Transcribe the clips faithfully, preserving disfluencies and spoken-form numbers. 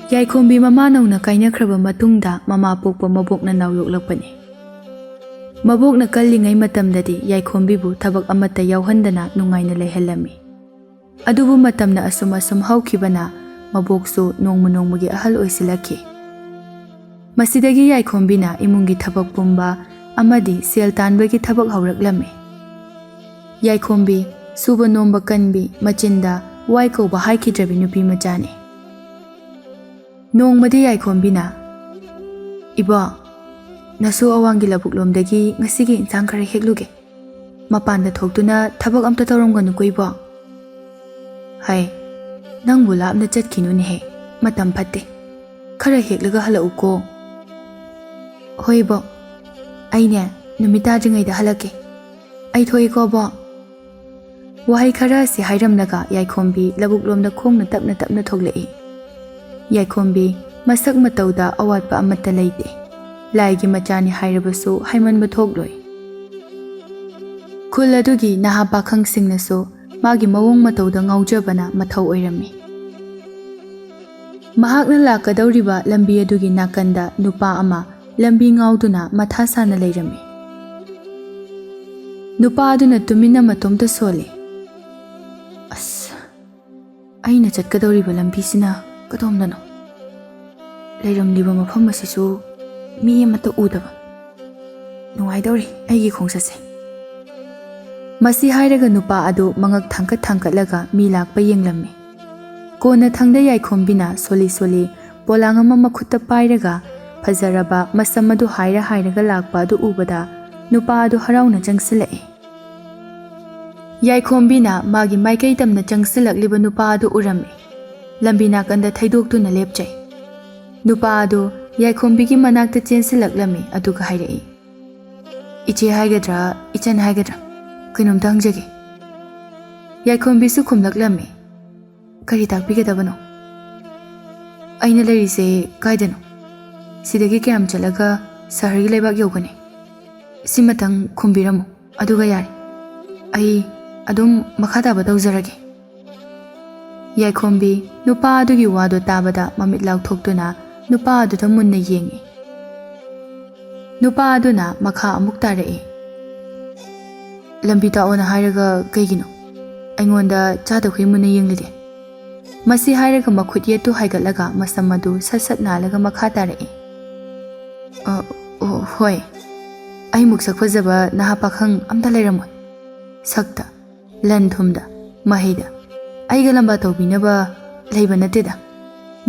ꯌꯥꯏꯈꯣꯝꯕꯤ ꯃꯃꯥ ꯅꯧꯅ ꯀꯥꯏꯅꯈ꯭ꯔꯕ ꯃꯇꯨꯡꯗ ꯃꯃꯥ ꯄꯣꯛꯄ ꯃꯕꯣꯛꯅ ꯅꯥꯎ ꯌꯣꯛꯂꯛꯄꯅꯤ꯫ ꯃꯕꯣꯛꯅ ꯀꯜꯂꯤꯉꯩ ꯃꯇꯝꯗꯗꯤ ꯌꯥꯏꯈꯣꯝꯕꯤꯕꯨ ꯊꯕꯛ ꯑꯃꯠꯇ ꯌꯥꯎꯍꯟꯗꯅ ꯅꯨꯡꯉꯥꯏꯅ ꯂꯩꯍꯜꯂꯝꯃꯤ꯫ ꯑꯗꯨꯕꯨ ꯃꯇꯝꯅ ꯑꯁꯨꯝ ꯑꯁꯨꯝ ꯍꯧꯈꯤꯕꯅ ꯃꯕꯣꯛꯁꯨ ꯅꯣꯡꯃ ꯅꯣꯡꯃꯒꯤ ꯑꯍꯜ ꯑꯣꯏꯁꯤꯜꯂꯛꯈꯤ꯫ ꯃꯁꯤꯗꯒꯤ ꯌꯥꯏꯈꯣꯝꯕꯤꯅ ꯏꯃꯨꯡꯒꯤ ꯊꯕꯛ ꯄꯨꯝꯕ ꯑꯃꯗꯤ ꯁꯦꯜ ꯇꯥꯟꯕꯒꯤ ꯊꯕꯛ ꯍꯧꯔꯛꯂꯝꯃꯤ꯫ ꯌꯥꯏꯈꯣꯝꯕꯤ ꯁꯨꯕ ꯅꯣꯝꯕ ꯀꯟꯕꯤ, ꯃꯆꯤꯟꯗ ꯋꯥꯏ ꯀꯧꯕ ꯍꯥꯏꯈꯤꯗ꯭ꯔꯕꯤ ꯅꯨꯄꯤ ꯃꯆꯥꯅꯤ꯫ ꯅꯣꯡꯃꯗꯤ ꯌꯥꯏꯈꯣꯝꯕꯤꯅ, "ꯏꯕꯣ, ꯅꯁꯨ ꯑꯋꯥꯡꯒꯤ ꯂꯧꯕꯨꯛꯂꯣꯝꯗꯒꯤ ꯉꯁꯤꯒꯤ ꯏꯟꯁꯥꯡ ꯈꯔ ꯍꯦꯛꯂꯨꯒꯦ꯫ ꯃꯄꯥꯟꯗ ꯊꯣꯛꯇꯨꯅ ꯊꯕꯛ ꯑꯝꯇ ꯇꯧꯔꯝꯒꯅꯨꯀꯣ ꯏꯕꯣ꯫" "ꯍꯩ, ꯅꯪꯕꯨ ꯂꯥꯞꯅ ꯆꯠꯈꯤꯅꯨꯅꯦꯍꯦ, ꯃꯇꯝ ꯐꯠꯇꯦ꯫ ꯈꯔ ꯍꯦꯛꯂꯒ ꯍꯜꯂꯛꯎꯀꯣ꯫" "ꯍꯣꯏ ꯏꯕꯣ, ꯑꯩꯅꯦ ꯅꯨꯃꯤꯠ ꯇꯥꯗ꯭ꯔꯤꯉꯩꯗ ꯍꯜꯂꯛꯀꯦ꯫ ꯑꯩ ꯊꯣꯛꯏꯀꯣ ꯏꯕꯣ꯫" ꯋꯥꯍꯩ ꯈꯔ ꯑꯁꯤ ꯍꯥꯏꯔꯝꯂꯒ ꯌꯥꯏꯈꯣꯝꯕꯤ ꯂꯧꯕꯨꯛꯂꯣꯝꯗ ꯈꯣꯡꯅ ꯇꯞꯅ ꯇꯞꯅ ꯊꯣꯛꯂꯛꯏ꯫ ꯌꯥꯏꯈꯣꯝꯕꯤ ꯃꯁꯛ ꯃꯇꯧꯗ ꯑꯋꯥꯠꯄ ꯑꯃꯠꯇ ꯂꯩꯇꯦ꯫ ꯂꯥꯏꯒꯤ ꯃꯆꯥꯅꯤ ꯍꯥꯏꯔꯕꯁꯨ ꯍꯥꯏꯃꯟꯕ ꯊꯣꯛꯂꯣꯏ꯫ ꯈꯨꯜ ꯑꯗꯨꯒꯤ ꯅꯍꯥ ꯄꯥꯈꯪꯁꯤꯡꯅꯁꯨ ꯃꯥꯒꯤ ꯃꯑꯣꯡ ꯃꯇꯧꯗ ꯉꯥꯎꯖꯕꯅ ꯃꯊꯧ ꯑꯣꯏꯔꯝꯃꯤ꯫ ꯃꯍꯥꯛꯅ ꯂꯥꯛꯀꯗꯧꯔꯤꯕ ꯂꯝꯕꯤ ꯑꯗꯨꯒꯤ ꯅꯥꯀꯟꯗ ꯅꯨꯄꯥ ꯑꯃ ꯂꯝꯕꯤ ꯉꯥꯎꯗꯨꯅ ꯃꯊꯥ ꯁꯥꯅ ꯂꯩꯔꯝꯃꯤ꯫ ꯅꯨꯄꯥ ꯑꯗꯨꯅ ꯇꯨꯃꯤꯟꯅ ꯃꯇꯣꯝꯇ ꯁꯣꯜꯂꯤ꯫ "ꯑꯁ, ꯑꯩꯅ ꯆꯠꯀꯗꯧꯔꯤꯕ ꯂꯝꯕꯤꯁꯤꯅ ꯀꯗꯣꯝꯗꯅꯣ? ꯂꯩꯔꯝꯂꯤꯕ ꯃꯐꯝ ꯑꯁꯤꯁꯨ ꯃꯤ ꯑꯃꯠꯇ ꯎꯗꯕ꯫ ꯅꯨꯡꯉꯥꯏꯗꯧꯔꯤ ꯑꯩꯒꯤ ꯈꯣꯡꯆꯠꯁꯦ꯫" ꯃꯁꯤ ꯍꯥꯏꯔꯒ ꯅꯨꯄꯥ ꯑꯗꯨ ꯃꯉꯛ ꯊꯥꯡꯀꯠ ꯊꯥꯡꯀꯠꯂꯒ ꯃꯤ ꯂꯥꯛꯄ ꯌꯦꯡꯂꯝꯃꯤ꯫ ꯀꯣꯟꯅꯊꯪꯗ ꯌꯥꯏꯈꯣꯝꯕꯤꯅ ꯁꯣꯜꯂꯤ ꯁꯣꯜꯂꯤ ꯄꯣꯂꯥꯡ ꯑꯃ ꯃꯈꯨꯠꯇ ꯄꯥꯏꯔꯒ ꯐꯖꯔꯕ ꯃꯁꯝ ꯑꯗꯨ ꯍꯥꯏꯔ ꯍꯥꯏꯔꯒ ꯂꯥꯛꯄ ꯑꯗꯨ ꯎꯕꯗ ꯅꯨꯄꯥ ꯑꯗꯨ ꯍꯔꯥꯎꯅ ꯆꯪꯁꯤꯜꯂꯛꯏ꯫ ꯌꯥꯏꯈꯣꯝꯕꯤꯅ ꯃꯥꯒꯤ ꯃꯥꯏꯀꯩ ꯇꯝꯅ ꯆꯪꯁꯤꯜꯂꯛꯂꯤꯕ ꯅꯨꯄꯥ ꯑꯗꯨ ꯎꯔꯝꯃꯤ꯫ ꯂꯝꯕꯤ ꯅꯥꯀꯟꯗ ꯊꯩꯗꯣꯛꯇꯨꯅ ꯂꯦꯞꯆꯩ꯫ ꯅꯨꯄꯥ ꯑꯗꯨ ꯌꯥꯏꯈꯣꯝꯕꯤꯒꯤ ꯃꯅꯥꯛꯇ ꯆꯦꯟꯁꯤꯜꯂꯛꯂꯝꯃꯤ, ꯑꯗꯨꯒ ꯍꯥꯏꯔꯛꯏ, "ꯏꯆꯦ ꯍꯥꯏꯒꯗ꯭ꯔꯥ, ꯏꯆꯟ ꯍꯥꯏꯒꯗ꯭ꯔꯥ, ꯀꯩꯅꯣꯝꯇ ꯍꯪꯖꯒꯦ꯫" ꯌꯥꯏꯈꯣꯝꯕꯤꯁꯨ ꯈꯨꯝꯂꯛꯂꯝꯃꯤ, "ꯀꯔꯤ ꯇꯥꯛꯄꯤꯒꯗꯕꯅꯣ?" "ꯑꯩꯅ ꯂꯩꯔꯤꯁꯦ ꯀꯥꯏꯗꯅꯣ? ꯁꯤꯗꯒꯤ ꯀꯌꯥꯝ ꯆꯠꯂꯒ ꯁꯍꯔꯒꯤ ꯂꯩꯕꯥꯛ ꯌꯧꯒꯅꯤ?" "ꯁꯤꯃꯇꯪ ꯈꯨꯝꯕꯤꯔꯝꯃꯨ, ꯑꯗꯨꯒ ꯌꯥꯔꯦ꯫ ꯑꯩ ꯑꯗꯨꯝ ꯃꯈꯥ ꯇꯥꯕ ꯇꯧꯖꯔꯒꯦ꯫" ꯌꯥꯏꯈꯣꯝꯕꯤ ꯅꯨꯄꯥ ꯑꯗꯨꯒꯤ ꯋꯥꯗꯨ ꯇꯥꯕꯗ ꯃꯃꯤꯠ ꯂꯥꯎꯊꯣꯛꯇꯨꯅ ꯅꯨꯄꯥ ꯑꯗꯨꯗ ꯃꯨꯟꯅ ꯌꯦꯡꯏ꯫ ꯅꯨꯄꯥ ꯑꯗꯨꯅ ꯃꯈꯥ ꯑꯃꯨꯛ ꯇꯥꯔꯛꯏ꯫ "ꯂꯝꯕꯤ ꯇꯥꯛꯑꯣꯅ ꯍꯥꯏꯔꯒ ꯀꯩꯒꯤꯅꯣ? ꯑꯩꯉꯣꯟꯗ ꯆꯥꯗꯈꯩ ꯃꯨꯟꯅ ꯌꯦꯡꯂꯤꯗꯤ?" ꯃꯁꯤ ꯍꯥꯏꯔꯒ ꯃꯈꯨꯠ ꯌꯦꯠꯇꯨ ꯍꯥꯏꯒꯠꯂꯒ ꯃꯁꯝ ꯑꯗꯨ ꯁꯠ ꯁꯠ ꯅꯥꯜꯂꯒ ꯃꯈꯥ ꯇꯥꯔꯛꯏ꯫ "ꯑ, ꯑꯣ, ꯍꯣꯏ꯫ ꯑꯩꯃꯨꯛ ꯁꯛ ꯐꯖꯕ ꯅꯍꯥ ꯄꯥꯈꯪ ꯑꯝꯇ ꯂꯩꯔꯝꯃꯣꯏ꯫ ꯁꯛꯇ, ꯂꯟ ꯊꯨꯝꯗ, ꯃꯍꯩꯗ ꯑꯩꯒ ꯂꯝꯕꯥ ꯇꯧꯕꯤꯅꯕ ꯂꯩꯕ ꯅꯠꯇꯦꯗ꯫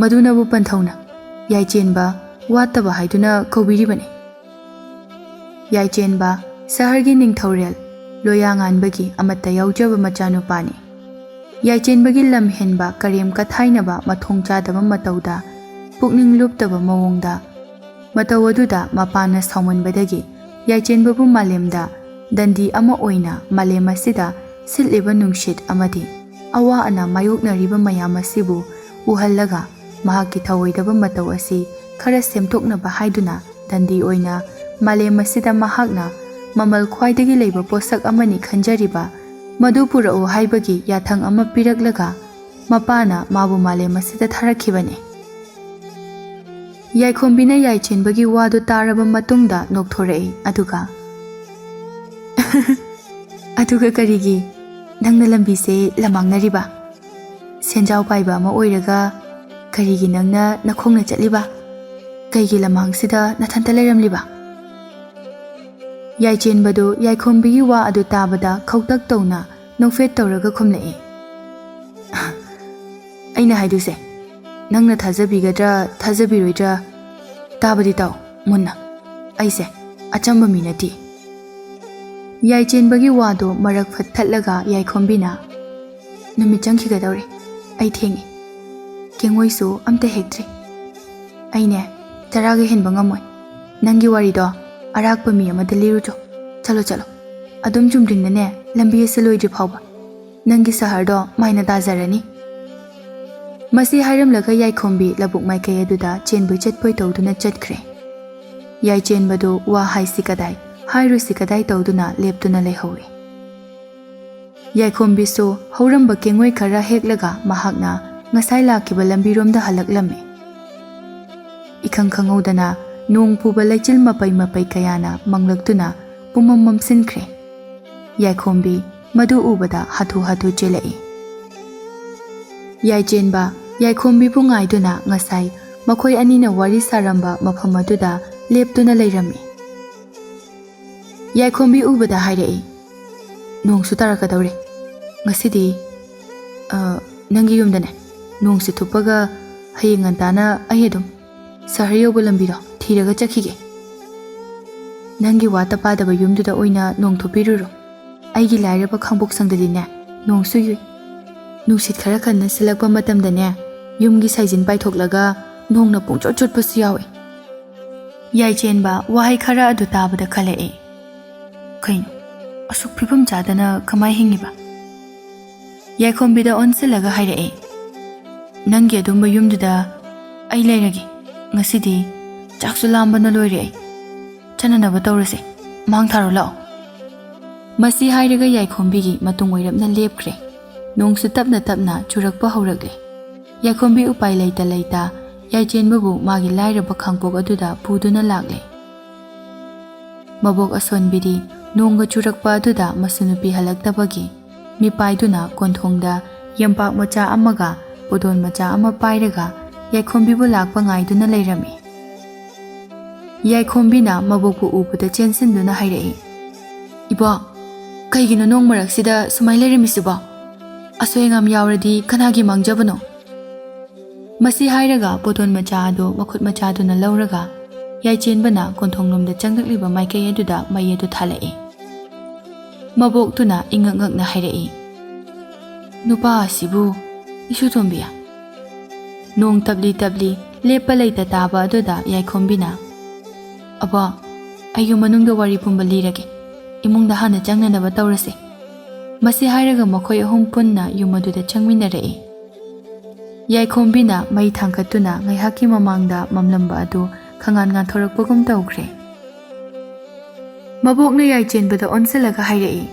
ꯃꯗꯨꯅꯕꯨ ꯄꯟꯊꯧꯅ ꯌꯥꯏꯆꯦꯟꯕ ꯋꯥꯠꯇꯕ ꯍꯥꯏꯗꯨꯅ ꯀꯧꯕꯤꯔꯤꯕꯅꯤ꯫ ꯌꯥꯏꯆꯦꯟꯕ ꯁꯍꯔꯒꯤ ꯅꯤꯡꯊꯧꯔꯦꯜ ꯂꯣꯌꯥꯉꯥꯟꯕꯒꯤ ꯑꯃꯠꯇ ꯌꯥꯎꯖꯕ ꯃꯆꯥꯅꯨꯄꯥꯅꯤ꯫ ꯌꯥꯏꯆꯦꯟꯕꯒꯤ ꯂꯝ ꯍꯦꯟꯕ ꯀꯔꯦꯝ ꯀꯊꯥꯏꯅꯕ ꯃꯊꯣꯡ ꯆꯥꯗꯕ ꯃꯇꯧꯗ ꯄꯨꯛꯅꯤꯡ ꯂꯨꯞꯇꯕ ꯃꯑꯣꯡꯗ ꯃꯇꯧ ꯑꯗꯨꯗ ꯃꯄꯥꯅ ꯁꯥꯎꯃꯟꯕꯗꯒꯤ ꯌꯥꯏꯆꯦꯟꯕꯕꯨ ꯃꯥꯂꯦꯝꯗ ꯗꯟꯗꯤ ꯑꯃ ꯑꯣꯏꯅ ꯃꯥꯂꯦꯝ ꯑꯁꯤꯗ ꯁꯤꯠꯂꯤꯕ ꯅꯨꯡꯁꯤꯠ ꯑꯃꯗꯤ ꯑꯋꯥ ꯑꯅꯥ ꯃꯥꯌꯣꯛꯅꯔꯤꯕ ꯃꯌꯥꯝ ꯑꯁꯤꯕꯨ ꯎꯍꯜꯂꯒ ꯃꯍꯥꯛꯀꯤ ꯊꯧꯑꯣꯏꯗꯕ ꯃꯇꯧ ꯑꯁꯤ ꯈꯔ ꯁꯦꯝꯗꯣꯛꯅꯕ ꯍꯥꯏꯗꯨꯅ ꯗꯟꯗꯤ ꯑꯣꯏꯅ ꯃꯥꯂꯦꯝ ꯑꯁꯤꯗ ꯃꯍꯥꯛꯅ ꯃꯃꯜ ꯈ꯭ꯋꯥꯏꯗꯒꯤ ꯂꯩꯕ ꯄꯣꯠꯁꯛ ꯑꯃꯅꯤ ꯈꯟꯖꯔꯤꯕ ꯃꯗꯨ ꯄꯨꯔꯛꯎ ꯍꯥꯏꯕꯒꯤ ꯌꯥꯊꯪ ꯑꯃ ꯄꯤꯔꯛꯂꯒ ꯃꯄꯥꯅ ꯃꯥꯕꯨ ꯃꯥꯂꯦꯝ ꯑꯁꯤꯗ ꯊꯥꯔꯛꯈꯤꯕꯅꯤ꯫ ꯌꯥꯏꯈꯣꯝꯕꯤꯅ ꯌꯥꯏꯆꯦꯟꯕꯒꯤ ꯋꯥꯗꯨ ꯇꯥꯔꯕ ꯃꯇꯨꯡꯗ ꯅꯣꯛꯊꯣꯔꯛꯏ, ꯑꯗꯨꯒ "ꯑꯗꯨꯒ ꯀꯔꯤꯒꯤ ꯅꯪꯅ ꯂꯝꯕꯤꯁꯦ ꯂꯃꯥꯡꯅꯔꯤꯕ? ꯁꯦꯟꯖꯥꯎ ꯄꯥꯏꯕ ꯑꯃ ꯑꯣꯏꯔꯒ ꯀꯔꯤꯒꯤ ꯅꯪꯅ ꯅꯈꯣꯡꯅ ꯆꯠꯂꯤꯕ? ꯀꯩꯒꯤ ꯂꯃꯥꯡꯁꯤꯗ ꯅꯊꯟꯇ ꯂꯩꯔꯝꯂꯤꯕ?" ꯌꯥꯏꯆꯦꯟꯕꯗꯨ ꯌꯥꯏꯈꯣꯝꯕꯤꯒꯤ ꯋꯥ ꯑꯗꯨ ꯇꯥꯕꯗ ꯈꯧꯇꯛ ꯇꯧꯅ ꯅꯣꯛꯐꯦꯠ ꯇꯧꯔꯒ ꯈꯨꯝꯂꯛꯏ꯫ "ꯑꯩꯅ ꯍꯥꯏꯗꯣꯏꯁꯦ ꯅꯪꯅ ꯊꯥꯖꯕꯤꯒꯗ꯭ꯔꯥ ꯊꯥꯖꯕꯤꯔꯣꯏꯗ꯭ꯔꯥ ꯇꯥꯕꯗꯤ ꯇꯥꯎ ꯃꯨꯟꯅ꯫ ꯑꯩꯁꯦ ꯑꯆꯝꯕ ꯃꯤ ꯅꯠꯇꯦ꯫" ꯌꯥꯏꯆꯦꯟꯕꯒꯤ ꯋꯥꯗꯨ ꯃꯔꯛ ꯐꯠ ꯊꯠꯂꯒ ꯌꯥꯏꯈꯣꯝꯕꯤꯅ, "ꯅꯨꯃꯤꯠ ꯆꯪꯈꯤꯒꯗꯧꯔꯦ꯫ ꯑꯩ ꯊꯦꯡꯉꯦ꯫ ꯀꯦꯡꯉꯣꯏꯁꯨ ꯑꯝꯇ ꯍꯦꯛꯇ꯭ꯔꯤ꯫ ꯑꯩꯅꯦ ꯆꯔꯥꯒ ꯍꯦꯟꯕ ꯉꯝꯃꯣꯏ꯫ ꯅꯪꯒꯤ ꯋꯥꯔꯤꯗꯣ ꯑꯔꯥꯛꯄ ꯃꯤ ꯑꯃꯗ ꯂꯤꯔꯨꯆꯣ꯫ ꯆꯠꯂꯣ, ꯆꯠꯂꯣ꯫ ꯑꯗꯨꯝ ꯆꯨꯝꯗ꯭ꯔꯤꯡꯅꯅꯦ ꯂꯝꯕꯤ ꯑꯁꯤ ꯂꯣꯏꯗ꯭ꯔꯤ ꯐꯥꯎꯕ ꯅꯪꯒꯤ ꯁꯍꯔꯗꯣ ꯃꯥꯏꯅ ꯇꯥꯖꯔꯅꯤ꯫" ꯃꯁꯤ ꯍꯥꯏꯔꯝꯂꯒ ꯌꯥꯏꯈꯣꯝꯕꯤ ꯂꯧꯕꯨꯛ ꯃꯥꯏꯀꯩ ꯑꯗꯨꯗ ꯆꯦꯟꯕꯣꯏ ꯆꯠꯄꯣꯏ ꯇꯧꯗꯨꯅ ꯆꯠꯈ꯭ꯔꯦ꯫ ꯌꯥꯏꯆꯦꯟꯕꯗꯨ ꯋꯥ ꯍꯥꯏꯁꯤ ꯀꯗꯥꯏ, ꯍꯥꯏꯔꯨꯁꯤ ꯀꯗꯥꯏ ꯇꯧꯗꯨꯅ ꯂꯦꯞꯇꯨꯅ ꯂꯩꯍꯧꯏ꯫ ꯌꯥꯏꯈꯣꯝꯕꯤꯁꯨ ꯍꯧꯔꯝꯕ ꯀꯦꯡꯉꯣꯏ ꯈꯔ ꯍꯦꯛꯂꯒ ꯃꯍꯥꯛꯅ ꯉꯁꯥꯏ ꯂꯥꯛꯈꯤꯕ ꯂꯝꯕꯤꯔꯣꯝꯗ ꯍꯜꯂꯛꯂꯝꯃꯤ꯫ ꯏꯈꯪ ꯈꯪꯍꯧꯗꯅ ꯅꯣꯡ ꯄꯨꯕ ꯂꯩꯆꯤꯜ ꯃꯄꯩ ꯃꯄꯩ ꯀꯌꯥꯅ ꯃꯪꯂꯛꯇꯨꯅ ꯄꯨꯝꯃꯝ ꯃꯝꯁꯤꯟꯈ꯭ꯔꯦ꯫ ꯌꯥꯏꯈꯣꯝꯕꯤ ꯃꯗꯨ ꯎꯕꯗ ꯍꯥꯊꯨ ꯍꯥꯊꯨ ꯆꯦꯜꯂꯛꯏ꯫ ꯌꯥꯏꯆꯦꯟꯕ ꯌꯥꯏꯈꯣꯝꯕꯤꯕꯨ ꯉꯥꯏꯗꯨꯅ ꯉꯁꯥꯏ ꯃꯈꯣꯏ ꯑꯅꯤꯅ ꯋꯥꯔꯤ ꯁꯥꯔꯝꯕ ꯃꯐꯝ ꯑꯗꯨꯗ ꯂꯦꯞꯇꯨꯅ ꯂꯩꯔꯝꯃꯤ꯫ ꯌꯥꯏꯈꯣꯝꯕꯤ ꯎꯕꯗ ꯍꯥꯏꯔꯛꯏ, "ꯅꯣꯡꯁꯨ ꯇꯥꯔꯛꯀꯗꯧꯔꯦ꯫ ꯉꯁꯤꯗꯤ, ꯑ, ꯅꯪꯒꯤ ꯌꯨꯝꯗꯅꯦ꯫ ꯅꯣꯡꯁꯦ ꯊꯨꯞꯄꯒ ꯍꯌꯦꯡ ꯉꯟꯇꯥꯅ ꯑꯩ ꯑꯗꯨꯝ ꯁꯍꯔ ꯌꯧꯕ ꯂꯝꯕꯤꯗꯣ ꯊꯤꯔꯒ ꯆꯠꯈꯤꯒꯦ꯫ ꯅꯪꯒꯤ ꯋꯥꯠꯇ ꯄꯥꯗꯕ ꯌꯨꯝꯗꯨꯗ ꯑꯣꯏꯅ ꯅꯣꯡ ꯊꯨꯞꯄꯤꯔꯨꯔꯣ꯫ ꯑꯩꯒꯤ ꯂꯥꯏꯔꯕ ꯈꯥꯡꯄꯣꯛꯁꯪꯗꯗꯤꯅꯦ, ꯅꯣꯡꯁꯨ ꯌꯨꯏ꯫ ꯅꯨꯡꯁꯤꯠ ꯈꯔ ꯀꯟꯅ ꯁꯤꯜꯂꯛꯄ ꯃꯇꯝꯗꯅꯦ, ꯌꯨꯝꯒꯤ ꯁꯥꯏꯖꯤꯟ ꯄꯥꯏꯊꯣꯛꯂꯒ ꯅꯣꯡꯅ ꯄꯨꯡꯆꯣꯠ ꯆꯣꯠꯄꯁꯨ ꯌꯥꯎꯏ꯫" ꯌꯥꯏꯆꯦꯟꯕ ꯋꯥꯍꯩ ꯈꯔ ꯑꯗꯨ ꯇꯥꯕꯗ ꯈꯜꯂꯛꯑꯦ, "ꯀꯩꯅꯣ, ꯑꯁꯨꯛ ꯐꯤꯕꯝ ꯆꯥꯗꯅ ꯀꯃꯥꯏ ꯍꯤꯡꯉꯤꯕ?" ꯌꯥꯏꯈꯣꯝꯕꯤꯗ ꯑꯣꯟꯁꯤꯜꯂꯒ ꯍꯥꯏꯔꯛꯑꯦ, "ꯅꯪꯒꯤ ꯑꯗꯨꯝꯕ ꯌꯨꯝꯗꯨꯗ ꯑꯩ ꯂꯩꯔꯒꯦ꯫ ꯉꯁꯤꯗꯤ ꯆꯥꯛꯁꯨ ꯂꯥꯝꯕꯅ ꯂꯣꯏꯔꯦ ꯑꯩ꯫ ꯆꯠꯅꯅꯕ ꯇꯧꯔꯁꯦ꯫ ꯃꯥꯡ ꯊꯥꯔꯣ ꯂꯥꯛꯑꯣ꯫" ꯃꯁꯤ ꯍꯥꯏꯔꯒ ꯌꯥꯏꯈꯣꯝꯕꯤꯒꯤ ꯃꯇꯨꯡ ꯑꯣꯏꯔꯞꯅ ꯂꯦꯞꯈ꯭ꯔꯦ꯫ ꯅꯣꯡꯁꯨ ꯇꯞꯅ ꯇꯞꯅ ꯆꯨꯔꯛꯄ ꯍꯧꯔꯛꯂꯦ꯫ ꯌꯥꯏꯈꯣꯝꯕꯤ ꯎꯄꯥꯏ ꯂꯩꯇ ꯂꯩꯇ ꯌꯥꯏꯆꯦꯟꯕꯕꯨ ꯃꯥꯒꯤ ꯂꯥꯏꯔꯕ ꯈꯥꯡꯄꯣꯛ ꯑꯗꯨꯗ ꯄꯨꯗꯨꯅ ꯂꯥꯛꯂꯦ꯫ ꯃꯕꯣꯛ ꯑꯁꯣꯟꯕꯤꯗꯤ ꯅꯣꯡꯒ ꯆꯨꯔꯛꯄ ꯑꯗꯨꯗ ꯃꯁꯨ ꯅꯨꯄꯤ ꯍꯜꯂꯛꯇꯕꯒꯤ ꯃꯤꯄꯥꯏꯗꯨꯅ ꯀꯣꯟꯊꯣꯡꯗ ꯌꯦꯝꯄꯥꯛ ꯃꯆꯥ ꯑꯃꯒ ꯄꯣꯗꯣꯟ ꯃꯆꯥ ꯑꯃ ꯄꯥꯏꯔꯒ ꯌꯥꯏꯈꯣꯝꯕꯤꯕꯨ ꯂꯥꯛꯄ ꯉꯥꯏꯗꯨꯅ ꯂꯩꯔꯝꯃꯤ꯫ ꯌꯥꯏꯈꯣꯝꯕꯤꯅ ꯃꯕꯣꯛꯄꯨ ꯎꯕꯗ ꯆꯦꯟꯁꯤꯟꯗꯨꯅ ꯍꯥꯏꯔꯛꯏ, "ꯏꯕꯣ, ꯀꯩꯒꯤꯅꯣ ꯅꯣꯡ ꯃꯔꯛꯁꯤꯗ ꯁꯨꯃꯥꯏꯅ ꯂꯩꯔꯝꯃꯤꯁꯤꯕꯣ? ꯑꯁꯣꯏ ꯑꯉꯥꯝ ꯌꯥꯎꯔꯗꯤ ꯀꯅꯥꯒꯤ ꯃꯥꯡꯖꯕꯅꯣ?" ꯃꯁꯤ ꯍꯥꯏꯔꯒ ꯄꯣꯗꯣꯟ ꯃꯆꯥ ꯑꯗꯨ ꯃꯈꯨꯠ ꯃꯆꯥꯗꯨꯅ ꯂꯧꯔꯒ ꯌꯥꯏꯆꯦꯟꯕꯅ ꯀꯣꯟꯊꯣꯡꯂꯣꯝꯗ ꯆꯪꯂꯛꯂꯤꯕ ꯃꯥꯏꯀꯩ ꯑꯗꯨꯗ ꯃꯩ ꯑꯗꯨ ꯊꯥꯜꯂꯛꯏ꯫ ꯃꯕꯣꯛꯇꯨꯅ ꯏꯉꯛ ꯉꯛꯅ ꯍꯥꯏꯔꯛꯏ, "ꯅꯨꯄꯥ ꯑꯁꯤꯕꯨ ꯏꯁꯨ ꯇꯣꯝꯕꯤ?" ꯅꯣꯡ ꯇꯞꯂꯤ ꯇꯞꯂꯤ ꯂꯦꯞꯄ ꯂꯩꯇ ꯇꯥꯕ ꯑꯗꯨꯗ ꯌꯥꯏꯈꯣꯝꯕꯤꯅ, "ꯑꯕꯣ, ꯑꯩ ꯌꯨꯝ ꯃꯅꯨꯡꯗ ꯋꯥꯔꯤ ꯄꯨꯝꯕ ꯂꯤꯔꯒꯦ꯫ ꯏꯃꯨꯡꯗ ꯍꯥꯟꯅ ꯆꯪꯅꯅꯕ ꯇꯧꯔꯁꯦ꯫" ꯃꯁꯤ ꯍꯥꯏꯔꯒ ꯃꯈꯣꯏ ꯑꯍꯨꯝ ꯄꯨꯟꯅ ꯌꯨꯝ ꯑꯗꯨꯗ ꯆꯪꯃꯤꯟꯅꯔꯛꯏ꯫ ꯌꯥꯏꯈꯣꯝꯕꯤꯅ ꯃꯩ ꯊꯥꯡꯒꯠꯇꯨꯅ ꯉꯥꯏꯍꯥꯛꯀꯤ ꯃꯃꯥꯡꯗ ꯃꯝꯂꯝꯕ ꯑꯗꯨ ꯈꯪꯉꯥꯟ ꯉꯥꯟꯊꯣꯔꯛꯄꯒꯨꯝ ꯇꯧꯈ꯭ꯔꯦ꯫ ꯃꯕꯣꯛꯅ ꯌꯥꯏꯆꯦꯟꯕꯗ ꯑꯣꯟꯁꯤꯜꯂꯒ ꯍꯥꯏꯔꯛꯏ,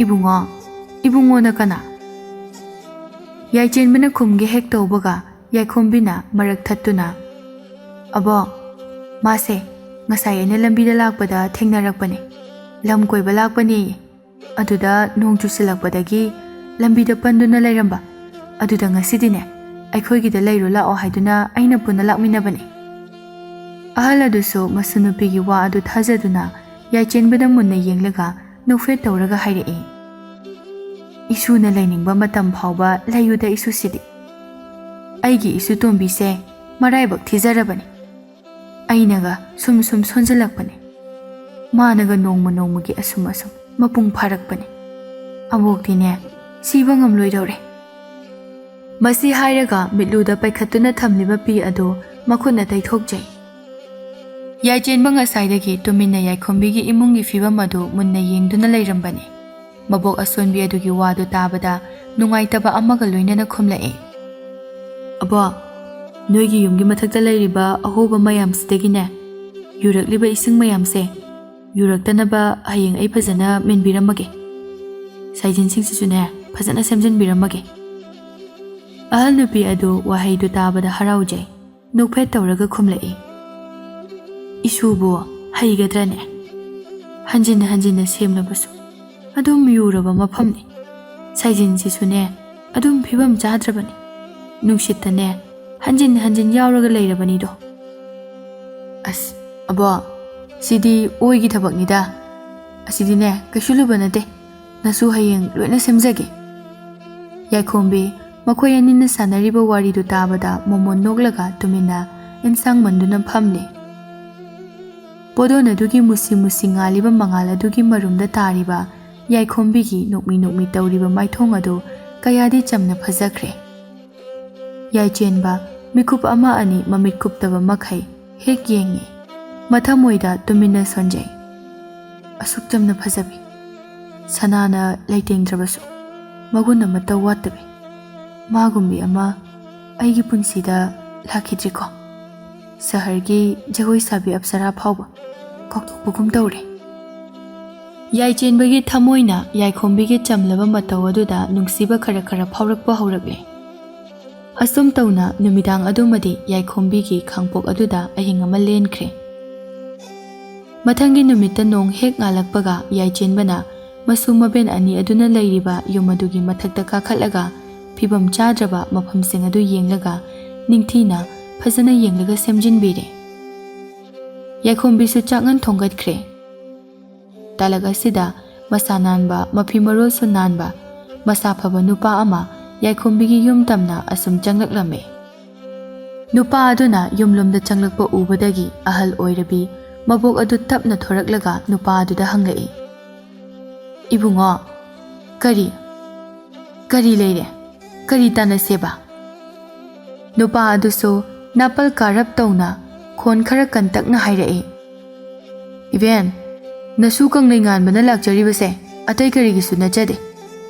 "ꯏꯕꯨꯡꯉꯣ, ꯏꯕꯨꯡꯉꯣꯅ ꯀꯅꯥ?" ꯌꯥꯏꯆꯦꯟꯕꯅ ꯈꯨꯝꯒꯦ ꯍꯦꯛ ꯇꯧꯕꯒ ꯌꯥꯏꯈꯣꯝꯕꯤꯅ ꯃꯔꯛ ꯊꯠꯇꯨꯅ, "ꯑꯕꯣ, ꯃꯥꯁꯦ ꯉꯁꯥꯏ ꯑꯩꯅ ꯂꯝꯕꯤꯗ ꯂꯥꯛꯄꯗ ꯊꯦꯡꯅꯔꯛꯄꯅꯦ꯫ ꯂꯝ ꯀꯣꯏꯕ ꯂꯥꯛꯄꯅꯦꯌꯦ꯫ ꯑꯗꯨꯗ ꯅꯣꯡ ꯆꯨꯁꯤꯜꯂꯛꯄꯗꯒꯤ ꯂꯝꯕꯤꯗ ꯄꯟꯗꯨꯅ ꯂꯩꯔꯝꯕ꯫ ꯑꯗꯨꯗ ꯉꯁꯤꯗꯤꯅꯦ, ꯑꯩꯈꯣꯏꯒꯤꯗ ꯂꯩꯔꯨ ꯂꯥꯛꯑꯣ ꯍꯥꯏꯗꯨꯅ ꯑꯩꯅ ꯄꯨꯟꯅ ꯂꯥꯛꯃꯤꯟꯅꯕꯅꯦ꯫" ꯑꯍꯜ ꯑꯗꯨꯁꯨ ꯃꯁꯨ ꯅꯨꯄꯤꯒꯤ ꯋꯥ ꯑꯗꯨ ꯊꯥꯖꯗꯨꯅ ꯌꯥꯏꯆꯦꯟꯕꯗ ꯃꯨꯟꯅ ꯌꯦꯡꯂꯒ ꯅꯣꯛꯐꯦꯠ ꯇꯧꯔꯒ ꯍꯥꯏꯔꯛꯏ, "ꯏꯁꯨꯅ ꯂꯩꯅꯤꯡꯕ ꯃꯇꯝ ꯐꯥꯎꯕ ꯂꯩꯌꯨꯗ ꯏꯁꯨꯁꯤꯗꯤ꯫ ꯑꯩꯒꯤ ꯏꯁꯨ ꯇꯣꯝꯕꯤꯁꯦ ꯃꯔꯥꯏꯕꯛ ꯊꯤꯖꯔꯕꯅꯤ꯫ ꯑꯩꯅꯒ ꯁꯨꯝ ꯁꯨꯝ ꯁꯣꯟꯖꯜꯂꯛꯄꯅꯦ꯫ ꯃꯥꯅꯒ ꯅꯣꯡꯃ ꯅꯣꯡꯃꯒꯤ ꯑꯁꯨꯝ ꯑꯁꯨꯝ ꯃꯄꯨꯡ ꯐꯥꯔꯛꯄꯅꯦ꯫ ꯑꯕꯣꯛꯇꯤꯅꯦ, ꯁꯤꯕ ꯉꯝꯂꯣꯏꯗꯧꯔꯦ꯫" ꯃꯁꯤ ꯍꯥꯏꯔꯒ ꯃꯤꯠꯂꯨꯗ ꯄꯥꯏꯈꯠꯇꯨꯅ ꯊꯝꯂꯤꯕ ꯄꯤ ꯑꯗꯨ ꯃꯈꯨꯠꯅ ꯇꯩꯊꯣꯛꯆꯩ꯫ ꯌꯥꯏꯆꯦꯟꯕ ꯉꯁꯥꯏꯗꯒꯤ ꯇꯨꯃꯤꯟꯅ ꯌꯥꯏꯈꯣꯝꯕꯤꯒꯤ ꯏꯃꯨꯡꯒꯤ ꯐꯤꯕꯝ ꯑꯗꯨ ꯃꯨꯟꯅ ꯌꯦꯡꯗꯨꯅ ꯂꯩꯔꯝꯕꯅꯤ꯫ ꯃꯕꯣꯛ ꯑꯁꯣꯟꯕꯤ ꯑꯗꯨꯒꯤ ꯋꯥꯗꯨ ꯇꯥꯕꯗ ꯅꯨꯡꯉꯥꯏꯇꯕ ꯑꯃꯒ ꯂꯣꯏꯅꯅ ꯈꯨꯝꯂꯛꯑꯦ, "ꯑꯕꯣ, ꯅꯣꯏꯒꯤ ꯌꯨꯝꯒꯤ ꯃꯊꯛꯇ ꯂꯩꯔꯤꯕ ꯑꯍꯣꯕ ꯃꯌꯥꯝꯁꯤꯗꯒꯤꯅꯦ, ꯌꯨꯔꯛꯂꯤꯕ ꯏꯁꯤꯡ ꯃꯌꯥꯝꯁꯦ ꯌꯨꯔꯛꯇꯅꯕ ꯍꯌꯦꯡ ꯑꯩ ꯐꯖꯅ ꯃꯦꯟꯕꯤꯔꯝꯃꯒꯦ꯫ ꯁꯥꯏꯖꯤꯟꯁꯤꯡꯁꯤꯁꯨꯅꯦ, ꯐꯖꯅ ꯁꯦꯝꯖꯤꯟꯕꯤꯔꯝꯃꯒꯦ꯫" ꯑꯍꯜ ꯅꯨꯄꯤ ꯑꯗꯨ ꯋꯥꯍꯩꯗꯨ ꯇꯥꯕꯗ ꯍꯔꯥꯎꯖꯩ꯫ ꯅꯣꯛꯐꯦꯠ ꯇꯧꯔꯒ ꯈꯨꯝꯂꯛꯏ, "ꯏꯁꯨꯕꯨ ꯍꯩꯒꯗ꯭ꯔꯅꯦ? ꯍꯟꯖꯤꯟ ꯍꯟꯖꯤꯟꯅ ꯁꯦꯝꯂꯕꯁꯨ ꯑꯗꯨꯝ ꯌꯨꯔꯕ ꯃꯐꯝꯅꯤ꯫ ꯁꯥꯏꯖꯤꯟꯁꯤꯁꯨꯅꯦ, ꯑꯗꯨꯝ ꯐꯤꯕꯝ ꯆꯥꯗ꯭ꯔꯕꯅꯤ꯫ ꯅꯨꯡꯁꯤꯠꯇꯅꯦ, ꯍꯟꯖꯤꯟ ꯍꯟꯖꯤꯟ ꯌꯥꯎꯔꯒ ꯂꯩꯔꯕꯅꯤꯗꯣ꯫" "ꯑꯁ, ꯑꯕꯣ, ꯁꯤꯗꯤ ꯑꯣꯏꯒꯤ ꯊꯕꯛꯅꯤꯗ꯫ ꯑꯁꯤꯗꯤꯅꯦ, ꯀꯩꯁꯨ ꯂꯨꯕ ꯅꯠꯇꯦ꯫ ꯅꯁꯨ ꯍꯌꯦꯡ ꯂꯣꯏꯅ ꯁꯦꯝꯖꯒꯦ꯫" ꯌꯥꯏꯈꯣꯝꯕꯤ ꯃꯈꯣꯏ ꯑꯅꯤꯅ ꯁꯥꯟꯅꯔꯤꯕ ꯋꯥꯔꯤꯗꯨ ꯇꯥꯕꯗ ꯃꯣꯃꯣꯟ ꯅꯣꯛꯂꯒ ꯇꯨꯃꯤꯟꯅ ꯏꯟꯁꯥꯡ ꯃꯟꯗꯨꯅ ꯐꯝꯂꯤ꯫ ꯄꯣꯗꯣꯟ ꯑꯗꯨꯒꯤ ꯃꯨꯁꯤ ꯃꯨꯁꯤ ꯉꯥꯜꯂꯤꯕ ꯃꯉꯥꯜ ꯑꯗꯨꯒꯤ ꯃꯔꯨꯝꯗ ꯇꯥꯔꯤꯕ ꯌꯥꯏꯈꯣꯝꯕꯤꯒꯤ ꯅꯣꯛꯃꯤ ꯅꯣꯛꯃꯤ ꯇꯧꯔꯤꯕ ꯃꯥꯏꯊꯣꯡ ꯑꯗꯨ ꯀꯌꯥꯗꯤ ꯆꯝꯅ ꯐꯖꯈ꯭ꯔꯦ꯫ ꯌꯥꯏꯆꯦꯟꯕ ꯃꯤꯀꯨꯞ ꯑꯃ ꯑꯅꯤ ꯃꯃꯤꯠ ꯀꯨꯞꯇꯕ ꯃꯈꯩ ꯍꯦꯛ ꯌꯦꯡꯉꯤ꯫ ꯃꯊꯃꯣꯏꯗ ꯇꯨꯃꯤꯟꯅ ꯁꯣꯟꯖꯩ꯫ ꯑꯁꯨꯛ ꯆꯝꯅ ꯐꯖꯕꯤ, ꯁꯅꯥꯅ ꯂꯩꯇꯦꯡꯗ꯭ꯔꯕꯁꯨ ꯃꯒꯨꯟ ꯑꯃꯠꯇ ꯋꯥꯠꯇꯕꯤ, ꯃꯥꯒꯨꯝꯕꯤ ꯑꯃ ꯑꯩꯒꯤ ꯄꯨꯟꯁꯤꯗ ꯂꯥꯛꯈꯤꯗ꯭ꯔꯤꯀꯣ꯫ ꯁꯍꯔꯒꯤ ꯖꯒꯣꯏ ꯁꯥꯕꯤ ꯑꯞꯁꯔꯥ ꯐꯥꯎꯕ ꯀꯥꯎꯊꯣꯛꯄꯒꯨꯝ ꯇꯧꯔꯦ꯫ ꯌꯥꯏꯆꯦꯟꯕꯒꯤ ꯊꯃꯣꯏꯅ ꯌꯥꯏꯈꯣꯝꯕꯤꯒꯤ ꯆꯝꯂꯕ ꯃꯇꯧ ꯑꯗꯨꯗ ꯅꯨꯡꯁꯤꯕ ꯈꯔ ꯈꯔ ꯐꯥꯎꯔꯛꯄ ꯍꯧꯔꯛꯂꯦ꯫ ꯑꯁꯨꯝ ꯇꯧꯅ ꯅꯨꯃꯤꯗꯥꯡ ꯑꯗꯨꯃꯗꯤ ꯌꯥꯏꯈꯣꯝꯕꯤꯒꯤ ꯈꯥꯡꯄꯣꯛ ꯑꯗꯨꯗ ꯑꯍꯤꯡ ꯑꯃ ꯂꯦꯟꯈ꯭ꯔꯦ꯫ ꯃꯊꯪꯒꯤ ꯅꯨꯃꯤꯠꯇ ꯅꯣꯡ ꯍꯦꯛ ꯉꯥꯜꯂꯛꯄꯒ ꯌꯥꯏꯆꯦꯟꯕꯅ ꯃꯁꯨ ꯃꯕꯦꯟ ꯑꯅꯤ ꯑꯗꯨꯅ ꯂꯩꯔꯤꯕ ꯌꯨꯝ ꯑꯗꯨꯒꯤ ꯃꯊꯛꯇ ꯀꯥꯈꯠꯂꯒ ꯐꯤꯕꯝ ꯆꯥꯗ꯭ꯔꯕ ꯃꯐꯝꯁꯤꯡ ꯑꯗꯨ ꯌꯦꯡꯂꯒ ꯅꯤꯡꯊꯤꯅ ꯐꯖꯅ ꯌꯦꯡꯂꯒ ꯁꯦꯝꯖꯤꯟꯕꯤꯔꯦ꯫ ꯌꯥꯏꯈꯣꯝꯕꯤꯁꯨ ꯆꯥꯛꯉꯟ ꯊꯣꯡꯒꯠꯈ꯭ꯔꯦ꯫ ꯇꯥꯂꯛ ꯑꯁꯤꯗ ꯃꯁꯥ ꯅꯥꯟꯕ, ꯃꯐꯤ ꯃꯔꯣꯜꯁꯨ ꯅꯥꯟꯕ, ꯃꯁꯥ ꯐꯕ ꯅꯨꯄꯥ ꯑꯃ ꯌꯥꯏꯈꯣꯝꯕꯤꯒꯤ ꯌꯨꯝ ꯇꯝꯅ ꯑꯁꯨꯝ ꯆꯪꯂꯛꯂꯝꯃꯤ꯫ ꯅꯨꯄꯥ ꯑꯗꯨꯅ ꯌꯨꯝꯂꯣꯝꯗ ꯆꯪꯂꯛꯄ ꯎꯕꯗꯒꯤ ꯑꯍꯜ ꯑꯣꯏꯔꯕꯤ ꯃꯕꯣꯛ ꯑꯗꯨ ꯇꯞꯅ ꯊꯣꯔꯛꯂꯒ ꯅꯨꯄꯥ ꯑꯗꯨꯗ ꯍꯪꯂꯛꯏ, "ꯏꯕꯨꯡꯉꯣ, ꯀꯔꯤ, ꯀꯔꯤ ꯂꯩꯔꯦ? ꯀꯔꯤ ꯇꯥꯟꯅꯁꯦꯕ?" ꯅꯨꯄꯥ ꯑꯗꯨꯁꯨ ꯅꯥꯄꯜ ꯀꯥꯔꯞ ꯇꯧꯅ ꯈꯣꯟ ꯈꯔ ꯀꯟꯇꯛꯅ ꯍꯥꯏꯔꯛꯏ, "ꯏꯕꯦꯟ, ꯅꯁꯨ ꯀꯪꯂꯩ ꯉꯥꯟꯕꯅ ꯂꯥꯛꯆꯔꯤꯕꯁꯦ ꯑꯇꯩ ꯀꯔꯤꯒꯤꯁꯨ ꯅꯠꯆꯗꯦ꯫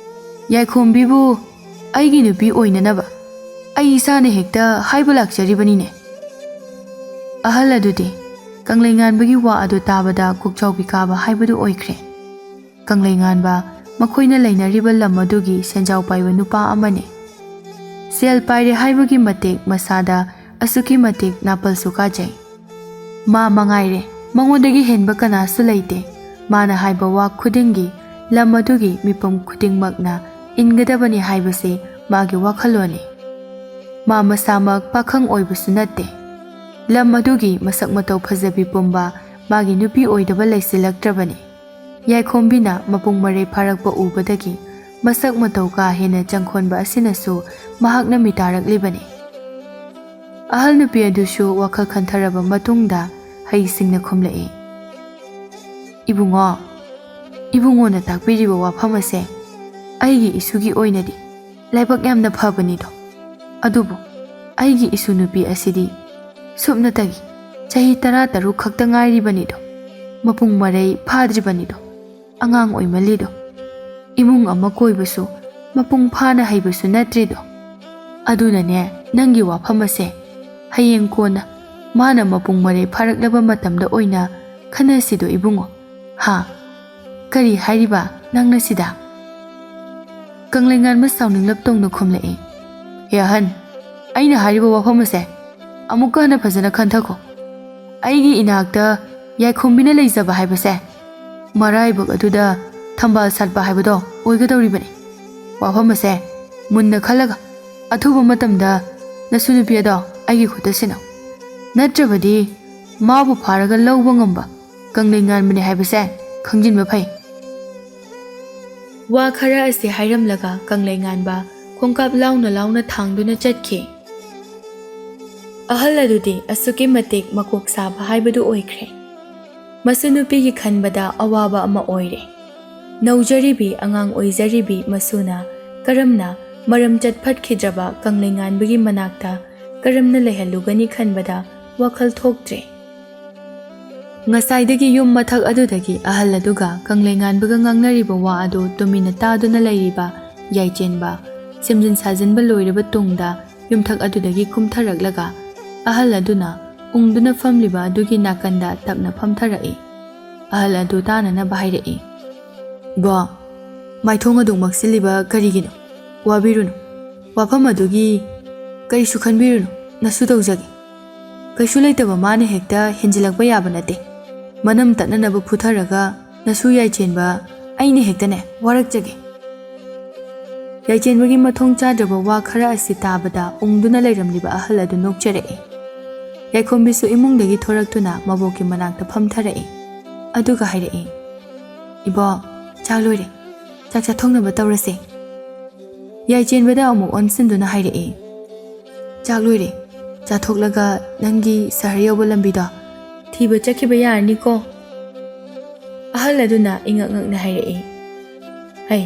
ꯌꯥꯏꯈꯣꯝꯕꯤꯕꯨ ꯑꯩꯒꯤ ꯅꯨꯄꯤ ꯑꯣꯏꯅꯅꯕ ꯑꯩ ꯏꯁꯥꯅ ꯍꯦꯛꯇ ꯍꯥꯏꯕ ꯂꯥꯛꯆꯔꯤꯕꯅꯤꯅꯦ꯫" ꯑꯍꯜ ꯑꯗꯨꯗꯤ ꯀꯪꯂꯩ ꯉꯥꯟꯕꯒꯤ ꯋꯥ ꯑꯗꯨ ꯇꯥꯕꯗ ꯀꯣꯛꯆꯥꯎꯕꯤ ꯀꯥꯕ ꯍꯥꯏꯕꯗꯨ ꯑꯣꯏꯈ꯭ꯔꯦ꯫ ꯀꯪꯂꯩ ꯉꯥꯟꯕ ꯃꯈꯣꯏꯅ ꯂꯩꯅꯔꯤꯕ ꯂꯝ ꯑꯗꯨꯒꯤ ꯁꯦꯟꯖꯥꯎ ꯄꯥꯏꯕ ꯅꯨꯄꯥ ꯑꯃꯅꯤ꯫ ꯁꯦꯜ ꯄꯥꯏꯔꯦ ꯍꯥꯏꯕꯒꯤ ꯃꯇꯤꯛ ꯃꯁꯥꯗ ꯑꯁꯨꯛꯀꯤ ꯃꯇꯤꯛ ꯅꯥꯄꯜꯁꯨ ꯀꯥꯖꯩ꯫ ꯃꯥ ꯃꯉꯥꯏꯔꯦ, ꯃꯉꯣꯟꯗꯒꯤ ꯍꯦꯟꯕ ꯀꯅꯥꯁꯨ ꯂꯩꯇꯦ꯫ ꯃꯥꯅ ꯍꯥꯏꯕ ꯋꯥ ꯈꯨꯗꯤꯡꯒꯤ ꯂꯝ ꯑꯗꯨꯒꯤ ꯃꯤꯄꯨꯝ ꯈꯨꯗꯤꯡꯃꯛꯅ ꯏꯟꯒꯗꯕꯅꯤ ꯍꯥꯏꯕꯁꯤ ꯃꯥꯒꯤ ꯋꯥꯈꯜꯂꯣꯟꯅꯤ꯫ ꯃꯥ ꯃꯁꯥꯃꯛ ꯄꯥꯈꯪ ꯑꯣꯏꯕꯁꯨ ꯅꯠꯇꯦ꯫ ꯂꯝ ꯑꯗꯨꯒꯤ ꯃꯁꯛ ꯃꯇꯧ ꯐꯖꯕꯤ ꯄꯨꯝꯕ ꯃꯥꯒꯤ ꯅꯨꯄꯤ ꯑꯣꯏꯗꯕ ꯂꯩꯁꯤꯜꯂꯛꯇ꯭ꯔꯕꯅꯤ꯫ ꯌꯥꯏꯈꯣꯝꯕꯤꯅ ꯃꯄꯨꯡ ꯃꯔꯩ ꯐꯥꯔꯛꯄ ꯎꯕꯗꯒꯤ ꯃꯁꯛ ꯃꯇꯧ ꯀꯥ ꯍꯦꯟꯅ ꯆꯪꯈꯣꯟꯕ ꯑꯁꯤꯅꯁꯨ ꯃꯍꯥꯛꯅ ꯃꯤꯇꯥꯔꯛꯂꯤꯕꯅꯤ꯫ ꯑꯍꯜ ꯅꯨꯄꯤ ꯑꯗꯨꯁꯨ ꯋꯥꯈꯜ ꯈꯟꯊꯔꯕ ꯃꯇꯨꯡꯗ ꯍꯩꯁꯤꯡꯅ ꯈꯨꯝꯂꯛꯏ, "ꯏꯕꯨꯡꯉꯣ, ꯏꯕꯨꯡꯉꯣꯅ ꯇꯥꯛꯄꯤꯔꯤꯕ ꯋꯥꯐꯝ ꯑꯁꯦ ꯑꯩꯒꯤ ꯏꯁꯨꯒꯤ ꯑꯣꯏꯅꯗꯤ ꯂꯥꯏꯕꯛ ꯌꯥꯝꯅ ꯐꯕꯅꯤꯗꯣ꯫ ꯑꯗꯨꯕꯨ ꯑꯩꯒꯤ ꯏꯁꯨ ꯅꯨꯄꯤ ꯑꯁꯤꯗꯤ ꯁꯨꯞꯅꯇꯒꯤ ꯆꯍꯤ ꯇꯔꯥ ꯇꯔꯨꯛ ꯈꯛꯇ ꯉꯥꯏꯔꯤꯕꯅꯤꯗꯣ, ꯃꯄꯨꯡ ꯃꯔꯩ ꯐꯥꯗ꯭ꯔꯤꯕꯅꯤꯗꯣ, ꯑꯉꯥꯡ ꯑꯣꯏꯃꯜꯂꯤꯗꯣ, ꯏꯃꯨꯡ ꯑꯃ ꯀꯣꯏꯕꯁꯨ ꯃꯄꯨꯡ ꯐꯥꯅ ꯍꯩꯕꯁꯨ ꯅꯠꯇ꯭ꯔꯤꯗꯣ꯫ ꯑꯗꯨꯅꯅꯦ, ꯅꯪꯒꯤ ꯋꯥꯐꯝ ꯑꯁꯦ ꯍꯌꯦꯡ ꯀꯣꯟꯅ ꯃꯥꯅ ꯃꯄꯨꯡ ꯃꯔꯩ ꯐꯥꯔꯛꯂꯕ ꯃꯇꯝꯗ ꯑꯣꯏꯅ ꯈꯟꯅꯁꯤꯗꯣ ꯏꯕꯨꯡꯉꯣ, ꯍꯥ?" "ꯀꯔꯤ ꯍꯥꯏꯔꯤꯕ ꯅꯪꯅ ꯁꯤꯗ?" ꯀꯪꯂꯩꯉꯥꯟꯕ ꯁꯥꯎꯅꯤꯡꯂꯞ ꯇꯧꯅ ꯈꯨꯝꯂꯛꯏ, "ꯍꯦ ꯑꯍꯟ, ꯑꯩꯅ ꯍꯥꯏꯔꯤꯕ ꯋꯥꯐꯝ ꯑꯁꯦ ꯑꯃꯨꯛꯀ ꯍꯟꯅ ꯐꯖꯅ ꯈꯟꯊꯈꯣ꯫ ꯑꯩꯒꯤ ꯏꯅꯥꯛꯇ ꯌꯥꯏꯈꯣꯝꯕꯤꯅ ꯂꯩꯖꯕ ꯍꯥꯏꯕꯁꯦ ꯃꯔꯥꯏꯕꯛ ꯑꯗꯨꯗ ꯊꯝꯕꯥꯜ ꯁꯥꯠꯄ ꯍꯥꯏꯕꯗꯣ ꯑꯣꯏꯒꯗꯧꯔꯤꯕꯅꯤ꯫ ꯋꯥꯐꯝ ꯑꯁꯦ ꯃꯨꯟꯅ ꯈꯜꯂꯒ ꯑꯊꯨꯕ ꯃꯇꯝꯗ ꯅꯁꯨ ꯅꯨꯄꯤ ꯑꯗꯣ ꯑꯩꯒꯤ ꯈꯨꯠꯇ ꯁꯤꯟꯅꯧ꯫ ꯅꯠꯇ꯭ꯔꯕꯗꯤ ꯃꯥꯕꯨ ꯐꯥꯔꯒ ꯂꯧꯕ ꯉꯝꯕ ꯀꯪꯂꯩꯉꯥꯟꯕꯅꯤ ꯍꯥꯏꯕꯁꯦ ꯈꯪꯖꯤꯟꯕ ꯐꯩ꯫" ꯋꯥ ꯈꯔ ꯑꯁꯤ ꯍꯥꯏꯔꯝꯂꯒ ꯀꯪꯂꯩꯉꯥꯟꯕ ꯈꯣꯡꯀꯥꯞ ꯂꯥꯎꯅ ꯂꯥꯎꯅ ꯊꯥꯡꯗꯨꯅ ꯆꯠꯈꯤ꯫ ꯑꯍꯜ ꯑꯗꯨꯗꯤ ꯑꯁꯨꯛꯀꯤ ꯃꯇꯤꯛ ꯃꯀꯣꯛ ꯁꯥꯕ ꯍꯥꯏꯕꯗꯨ ꯑꯣꯏꯈ꯭ꯔꯦ꯫ ꯃꯁꯨ ꯅꯨꯄꯤꯒꯤ ꯈꯟꯕꯗ ꯑꯋꯥꯕ ꯑꯃ ꯑꯣꯏꯔꯦ꯫ ꯅꯧꯖꯔꯤꯕꯤ, ꯑꯉꯥꯡ ꯑꯣꯏꯖꯔꯤꯕꯤ ꯃꯁꯨꯅ ꯀꯔꯝꯅ ꯃꯔꯝꯆꯠ ꯐꯠꯈꯤꯗ꯭ꯔꯕ ꯀꯪꯂꯩꯉꯥꯟꯕꯒꯤ ꯃꯅꯥꯛꯇ ꯀꯔꯝꯅ ꯂꯩꯍꯜꯂꯨꯒꯅꯤ ꯈꯟꯕꯗ ꯋꯥꯈꯜ ꯊꯣꯛꯇ꯭ꯔꯦ꯫ ꯉꯁꯥꯏꯗꯒꯤ ꯌꯨꯝ ꯃꯊꯛ ꯑꯗꯨꯗꯒꯤ ꯑꯍꯜ ꯑꯗꯨꯒ ꯀꯪꯂꯩꯉꯥꯟꯕꯒ ꯉꯥꯡꯅꯔꯤꯕ ꯋꯥ ꯑꯗꯨ ꯇꯨꯃꯤꯟꯅ ꯇꯥꯗꯨꯅ ꯂꯩꯔꯤꯕ ꯌꯥꯏꯆꯦꯟꯕ, ꯁꯦꯝꯖꯤꯟ ꯁꯥꯖꯤꯟꯕ ꯂꯣꯏꯔꯕ ꯇꯨꯡꯗ ꯌꯨꯝꯊꯛ ꯑꯗꯨꯗꯒꯤ ꯀꯨꯝꯊꯔꯛꯂꯒ ꯑꯍꯜ ꯑꯗꯨꯅ ꯎꯪꯗꯨꯅ ꯐꯝꯂꯤꯕ ꯑꯗꯨꯒꯤ ꯅꯥꯀꯟꯗ ꯇꯞꯅ ꯐꯝꯊꯔꯛꯏ꯫ ꯑꯍꯜ ꯑꯗꯨ ꯇꯥꯅꯅꯕ ꯍꯥꯏꯔꯛꯏ, "ꯏꯕꯣ, ꯃꯥꯏꯊꯣꯡ ꯑꯗꯨ ꯃꯛꯁꯤꯜꯂꯤꯕ ꯀꯔꯤꯒꯤꯅꯣ? ꯋꯥꯕꯤꯔꯨꯅꯨ꯫ ꯋꯥꯐꯝ ꯑꯗꯨꯒꯤ ꯀꯔꯤꯁꯨ ꯈꯟꯕꯤꯔꯨꯅꯨ, ꯅꯁꯨ ꯇꯧꯖꯒꯦ꯫ ꯀꯩꯁꯨ ꯂꯩꯇꯕ ꯃꯥꯅ ꯍꯦꯛꯇ ꯍꯦꯟꯖꯤꯜꯂꯛꯄ ꯌꯥꯕ ꯅꯠꯇꯦ꯫ ꯃꯅꯝ ꯇꯠꯅꯅꯕ ꯐꯨꯊꯔꯒ ꯅꯁꯨ ꯌꯥꯏꯆꯦꯟꯕ ꯑꯩꯅ ꯍꯦꯛꯇꯅꯦ ꯋꯥꯔꯛꯆꯒꯦ꯫" ꯌꯥꯏꯆꯦꯟꯕꯒꯤ ꯃꯊꯣꯡ ꯆꯥꯗ꯭ꯔꯕ ꯋꯥ ꯈꯔ ꯑꯁꯤ ꯇꯥꯕꯗ ꯎꯪꯗꯨꯅ ꯂꯩꯔꯝꯂꯤꯕ ꯑꯍꯜ ꯑꯗꯨ ꯅꯣꯛꯆꯔꯛꯏ꯫ ꯌꯥꯏꯈꯣꯝꯕꯤꯁꯨ ꯏꯃꯨꯡꯗꯒꯤ ꯊꯣꯔꯛꯇꯨꯅ ꯃꯕꯣꯛꯀꯤ ꯃꯅꯥꯛꯇ ꯐꯝꯊꯔꯛꯏ꯫ ꯑꯗꯨꯒ ꯍꯥꯏꯔꯛꯏ, "ꯏꯕꯣ, ꯆꯥꯛ ꯂꯣꯏꯔꯦ꯫ ꯆꯥꯛ ꯆꯥꯊꯣꯛꯅꯕ ꯇꯧꯔꯁꯦ꯫" ꯌꯥꯏꯆꯦꯟꯕꯗ ꯑꯃꯨꯛ ꯑꯣꯟꯁꯤꯟꯗꯨꯅ ꯍꯥꯏꯔꯛꯏ, "ꯆꯥꯛ ꯂꯣꯏꯔꯦ꯫ ꯆꯥꯊꯣꯛꯂꯒ ꯅꯪꯒꯤ ꯁꯍꯔ ꯌꯧꯕ ꯂꯝꯕꯤꯗꯣ ꯊꯤꯕ ꯆꯠꯈꯤꯕ ꯌꯥꯔꯅꯤꯀꯣ?" ꯑꯍꯜ ꯑꯗꯨꯅ ꯏꯉꯛ ꯉꯛꯅ ꯍꯥꯏꯔꯛꯏ, "ꯍꯩ,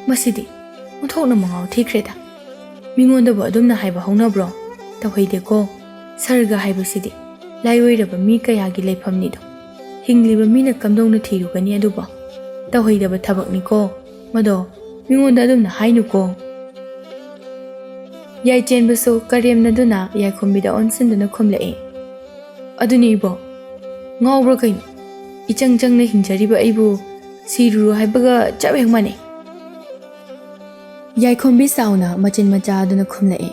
ꯃꯁꯤꯗꯤ ꯑꯣꯟꯊꯣꯛꯅ ꯃꯉꯥꯎ ꯊꯤꯈ꯭ꯔꯦꯗ꯫ ꯃꯤꯉꯣꯟꯗꯕꯨ ꯑꯗꯨꯝꯅ ꯍꯥꯏꯕ ꯍꯧꯅꯕ꯭ꯔꯣ? ꯇꯧꯍꯩꯗꯦꯀꯣ꯫ ꯁꯔꯒ ꯍꯥꯏꯕꯁꯤꯗꯤ ꯂꯥꯏꯑꯣꯏꯔꯕ ꯃꯤ ꯀꯌꯥꯒꯤ ꯂꯩꯐꯝꯅꯤꯗꯣ꯫ ꯍꯤꯡꯂꯤꯕ ꯃꯤꯅ ꯀꯝꯗꯧꯅ ꯊꯤꯔꯨꯒꯅꯤ ꯑꯗꯨꯕꯣ? ꯇꯧꯍꯩꯗꯕ ꯊꯕꯛꯅꯤꯀꯣ ꯃꯗꯣ꯫ ꯃꯤꯉꯣꯟꯗ ꯑꯗꯨꯝꯅ ꯍꯥꯏꯅꯨꯀꯣ꯫" ꯌꯥꯏꯆꯦꯟꯕꯁꯨ ꯀꯔꯦꯝꯅꯗꯨꯅ ꯌꯥꯏꯈꯣꯝꯕꯤꯗ ꯑꯣꯟꯁꯤꯟꯗꯨꯅ ꯈꯨꯝꯂꯛꯏ, "ꯑꯗꯨꯅꯤ ꯏꯕꯣ, ꯉꯥꯎꯕ꯭ꯔꯥ ꯀꯩꯅꯣ? ꯏꯆꯪ ꯆꯪꯅ ꯍꯤꯡꯖꯔꯤꯕ ꯑꯩꯕꯨ ꯁꯤꯔꯨꯔꯣ ꯍꯥꯏꯕꯒ ꯆꯞ ꯍꯦꯛ ꯃꯥꯟꯅꯩ꯫ ꯌꯥꯏꯈꯣꯝꯕꯤ ꯁꯥꯎꯅ ꯃꯆꯤꯟ ꯃꯆꯥꯗꯨꯅ ꯈꯨꯝꯂꯛꯏ꯫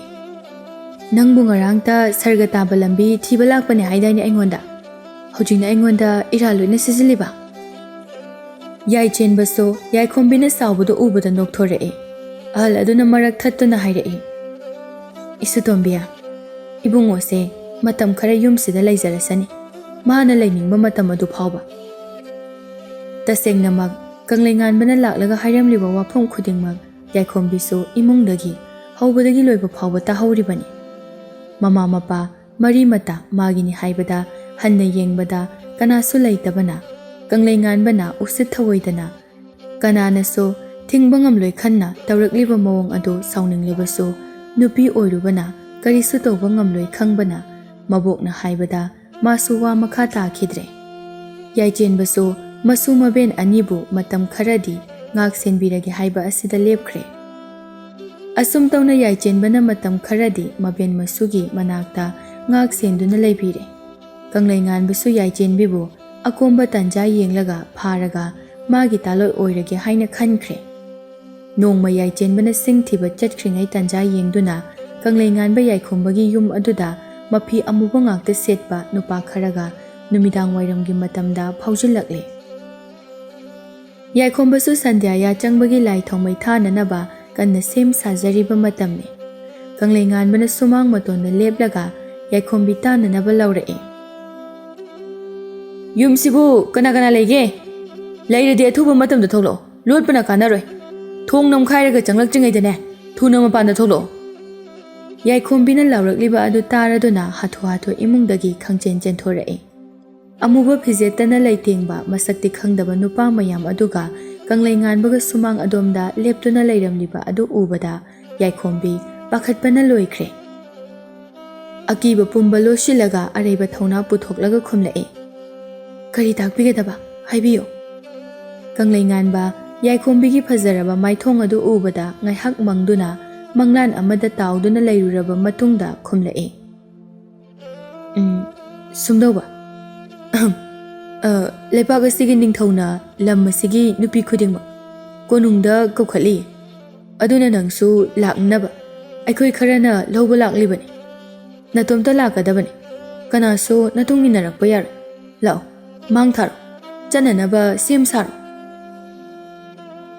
"ꯅꯪꯕꯨ ꯉꯔꯥꯡꯇ ꯁꯔꯒ ꯇꯥꯕ ꯂꯝꯕꯤ ꯊꯤꯕ ꯂꯥꯛꯄꯅꯦ ꯍꯥꯏꯗꯥꯏꯅꯦ ꯑꯩꯉꯣꯟꯗ? ꯍꯧꯖꯤꯛꯅ ꯑꯩꯉꯣꯟꯗ ꯏꯔꯥꯜ ꯂꯣꯏꯅ ꯁꯤꯖꯤꯜꯂꯤꯕ?" ꯌꯥꯏꯆꯦꯟꯕꯁꯨ ꯌꯥꯏꯈꯣꯝꯕꯤꯅ ꯁꯥꯎꯕꯗꯨ ꯎꯕꯗ ꯅꯣꯛꯊꯣꯔꯛꯏ꯫ ꯑꯍꯜ ꯑꯗꯨꯅ ꯃꯔꯛ ꯊꯠꯇꯨꯅ ꯍꯥꯏꯔꯛꯏ, "ꯏꯁꯨꯇꯣꯝꯕꯤ, ꯏꯕꯨꯡꯉꯣꯁꯦ ꯃꯇꯝ ꯈꯔ ꯌꯨꯝꯁꯤꯗ ꯂꯩꯖꯔꯁꯅꯤ, ꯃꯥꯅ ꯂꯩꯅꯤꯡꯕ ꯃꯇꯝ ꯑꯗꯨ ꯐꯥꯎꯕ꯫" ꯇꯁꯦꯡꯅꯃꯛ ꯀꯪꯂꯩꯉꯥꯟꯕꯅ ꯂꯥꯛꯂꯒ ꯍꯥꯏꯔꯝꯂꯤꯕ ꯋꯥꯐꯝ ꯈꯨꯗꯤꯡꯃꯛ ꯌꯥꯏꯈꯣꯝꯕꯤꯁꯨ ꯏꯃꯨꯡꯗꯒꯤ ꯍꯧꯕꯗꯒꯤ ꯂꯣꯏꯕ ꯐꯥꯎꯕ ꯇꯥꯍꯧꯔꯤꯕꯅꯤ꯫ ꯃꯃꯥ ꯃꯄꯥ, ꯃꯔꯤ ꯃꯇꯥ, ꯃꯥꯒꯤꯅꯤ ꯍꯥꯏꯕꯗ ꯍꯟꯅ ꯌꯦꯡꯕꯗ ꯀꯅꯥꯁꯨ ꯂꯩꯇꯕꯅ, ꯀꯪꯂꯩꯉꯥꯟꯕꯅ ꯎꯁꯤꯠ ꯊꯑꯣꯏꯗꯅ, ꯀꯅꯥꯅꯁꯨ ꯊꯤꯡꯕ ꯉꯝꯂꯣꯏ ꯈꯟꯅ ꯇꯧꯔꯛꯂꯤꯕ ꯃꯑꯣꯡ ꯑꯗꯨ ꯁꯥꯎꯅꯤꯡꯂꯕꯁꯨ, ꯅꯨꯄꯤ ꯑꯣꯏꯔꯨꯕꯅ ꯀꯔꯤꯁꯨ ꯇꯧꯕ ꯉꯝꯂꯣꯏ ꯈꯪꯕꯅ, ꯃꯕꯣꯛꯅ ꯍꯥꯏꯕꯗ ꯃꯥꯁꯨ ꯋꯥ ꯃꯈꯥ ꯇꯥꯈꯤꯗ꯭ꯔꯦ꯫ ꯌꯥꯏꯆꯦꯟꯕꯁꯨ ꯃꯁꯨ ꯃꯕꯦꯟ ꯑꯅꯤꯕꯨ ꯃꯇꯝ ꯈꯔꯗꯤ ꯉꯥꯛ ꯁꯦꯟꯕꯤꯔꯒꯦ ꯍꯥꯏꯕ ꯑꯁꯤꯗ ꯂꯦꯞꯈ꯭ꯔꯦ꯫ ꯑꯁꯨꯝ ꯇꯧꯅ ꯌꯥꯏꯆꯦꯟꯕꯅ ꯃꯇꯝ ꯈꯔꯗꯤ ꯃꯕꯦꯟ ꯃꯁꯨꯒꯤ ꯃꯅꯥꯛꯇ ꯉꯥꯛ ꯁꯦꯟꯗꯨꯅ ꯂꯩꯕꯤꯔꯦ꯫ ꯀꯪꯂꯩꯉꯥꯟꯕꯁꯨ ꯌꯥꯏꯆꯦꯟꯕꯤꯕꯨ ꯑꯀꯣꯝꯕ ꯇꯥꯟꯖꯥ ꯌꯦꯡꯂꯒ ꯐꯥꯔꯒ ꯃꯥꯒꯤ ꯇꯥꯂꯣꯏ ꯑꯣꯏꯔꯒꯦ ꯍꯥꯏꯅ ꯈꯟꯈ꯭ꯔꯦ꯫ ꯅꯣꯡꯃ ꯌꯥꯏꯆꯦꯟꯕꯅ ꯁꯤꯡ ꯊꯤꯕ ꯆꯠꯈ꯭ꯔꯤꯉꯩ ꯇꯥꯟꯖꯥ ꯌꯦꯡꯗꯨꯅ ꯀꯪꯂꯩꯉꯥꯟꯕ ꯌꯥꯏꯈꯣꯝꯕꯒꯤ ꯌꯨꯝ ꯑꯗꯨꯗ ꯃꯐꯤ ꯑꯃꯨꯕ ꯉꯥꯛꯇ ꯁꯦꯠꯄ ꯅꯨꯄꯥ ꯈꯔꯒ ꯅꯨꯃꯤꯗꯥꯡ ꯋꯥꯏꯔꯝꯒꯤ ꯃꯇꯝꯗ ꯐꯥꯎꯖꯤꯜꯂꯛꯂꯦ꯫ ꯌꯥꯏꯈꯣꯝꯕꯁꯨ ꯁꯟꯙ꯭ꯌꯥ ꯌꯥꯆꯪꯕꯒꯤ ꯂꯥꯏ ꯊꯥꯎꯃꯩ ꯊꯥꯅꯅꯕ ꯀꯟꯅ ꯁꯦꯝ ꯁꯥꯖꯔꯤꯕ ꯃꯇꯝꯅꯤ꯫ ꯀꯪꯂꯩꯉꯥꯟꯕꯅ ꯁꯨꯃꯥꯡ ꯃꯇꯣꯟꯗ ꯂꯦꯞꯂꯒ ꯌꯥꯏꯈꯣꯝꯕꯤ ꯇꯥꯅꯅꯕ ꯂꯧꯔꯛꯏ꯫ "ꯌꯨꯝꯁꯤꯕꯨ ꯀꯅꯥ ꯀꯅꯥ ꯂꯩꯒꯦ? ꯂꯩꯔꯗꯤ ꯑꯊꯨꯕ ꯃꯇꯝꯗ ꯊꯣꯛꯂꯛꯑꯣ, ꯂꯣꯠꯄꯅ ꯀꯥꯟꯅꯔꯣꯏ꯫ ꯊꯣꯡ ꯅꯝꯈꯥꯏꯔꯒ ꯆꯪꯂꯛꯇ꯭ꯔꯤꯉꯩꯗꯅꯦ, ꯊꯨꯅ ꯃꯄꯥꯟꯗ ꯊꯣꯛꯂꯛꯑꯣ꯫" ꯌꯥꯏꯈꯣꯝꯕꯤꯅ ꯂꯥꯎꯔꯛꯂꯤꯕ ꯑꯗꯨ ꯇꯥꯔꯗꯨꯅ ꯍꯥꯊꯨ ꯍꯥꯊꯨ ꯏꯃꯨꯡꯗꯒꯤ ꯈꯪꯆꯦꯟ ꯆꯦꯟꯊꯣꯔꯛꯏ꯫ ꯑꯃꯨꯕ ꯐꯤꯖꯦꯠꯇꯅ ꯂꯩꯇꯦꯡꯕ ꯃꯁꯛꯇꯤ ꯈꯪꯗꯕ ꯅꯨꯄꯥ ꯃꯌꯥꯝ ꯑꯗꯨꯒ ꯀꯪꯂꯩꯉꯥꯟꯕꯒ ꯁꯨꯃꯥꯡ ꯑꯗꯣꯝꯗ ꯂꯦꯞꯇꯨꯅ ꯂꯩꯔꯝꯂꯤꯕ ꯑꯗꯨ ꯎꯕꯗ ꯌꯥꯏꯈꯣꯝꯕꯤ ꯄꯥꯈꯠꯄꯅ ꯂꯣꯏꯈ꯭ꯔꯦ꯫ ꯑꯀꯤꯕ ꯄꯨꯝꯕ ꯂꯣꯠꯁꯤꯜꯂꯒ ꯑꯔꯩꯕ ꯊꯧꯅꯥ ꯄꯨꯊꯣꯛꯂꯒ ꯈꯨꯝꯂꯛꯏ, "ꯀꯔꯤ ꯇꯥꯛꯄꯤꯒꯗꯕ? ꯍꯥꯏꯕꯤꯌꯨ꯫" ꯀꯪꯂꯩꯉꯥꯟꯕ ꯌꯥꯏꯈꯣꯝꯕꯤꯒꯤ ꯐꯖꯔꯕ ꯃꯥꯏꯊꯣꯡ ꯑꯗꯨ ꯎꯕꯗ ꯉꯥꯏꯍꯥꯛ ꯃꯪꯗꯨꯅ ꯃꯪꯂꯥꯟ ꯑꯃꯗ ꯇꯥꯎꯗꯨꯅ ꯂꯩꯔꯨꯔꯕ ꯃꯇꯨꯡꯗ ꯈꯨꯝꯂꯛꯏ, "ꯎꯝ, ꯁꯨꯝꯗꯧꯕ, ꯑꯍꯝ, "ꯑ, ꯂꯩꯕꯥꯛ ꯑꯁꯤꯒꯤ ꯅꯤꯡꯊꯧꯅ ꯂꯝ ꯑꯁꯤꯒꯤ ꯅꯨꯄꯤ ꯈꯨꯗꯤꯡꯃꯛ ꯀꯣꯅꯨꯡꯗ ꯀꯧꯈꯠꯂꯤ꯫ ꯑꯗꯨꯅ ꯅꯪꯁꯨ ꯂꯥꯛꯅꯕ ꯑꯩꯈꯣꯏ ꯈꯔꯅ ꯂꯧꯕ ꯂꯥꯛꯂꯤꯕꯅꯤ꯫ ꯅꯇꯣꯝꯇ ꯂꯥꯛꯀꯗꯕꯅꯤ꯫ ꯀꯅꯥꯁꯨ ꯅꯇꯨꯡ ꯏꯟꯅꯔꯛꯄ ꯌꯥꯔꯣꯏ꯫ ꯂꯥꯛꯑꯣ, ꯃꯥꯡ ꯊꯥꯔꯣ, ꯆꯠꯅꯅꯕ ꯁꯦꯝ ꯁꯥꯔꯣ꯫"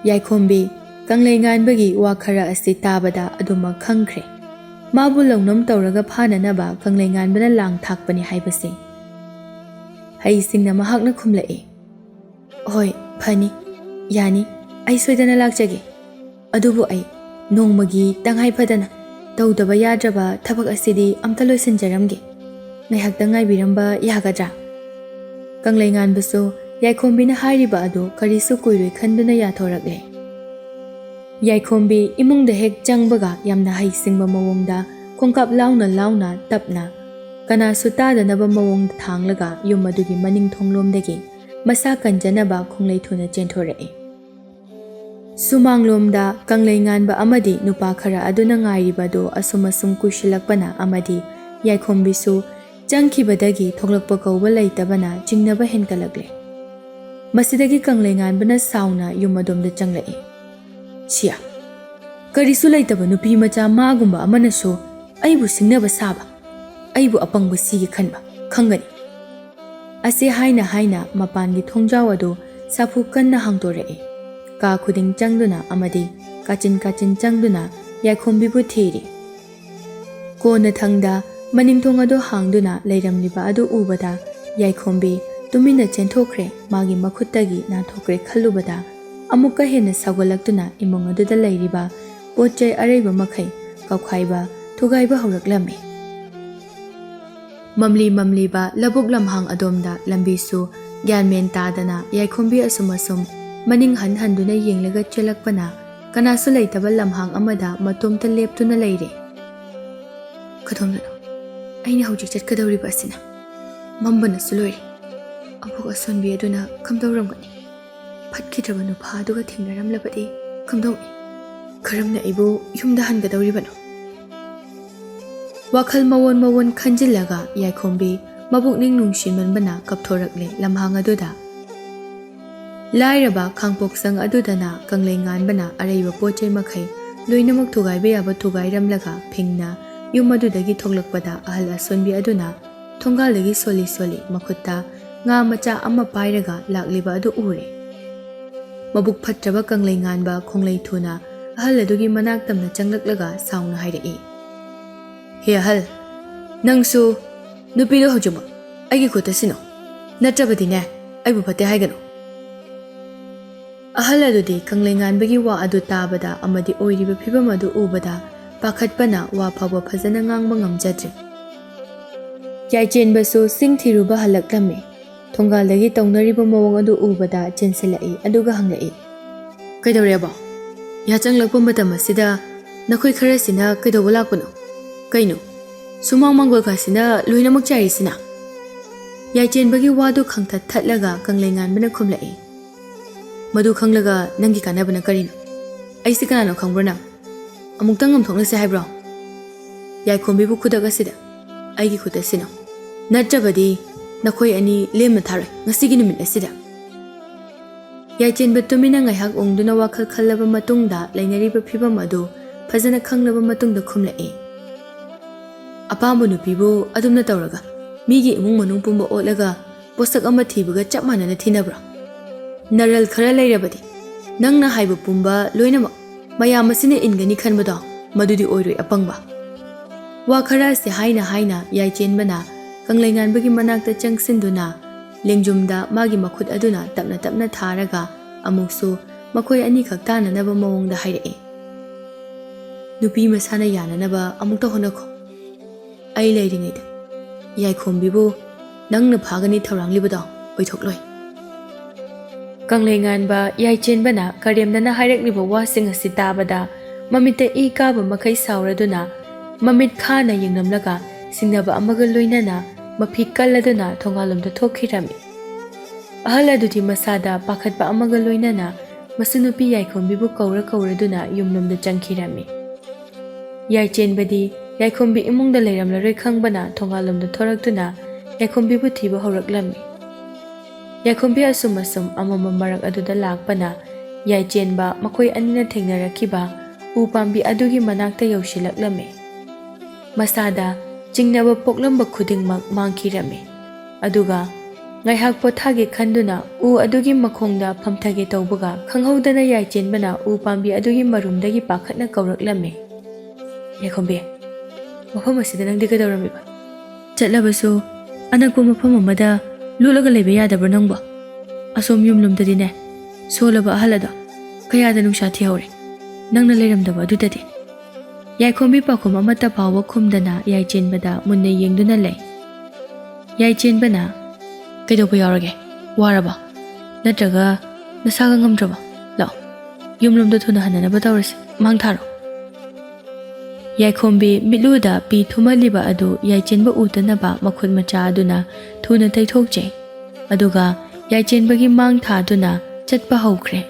ꯌꯥꯏꯈꯣꯝꯕꯤ ꯀꯪꯂꯩ ꯉꯥꯟꯕꯒꯤ ꯋꯥ ꯈꯔ ꯑꯁꯤ ꯇꯥꯕꯗ ꯑꯗꯨꯃꯛ ꯈꯪꯈ꯭ꯔꯦ꯫ ꯃꯥꯕꯨ ꯂꯧꯅꯝ ꯇꯧꯔꯒ ꯐꯥꯅꯅꯕ ꯀꯪꯂꯩ ꯉꯥꯟꯕꯅ ꯂꯥꯡ ꯊꯥꯛꯄꯅꯤ ꯍꯥꯏꯕꯁꯦ꯫ ꯍꯩꯁꯤꯡꯅ ꯃꯍꯥꯛꯅ ꯈꯨꯝꯂꯛꯏ, "ꯍꯣꯏ, ꯐꯅꯤ, ꯌꯥꯅꯤ, ꯑꯩ ꯁꯣꯏꯗꯅ ꯂꯥꯛꯆꯒꯦ꯫ ꯑꯗꯨꯕꯨ ꯑꯩ ꯅꯣꯡꯃꯒꯤ ꯇꯉꯥꯏ ꯐꯗꯅ ꯇꯧꯗꯕ ꯌꯥꯗ꯭ꯔꯕ ꯊꯕꯛ ꯑꯁꯤꯗꯤ ꯑꯝꯇ ꯂꯣꯏꯁꯤꯟꯖꯔꯝꯒꯦ꯫ ꯉꯥꯏꯍꯥꯛꯇꯪ ꯉꯥꯏꯕꯤꯔꯝꯕ ꯌꯥꯒꯗ꯭ꯔꯥ?" ꯀꯪꯂꯩ ꯉꯥꯟꯕꯁꯨ ꯌꯥꯏꯈꯣꯝꯕꯤꯅ ꯍꯥꯏꯔꯤꯕ ꯑꯗꯨ ꯀꯔꯤꯁꯨ ꯀꯨꯏꯔꯣꯏ ꯈꯟꯗꯨꯅ ꯌꯥꯊꯣꯔꯛꯂꯦ꯫ ꯌꯥꯏꯈꯣꯝꯕꯤ ꯏꯃꯨꯡꯗ ꯍꯦꯛ ꯆꯪꯕꯒ ꯌꯥꯝꯅ ꯍꯩꯁꯤꯡꯕ ꯃꯑꯣꯡꯗ ꯈꯣꯡꯀꯥꯞ ꯂꯥꯎꯅ ꯂꯥꯎꯅ ꯇꯞꯅ, ꯀꯅꯥꯁꯨ ꯇꯥꯗꯅꯕ ꯃꯑꯣꯡꯗ ꯊꯥꯡꯂꯒ ꯌꯨꯝ ꯑꯗꯨꯒꯤ ꯃꯅꯤꯡ ꯊꯣꯡꯂꯣꯝꯗꯒꯤ ꯃꯁꯥ ꯀꯟꯖꯅꯕ ꯈꯣꯡꯂꯩ ꯊꯨꯅ ꯆꯦꯟꯊꯣꯔꯛꯏ꯫ ꯁꯨꯃꯥꯡꯂꯣꯝꯗ ꯀꯪꯂꯩ ꯉꯥꯟꯕ ꯑꯃꯗꯤ ꯅꯨꯄꯥ ꯈꯔ ꯑꯗꯨꯅ ꯉꯥꯏꯔꯤꯕꯗꯨ ꯑꯁꯨꯝ ꯑꯁꯨꯝ ꯀꯨꯏꯁꯤꯜꯂꯛꯄꯅ ꯑꯃꯗꯤ ꯌꯥꯏꯈꯣꯝꯕꯤꯁꯨ ꯆꯪꯈꯤꯕꯗꯒꯤ ꯊꯣꯛꯂꯛꯄ ꯀꯧꯕ ꯂꯩꯇꯕꯅ ꯆꯤꯡꯅꯕ ꯍꯦꯟꯒꯠꯂꯛꯂꯦ꯫ ꯃꯁꯤꯗꯒꯤ ꯀꯪꯂꯩ ꯉꯥꯟꯕꯅ ꯁꯥꯎꯅ ꯌꯨꯝ ꯑꯗꯣꯝꯗ ꯆꯪꯂꯛꯏ꯫ "ꯁꯤꯌꯥ, ꯀꯔꯤꯁꯨ ꯂꯩꯇꯕ ꯅꯨꯄꯤ ꯃꯆꯥ ꯃꯥꯒꯨꯝꯕ ꯑꯃꯅꯁꯨ ꯑꯩꯕꯨ ꯁꯤꯡꯅꯕ ꯁꯥꯕ, ꯑꯩꯕꯨ ꯑꯄꯪꯕ ꯁꯤꯒꯦ ꯈꯟꯕ ꯈꯪꯒꯅꯤ꯫" ꯑꯁꯤ ꯍꯥꯏꯅ ꯍꯥꯏꯅ ꯃꯄꯥꯟꯒꯤ ꯊꯣꯡꯖꯥꯎ ꯑꯗꯨ ꯁꯥꯐꯨ ꯀꯟꯅ ꯍꯥꯡꯗꯣꯔꯛꯏ꯫ ꯀꯥ ꯈꯨꯗꯤꯡ ꯆꯪꯗꯨꯅ ꯑꯃꯗꯤ ꯀꯥꯆꯤꯟ ꯀꯥꯆꯤꯟ ꯆꯪꯗꯨꯅ ꯌꯥꯏꯈꯣꯝꯕꯤꯕꯨ ꯊꯤꯔꯤ꯫ ꯀꯣꯟꯅꯊꯪꯗ ꯃꯅꯤꯡꯊꯣꯡ ꯑꯗꯨ ꯍꯥꯡꯗꯨꯅ ꯂꯩꯔꯝꯂꯤꯕ ꯑꯗꯨ ꯎꯕꯗ ꯌꯥꯏꯈꯣꯝꯕꯤ ꯇꯨꯃꯤꯟꯅ ꯆꯦꯟꯊꯣꯛꯈ꯭ꯔꯦ꯫ ꯃꯥꯒꯤ ꯃꯈꯨꯠꯇꯒꯤ ꯅꯥꯟꯊꯣꯛꯈ꯭ꯔꯦ ꯈꯜꯂꯨꯕꯗ ꯑꯃꯨꯛꯀ ꯍꯦꯟꯅ ꯁꯥꯎꯒꯠꯂꯛꯇꯨꯅ ꯏꯃꯨꯡ ꯑꯗꯨꯗ ꯂꯩꯔꯤꯕ ꯄꯣꯠ ꯆꯩ ꯑꯔꯩꯕ ꯃꯈꯩ ꯀꯥꯎꯈꯥꯏꯕ ꯊꯨꯒꯥꯏꯕ ꯍꯧꯔꯛꯂꯝꯃꯤ꯫ ꯃꯝꯂꯤ ꯃꯝꯂꯤꯕ ꯂꯧꯕꯨꯛ ꯂꯝꯍꯥꯡ ꯑꯗꯣꯝꯗ ꯂꯝꯕꯤꯁꯨ ꯒ꯭ꯌꯥꯟ ꯃꯦꯟ ꯇꯥꯗꯅ ꯌꯥꯏꯈꯣꯝꯕꯤ ꯑꯁꯨꯝ ꯑꯁꯨꯝ ꯃꯅꯤꯡ ꯍꯟ ꯍꯟꯗꯨꯅ ꯌꯦꯡꯂꯒ ꯆꯦꯜꯂꯛꯄꯅ ꯀꯅꯥꯁꯨ ꯂꯩꯇꯕ ꯂꯝꯍꯥꯡ ꯑꯃꯗ ꯃꯇꯣꯝꯇ ꯂꯦꯞꯇꯨꯅ ꯂꯩꯔꯦ꯫ "ꯀꯗꯣꯝꯗꯅꯣ ꯑꯩꯅ ꯍꯧꯖꯤꯛ ꯆꯠꯀꯗꯧꯔꯤꯕ ꯑꯁꯤꯅ? ꯃꯝꯕꯅꯁꯨ ꯂꯣꯏꯔꯦ꯫ ꯑꯕꯣꯛ ꯑꯁꯣꯟꯕꯤ ꯑꯗꯨꯅ ꯀꯝꯗꯧꯔꯝꯒꯅꯤ? ꯐꯠꯈꯤꯗ꯭ꯔꯕ ꯅꯨꯄꯥ ꯑꯗꯨꯒ ꯊꯦꯡꯅꯔꯝꯂꯕꯗꯤ ꯀꯝꯗꯧꯅꯤ? ꯀꯔꯝꯅ ꯑꯩꯕꯨ ꯌꯨꯝꯗ ꯍꯟꯒꯗꯧꯔꯤꯕꯅꯣ?" ꯋꯥꯈꯜ ꯃꯑꯣꯟ ꯃꯑꯣꯟ ꯈꯟꯖꯤꯜꯂꯒ ꯌꯥꯏꯈꯣꯝꯕꯤ ꯃꯕꯨꯛꯅꯤꯡ ꯅꯨꯡꯁꯤꯃꯟꯕꯅ ꯀꯞꯊꯣꯔꯛꯂꯦ ꯂꯝꯍꯥꯡ ꯑꯗꯨꯗ꯫ ꯂꯥꯏꯔꯕ ꯈꯥꯡꯄꯣꯛꯁꯪ ꯑꯗꯨꯗꯅ ꯀꯪꯂꯩ ꯉꯥꯟꯕꯅ ꯑꯔꯩꯕ ꯄꯣꯠ ꯆꯩ ꯃꯈꯩ ꯂꯣꯏꯅꯃꯛ ꯊꯨꯒꯥꯏꯕ ꯌꯥꯕ ꯊꯨꯒꯥꯏꯔꯝꯂꯒ ꯐꯤꯡꯅ ꯌꯨꯝ ꯑꯗꯨꯗꯒꯤ ꯊꯣꯛꯂꯛꯄꯗ ꯑꯍꯜ ꯑꯁꯣꯟꯕꯤ ꯑꯗꯨꯅ ꯊꯣꯡꯒꯥꯜꯗꯒꯤ ꯁꯣꯜꯂꯤ ꯁꯣꯜꯂꯤ ꯃꯈꯨꯠꯇ ꯉꯥ ꯃꯆꯥ ꯑꯃ ꯄꯥꯏꯔꯒ ꯂꯥꯛꯂꯤꯕ ꯑꯗꯨ ꯎꯔꯦ꯫ ꯃꯕꯨꯛ ꯐꯠꯇ꯭ꯔꯕ ꯀꯪꯂꯩ ꯉꯥꯟꯕ ꯈꯣꯡꯂꯩ ꯊꯨꯅ ꯑꯍꯜ ꯑꯗꯨꯒꯤ ꯃꯅꯥꯛ ꯇꯝꯅ ꯆꯪꯂꯛꯂꯒ ꯁꯥꯎꯅ ꯍꯥꯏꯔꯛꯏ, "ꯍꯦ ꯑꯍꯜ, ꯅꯪꯁꯨ ꯅꯨꯄꯤꯗꯣ ꯍꯧꯖꯤꯛꯃꯛ ꯑꯩꯒꯤ ꯈꯨꯠꯇ ꯁꯤꯟꯅꯧ, ꯅꯠꯇ꯭ꯔꯕꯗꯤꯅꯦ ꯑꯩꯕꯨ ꯐꯠꯇꯦ ꯍꯥꯏꯒꯅꯨ꯫" ꯑꯍꯜ ꯑꯗꯨꯗꯤ ꯀꯪꯂꯩ ꯉꯥꯟꯕꯒꯤ ꯋꯥ ꯑꯗꯨ ꯇꯥꯕꯗ ꯑꯃꯗꯤ ꯑꯣꯏꯔꯤꯕ ꯐꯤꯕꯝ ꯑꯗꯨ ꯎꯕꯗ ꯄꯥꯈꯠꯄꯅ ꯋꯥ ꯐꯥꯎꯕ ꯐꯖꯅ ꯉꯥꯡꯕ ꯉꯝꯖꯗ꯭ꯔꯦ꯫ ꯌꯥꯏꯆꯦꯟꯕꯁꯨ ꯆꯤꯡ ꯊꯤꯔꯨꯕ ꯍꯜꯂꯛꯂꯝꯃꯤ꯫ ꯊꯣꯡꯒꯥꯜꯗꯒꯤ ꯇꯧꯅꯔꯤꯕ ꯃꯑꯣꯡ ꯑꯗꯨ ꯎꯕꯗ ꯆꯦꯟꯁꯤꯜꯂꯛꯏ ꯑꯗꯨꯒ ꯍꯪꯂꯛꯏ, "ꯀꯩꯗꯧꯔꯦꯕꯣ? ꯌꯥꯆꯪꯂꯛꯄ ꯃꯇꯝ ꯑꯁꯤꯗ ꯅꯈꯣꯏ ꯈꯔꯁꯤꯅ ꯀꯩꯗꯧꯕ ꯂꯥꯛꯄꯅꯣ? ꯀꯩꯅꯣ, ꯁꯨꯃꯥꯡ ꯃꯥꯡꯒꯣꯜ ꯀꯥꯁꯤꯅ ꯂꯣꯏꯅꯃꯛ ꯆꯥꯏꯔꯤꯁꯤꯅ?" ꯌꯥꯏꯆꯦꯟꯕꯒꯤ ꯋꯥꯗꯨ ꯈꯪꯊꯠ ꯊꯠꯂꯒ ꯀꯪꯂꯩ ꯉꯥꯟꯕꯅ ꯈꯨꯝꯂꯛꯏ, "ꯃꯗꯨ ꯈꯪꯂꯒ ꯅꯪꯒꯤ ꯀꯥꯟꯅꯕꯅ ꯀꯔꯤꯅꯣ? ꯑꯩꯁꯤ ꯀꯅꯥꯅꯣ ꯈꯪꯕ꯭ꯔꯣ ꯅꯪ? ꯑꯃꯨꯛꯇꯪ ꯉꯝꯊꯣꯛꯅꯁꯦ ꯍꯥꯏꯕ꯭ꯔꯣ? ꯌꯥꯏꯈꯣꯝꯕꯤꯕꯨ ꯈꯨꯗꯛ ꯑꯁꯤꯗ ꯑꯩꯒꯤ ꯈꯨꯠꯇ ꯁꯤꯟꯅꯧ, ꯅꯠꯇ꯭ꯔꯕꯗꯤ ꯅꯈꯣꯏ ꯑꯅꯤ ꯂꯦꯝꯅ ꯊꯥꯔꯣꯏ ꯉꯁꯤꯒꯤ ꯅꯨꯃꯤꯠ ꯑꯁꯤꯗ꯫" ꯌꯥꯏꯆꯦꯟꯕ ꯇꯨꯃꯤꯟꯅ ꯉꯥꯏꯍꯥꯛ ꯎꯪꯗꯨꯅ ꯋꯥꯈꯜ ꯈꯜꯂꯕ ꯃꯇꯨꯡꯗ ꯂꯩꯅꯔꯤꯕ ꯐꯤꯕꯝ ꯑꯗꯨ ꯐꯖꯅ ꯈꯪꯂꯕ ꯃꯇꯨꯡꯗ ꯈꯨꯝꯂꯛꯏ, "ꯑꯄꯥꯝꯕ ꯅꯨꯄꯤꯕꯨ ꯑꯗꯨꯝꯅ ꯇꯧꯔꯒ ꯃꯤꯒꯤ ꯏꯃꯨꯡ ꯃꯅꯨꯡ ꯄꯨꯝꯕ ꯑꯣꯠꯂꯒ ꯄꯣꯠꯁꯛ ꯑꯃ ꯊꯤꯕꯒ ꯆꯞ ꯃꯥꯟꯅꯅ ꯊꯤꯅꯕ꯭ꯔꯣ? ꯅꯔꯜ ꯈꯔ ꯂꯩꯔꯕꯗꯤ ꯅꯪꯅ ꯍꯥꯏꯕ ꯄꯨꯝꯕ ꯂꯣꯏꯅꯃꯛ ꯃꯌꯥꯝ ꯑꯁꯤꯅ ꯏꯟꯒꯅꯤ ꯈꯟꯕꯗꯣ ꯃꯗꯨꯗꯤ ꯑꯣꯏꯔꯣꯏ ꯑꯄꯪꯕ꯫" ꯋꯥ ꯈꯔ ꯑꯁꯤ ꯍꯥꯏꯅ ꯍꯥꯏꯅ ꯌꯥꯏꯆꯦꯟꯕꯅ ꯀꯪꯂꯩꯉꯥꯟꯕꯒꯤ ꯃꯅꯥꯛꯇ ꯆꯪꯁꯤꯟꯗꯨꯅ ꯂꯦꯡꯖꯨꯝꯗ ꯃꯥꯒꯤ ꯃꯈꯨꯠ ꯑꯗꯨꯅ ꯇꯞꯅ ꯇꯞꯅ ꯊꯥꯔꯒ ꯑꯃꯨꯛꯁꯨ ꯃꯈꯣꯏ ꯑꯅꯤꯈꯛ ꯇꯥꯟꯅꯅꯕ ꯃꯑꯣꯡꯗ ꯍꯥꯏꯔꯛꯏ, "ꯅꯨꯄꯤ ꯃꯁꯥꯅ ꯌꯥꯅꯅꯕ ꯑꯃꯨꯛꯇ ꯍꯣꯠꯅꯈꯣ꯫ ꯑꯩ ꯂꯩꯔꯤꯉꯩꯗ ꯌꯥꯏꯈꯣꯝꯕꯤꯕꯨ ꯅꯪꯅ ꯐꯥꯒꯅꯤ ꯊꯧꯔꯥꯡꯂꯤꯕꯗꯣ ꯑꯣꯏꯊꯣꯛꯂꯣꯏ꯫" ꯀꯪꯂꯩꯉꯥꯟꯕ ꯌꯥꯏꯆꯦꯟꯕꯅ ꯀꯔꯦꯝꯅꯅ ꯍꯥꯏꯔꯛꯂꯤꯕ ꯋꯥꯁꯤꯡ ꯑꯁꯤ ꯇꯥꯕꯗ ꯃꯃꯤꯠꯇ ꯏ ꯀꯥꯕ ꯃꯈꯩ ꯁꯥꯎꯔꯗꯨꯅ ꯃꯃꯤꯠ ꯈꯥꯅ ꯌꯦꯡꯂꯝꯂꯒ ꯁꯤꯡꯅꯕ ꯑꯃꯒ ꯂꯣꯏꯅꯅ ꯃꯐꯤ ꯀꯜꯂꯗꯨꯅ ꯊꯣꯡꯒꯥꯜꯂꯣꯝꯗ ꯊꯣꯛꯈꯤꯔꯝꯃꯤ꯫ ꯑꯍꯜ ꯑꯗꯨꯗꯤ ꯃꯁꯥꯗ ꯄꯥꯈꯠꯄ ꯑꯃꯒ ꯂꯣꯏꯅꯅ ꯃꯁꯨ ꯅꯨꯄꯤ ꯌꯥꯏꯈꯣꯝꯕꯤꯕꯨ ꯀꯧꯔ ꯀꯧꯔꯗꯨꯅ ꯌꯨꯝꯂꯣꯝꯗ ꯆꯪꯈꯤꯔꯝꯃꯤ꯫ ꯌꯥꯏꯆꯦꯟꯕꯗꯤ ꯌꯥꯏꯈꯣꯝꯕꯤ ꯏꯃꯨꯡꯗ ꯂꯩꯔꯝꯂꯔꯣꯏ ꯈꯪꯕꯅ ꯊꯣꯡꯒꯥꯜꯂꯣꯝꯗ ꯊꯣꯔꯛꯇꯨꯅ ꯌꯥꯏꯈꯣꯝꯕꯤꯕꯨ ꯊꯤꯕ ꯍꯧꯔꯛꯂꯝꯃꯤ꯫ ꯌꯥꯏꯈꯣꯝꯕꯤ ꯑꯁꯨꯝ ꯑꯁꯨꯝ ꯑꯃꯝꯕ ꯃꯔꯛ ꯑꯗꯨꯗ ꯂꯥꯛꯄꯅ ꯌꯥꯏꯆꯦꯟꯕ ꯃꯈꯣꯏ ꯑꯅꯤꯅ ꯊꯦꯡꯅꯔꯛꯈꯤꯕ ꯎ ꯄꯥꯝꯕꯤ ꯑꯗꯨꯒꯤ ꯃꯅꯥꯛꯇ ꯌꯧꯁꯤꯜꯂꯛꯂꯝꯃꯤ꯫ ꯃꯁꯥꯗ ꯆꯤꯡꯅꯕ ꯄꯣꯛꯂꯝꯕ ꯈꯨꯗꯤꯡꯃꯛ ꯃꯥꯡꯈꯤꯔꯝꯃꯤ꯫ ꯑꯗꯨꯒ ꯉꯥꯏꯍꯥꯛ ꯄꯣꯊꯥꯒꯦ ꯈꯟꯗꯨꯅ ꯎ ꯑꯗꯨꯒꯤ ꯃꯈꯣꯡꯗ ꯐꯝꯊꯒꯦ ꯇꯧꯕꯒ ꯈꯪꯍꯧꯗꯅ ꯌꯥꯏꯆꯦꯟꯕꯅ ꯎ ꯄꯥꯝꯕꯤ ꯑꯗꯨꯒꯤ ꯃꯔꯨꯝꯗꯒꯤ ꯄꯥꯈꯠꯅ ꯀꯧꯔꯛꯂꯝꯃꯤ꯫ "ꯌꯥꯏꯈꯣꯝꯕꯤ, ꯃꯐꯝ ꯑꯁꯤꯗ ꯅꯪꯗꯤ ꯀꯩꯗꯧꯔꯝꯃꯤꯕ? ꯆꯠꯂꯕꯁꯨ ꯑꯅꯛꯄ ꯃꯐꯝ ꯑꯃꯗ ꯂꯣꯠꯂꯒ ꯂꯩꯕ ꯌꯥꯗꯕ꯭ꯔꯣ ꯅꯪꯕꯣ? ꯑꯁꯣꯝ ꯌꯨꯝꯂꯣꯝꯗꯗꯤꯅꯦ, ꯁꯣꯜꯂꯕ ꯑꯍꯜ ꯑꯗꯣ ꯀꯌꯥꯗ ꯅꯨꯡꯁꯥ ꯊꯤꯍꯧꯔꯦ, ꯅꯪꯅ ꯂꯩꯔꯝꯗꯕ ꯑꯗꯨꯗꯗꯤ꯫" ꯌꯥꯏꯈꯣꯝꯕꯤ ꯄꯥꯎꯈꯨꯝ ꯑꯃꯠꯇ ꯐꯥꯎꯕ ꯈꯨꯝꯗꯅ ꯌꯥꯏꯆꯦꯟꯕꯗ ꯃꯨꯟꯅ ꯌꯦꯡꯗꯨꯅ ꯂꯩ꯫ ꯌꯥꯏꯆꯦꯟꯕꯅ, "ꯀꯩꯗꯧꯕ ꯌꯥꯎꯔꯒꯦ? ꯋꯥꯔꯕꯣ? ꯅꯠꯇ꯭ꯔꯒ ꯅꯁꯥꯒ ꯉꯝꯗ꯭ꯔꯕꯣ? ꯂꯥꯛꯑꯣ, ꯌꯨꯝꯂꯣꯝꯗ ꯊꯨꯅ ꯍꯟꯅꯅꯕ ꯇꯧꯔꯁꯤ꯫ ꯃꯥꯡ ꯊꯥꯔꯣ꯫" ꯌꯥꯏꯈꯣꯝꯕꯤ ꯃꯤꯠꯂꯨꯗ ꯄꯤ ꯊꯨꯝꯍꯜꯂꯤꯕ ꯑꯗꯨ ꯌꯥꯏꯆꯦꯟꯕ ꯎꯗꯅꯕ ꯃꯈꯨꯠ ꯃꯆꯥ ꯑꯗꯨꯅ ꯊꯨꯅ ꯇꯩꯊꯣꯛꯆꯩ꯫ ꯑꯗꯨꯒ ꯌꯥꯏꯆꯦꯟꯕꯒꯤ ꯃꯥꯡ ꯊꯥꯗꯨꯅ ꯆꯠꯄ ꯍꯧꯈ꯭ꯔꯦ꯫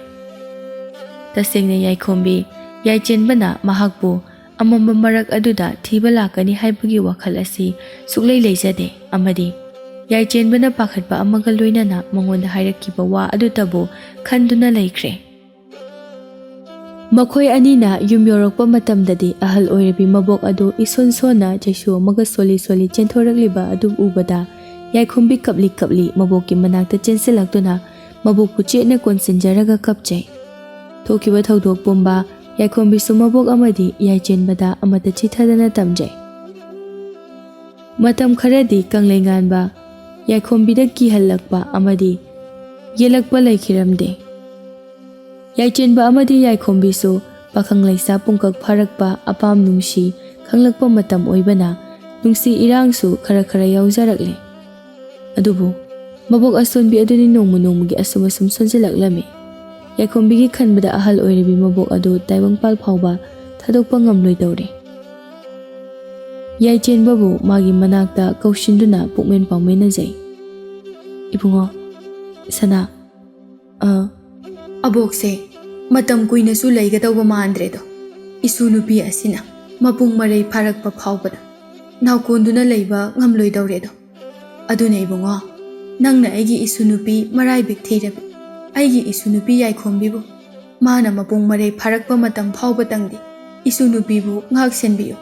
ꯇꯁꯦꯡꯅ ꯌꯥꯏꯈꯣꯝꯕꯤ ꯌꯥꯏꯆꯦꯟꯕꯅ ꯃꯍꯥꯛꯄꯨ ꯑꯃꯝꯕ ꯃꯔꯛ ꯑꯗꯨꯗ ꯊꯤꯕ ꯂꯥꯛꯀꯅꯤ ꯍꯥꯏꯕꯒꯤ ꯋꯥꯈꯜ ꯑꯁꯤ ꯁꯨꯛꯂꯩ ꯂꯩꯖꯗꯦ, ꯑꯃꯗꯤ ꯌꯥꯏꯆꯦꯟꯕꯅ ꯄꯥꯈꯠꯄ ꯑꯃꯒ ꯂꯣꯏꯅꯅ ꯃꯉꯣꯟꯗ ꯍꯥꯏꯔꯛꯈꯤꯕ ꯋꯥ ꯑꯗꯨꯇꯕꯨ ꯈꯟꯗꯨꯅ ꯂꯩꯈ꯭ꯔꯦ꯫ ꯃꯈꯣꯏ ꯑꯅꯤꯅ ꯌꯨꯝ ꯌꯧꯔꯛꯄ ꯃꯇꯝꯗꯗꯤ ꯑꯍꯜ ꯑꯣꯏꯔꯕꯤ ꯃꯕꯣꯛ ꯑꯗꯨ ꯏꯁꯣꯟ ꯁꯣꯟꯅ ꯆꯩꯁꯨ ꯑꯃꯒ ꯁꯣꯜꯂꯤ ꯁꯣꯜꯂꯤ ꯆꯦꯟꯊꯣꯔꯛꯂꯤꯕ ꯑꯗꯨ ꯎꯕꯗ ꯌꯥꯏꯈꯣꯝꯕꯤ ꯀꯞꯂꯤ ꯀꯞꯂꯤ ꯃꯕꯣꯛꯀꯤ ꯃꯅꯥꯛꯇ ꯆꯦꯟꯁꯤꯜꯂꯛꯇꯨꯅ ꯃꯕꯣꯛꯄꯨ ꯆꯦꯠꯅ ꯀꯣꯟꯁꯤꯟꯖꯔꯒ ꯀꯞꯆꯩ꯫ ꯊꯣꯛꯈꯤꯕ ꯊꯧꯗꯣꯛ ꯄꯨꯝꯕ ꯌꯥꯏꯈꯣꯝꯕꯤꯁꯨ ꯃꯕꯣꯛ ꯑꯃꯗꯤ ꯌꯥꯏꯆꯦꯟꯕꯗ ꯑꯃꯠꯇ ꯆꯤꯊꯗꯅ ꯇꯝꯖꯩ꯫ ꯃꯇꯝ ꯈꯔꯗꯤ ꯀꯪꯂꯩꯉꯥꯟꯕ ꯌꯥꯏꯈꯣꯝꯕꯤꯗ ꯀꯤꯍꯜꯂꯛꯄ ꯑꯃꯗꯤ ꯌꯦꯜꯂꯛꯄ ꯂꯩꯈꯤꯔꯝꯗꯦ꯫ ꯌꯥꯏꯆꯦꯟꯕ ꯑꯃꯗꯤ ꯌꯥꯏꯈꯣꯝꯕꯤꯁꯨ ꯄꯥꯈꯪ ꯂꯩꯁꯥ ꯄꯨꯡꯀꯛ ꯐꯥꯔꯛꯄ, ꯑꯄꯥꯝ ꯅꯨꯡꯁꯤ ꯈꯪꯂꯛꯄ ꯃꯇꯝ ꯑꯣꯏꯕꯅ ꯅꯨꯡꯁꯤ ꯏꯔꯥꯡꯁꯨ ꯈꯔ ꯈꯔ ꯌꯥꯎꯖꯔꯛꯂꯦ꯫ ꯑꯗꯨꯕꯨ ꯃꯕꯣꯛ ꯑꯁꯣꯟꯕꯤ ꯑꯗꯨꯗꯤ ꯅꯣꯡꯃ ꯅꯣꯡꯃꯒꯤ ꯑꯁꯨꯝ ꯑꯁꯨꯝ ꯁꯣꯟꯖꯤꯜꯂꯛꯂꯝꯃꯤ꯫ ꯌꯥꯏꯈꯣꯝꯕꯤꯒꯤ ꯈꯟꯕꯗ ꯑꯍꯜ ꯑꯣꯏꯔꯕꯤ ꯃꯕꯣꯛ ꯑꯗꯨ ꯇꯥꯏꯕꯪꯄꯥꯜ ꯐꯥꯎꯕ ꯊꯥꯗꯣꯛꯄ ꯉꯝꯂꯣꯏꯗꯧꯔꯦ꯫ ꯌꯥꯏꯆꯦꯟꯕꯕꯨ ꯃꯥꯒꯤ ꯃꯅꯥꯛꯇ ꯀꯧꯁꯤꯟꯗꯨꯅ ꯄꯨꯛꯃꯦꯟ ꯄꯥꯎꯃꯦꯟꯅꯖꯩ꯫ "ꯏꯕꯨꯡꯉꯣ, ꯁꯅꯥ, ꯑ, ꯑꯕꯣꯛꯁꯦ ꯃꯇꯝ ꯀꯨꯏꯅꯁꯨ ꯂꯩꯒꯗꯧꯕ ꯃꯥꯟꯗ꯭ꯔꯦꯗꯣ꯫ ꯏꯁꯨ ꯅꯨꯄꯤ ꯑꯁꯤꯅ ꯃꯄꯨꯡ ꯃꯔꯩ ꯐꯥꯔꯛꯄ ꯐꯥꯎꯕꯗ ꯅꯥꯎꯀꯣꯟꯗꯨꯅ ꯂꯩꯕ ꯉꯝꯂꯣꯏꯗꯧꯔꯦꯗꯣ꯫ "ꯑꯗꯨꯅ ꯏꯕꯨꯡꯉꯣ, ꯅꯪꯅ ꯑꯩꯒꯤ ꯏꯁꯨ ꯅꯨꯄꯤ ꯃꯔꯥꯏꯕꯤꯛ ꯊꯤꯔꯕꯤ, ꯑꯩꯒꯤ ꯏꯁꯨ ꯅꯨꯄꯤ ꯌꯥꯏꯈꯣꯝꯕꯤꯕꯨ, ꯃꯥꯅ ꯃꯄꯨꯡ ꯃꯔꯩ ꯐꯥꯔꯛꯄ ꯃꯇꯝ ꯐꯥꯎꯕꯇꯪꯗꯤ ꯏꯁꯨ ꯅꯨꯄꯤꯕꯨ ꯉꯥꯛ ꯁꯦꯟꯕꯤꯌꯨ"꯫